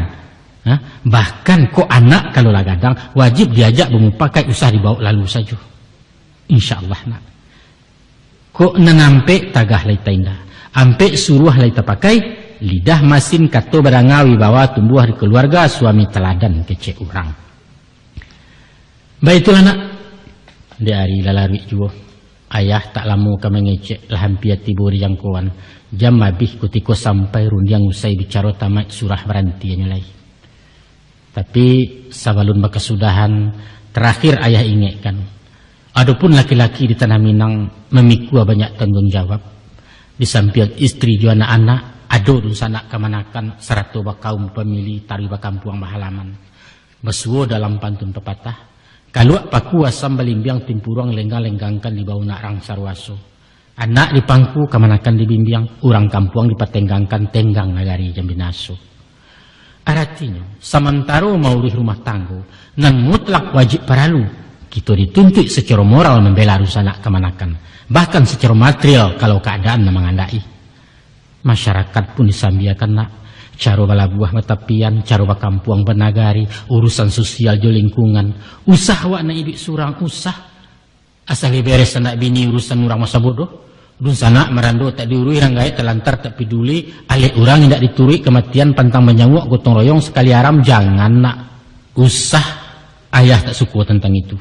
ha, bahkan kok anak kalau lah gadang, wajib diajak bamupakaik, usah dibaok lalu sajo. Insya Allah, nak. Kok nan ampek tagah lai tainda, ampek suruah lai tapakai, lidah masin kato badanga, wibawa tumbuah di kaluarga, suami taladan kecek urang. Baitulah, nak. Di ari lah laruik juo. Ayah tak lamo ka mangecek, lah ampia tibo di jangkoan. Jam abih kutiko sampai, rundiang usai, bicaro tamaik, surah barantinyo lai. Tapi, sabalun bakasudahan, tarakhir ayah ingekkan, adopun laki-laki di tanah Minang mamikua banyak tangguang jawab. Di sampiang istri jo anak-anak, ado dunsanak kamanakan, sarato bakaum bapamili, taruih bakampuang bahalaman. Basuo dalam pantun papatah, kaluak paku asam balimbiang, timpuruang lenggang-lenggangkan, dibao nak rang saruaso. Anak di pangku, kamanakan dibimbiang, urang kampuang dipatenggangkan, tenggang nagari jan binaso. Aratinyo, samantaro mauruih rumah tanggo, nan mutlak wajib paralu, kito dituntuik sacaro moral mambela dunsanak kamanakan, bahkan sacaro material kalau kaadaan nan mangandaki. Masyarakat pun disambiakan, nak, caro balabuah batapian, caro bakampuang banagari, urusan sosial jo lingkungan. Usah awak nak iduik surang, usah. Asal lai beres anak bini, urusan urang masa bodoh. Dunsanak marando tak diuruih, rang gaek talantar tak paduli, alek urang indak dituruik, kamatian pantang manyauak, gotong royong sakali aram, jangan, nak. Usah, ayah tak suko tantang itu.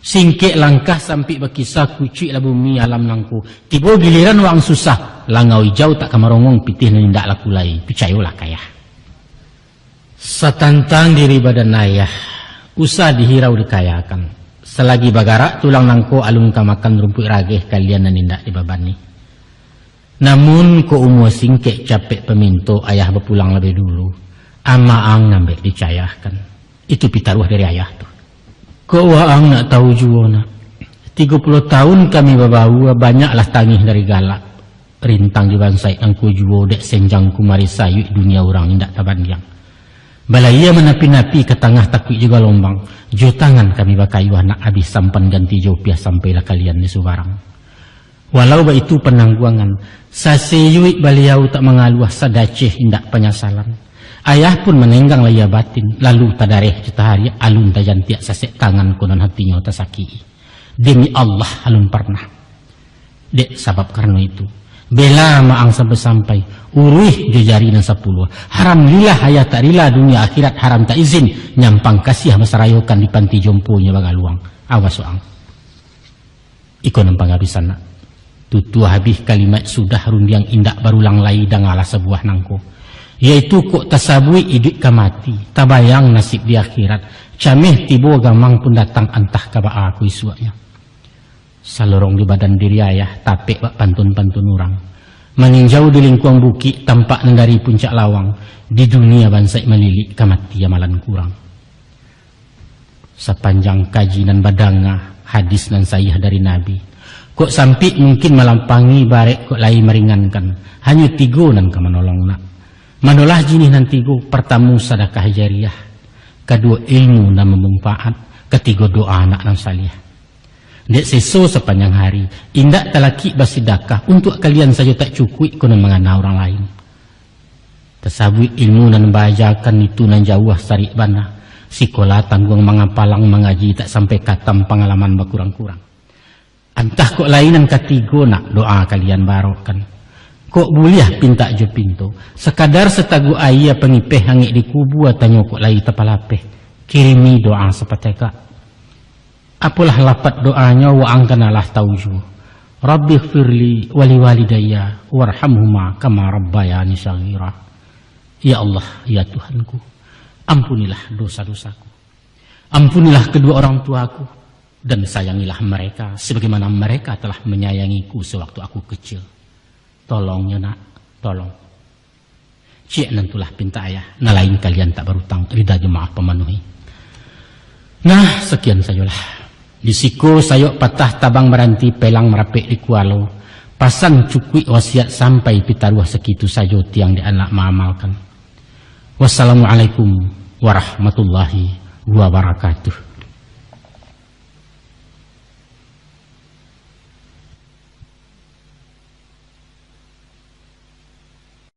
Singkek langkah, sampik bakisa, kucuiklah bumi alam nangko. Tibo giliran waang susah, langau ijau tak ka marongong, pitih nan indak laku lai, picayolah ka ayah. Satantang diri badan ayah, usah dihirau dikayakan. Salagi bagarak tulang nangko, alun ka makan rumpuik rageh, kalian nan indak dibabani. Namun, kok umua singkek, capek paminto, ayah bapulang labiah dulu, amaang nan bek dicayahkan. Itu pitaruah dari ayah tu. Kok waang nak tahu juo, nak? Tigo puluah tahun kami babaua, banyaklah tangih dari galak. Rintang dibansaik nangko juo dek senjang kumari, sayuik dunia urang indak tabandiang. Balayia manapi-napi, ka tangah takuik jo galombang, jo tangan kami bakayuah, nak abih sampan ganti jo upiah, sampailah kalian di subarang. Walau baitu panangguangan, sasayuik baliau tak mangaluah, sadaceh indak panyasalan. Ayah pun manenggang layia batin, lalu tadareh jo tahariak, alun tajantiak sasek tangan, konon hatinyo tasakik-i. Demi Allah, alun parnah. Dek sabab karano itu, bela maang sampai-sampai, uruih jo jari nan sapuluah. Haram lillah ayah tak rila, dunia akhirat haram tak izin, nyampang kasiah basarayokan, di panti jomponyo bagaluang. Awas waang. Iko nan pangabisan, nak. Tutuah abih kalimat sudah, rundiang indak barulang lai, dangalah sabuah nangko. Yaitu kok tasabuik iduik ka mati, tabayang nasib di akhirat, cameh tibo gamang pun datang, antah ka baa ko isuaknyo. Salorong di badan diri ayah, tapek bak pantun-pantun urang. Maninjau di lingkuang bukik, tampak nan dari puncak lawang, di dunia bansaik malilik, ka mati amalan kurang. Sapanjang kaji nan badanga, hadis nan sahih dari Nabi, kok sampik mungkin malampangi, barek kok lai maringankan, hanyo tigo nan ka manolong, nak. Manolah jinih nan tigo, partamo sadakah jariah, kaduo ilmu nan bamanfaat, katigo doa anak nan saleh. Dek seso sapanjang hari, indak talakik basidakah, untuak kalian sajo tak cukuik, konon mangana urang lain. Tasabuik ilmu nan baajakan, itu nan jauah sarik bana. Sikola tangguang mangapalang, mangaji tak sampai katam, pangalaman bakurang-kurang. Antah kok lai nan katigo, nak, doa kalian barokkan. Kok buliah pintak jo pinto, sakadar sataguk aia pangipeh, angek di kubua, tanyo kok lai tapalapeh. Kirimi doa sapatekak. Apolah lapat doanyo, waang kan alah tau juo. Rabbighfirli waliwalidayya warhamhuma kama rabbayani shaghira. Ya Allah, ya Tuhanku, ampunilah dosa-dosaku. Ampunilah kedua orang tuaku, dan sayangilah mereka sebagaimana mereka telah menyayangiku sewaktu aku kecil. Tolong yo, Nak, tolong. Ciek nan tulah pintak ayah, nan lain kalian tak barutang, rida jo maaf pamanuhi. Nah, sakian sajolah. Di siko sayok patah, tabang baranti, pelang marapek di kualo. Pasan cukuik wasiat sampai pitaruah, sakitu sajo tiang di anak maamalkan. Wassalamualaikum warahmatullahi wabarakatuh.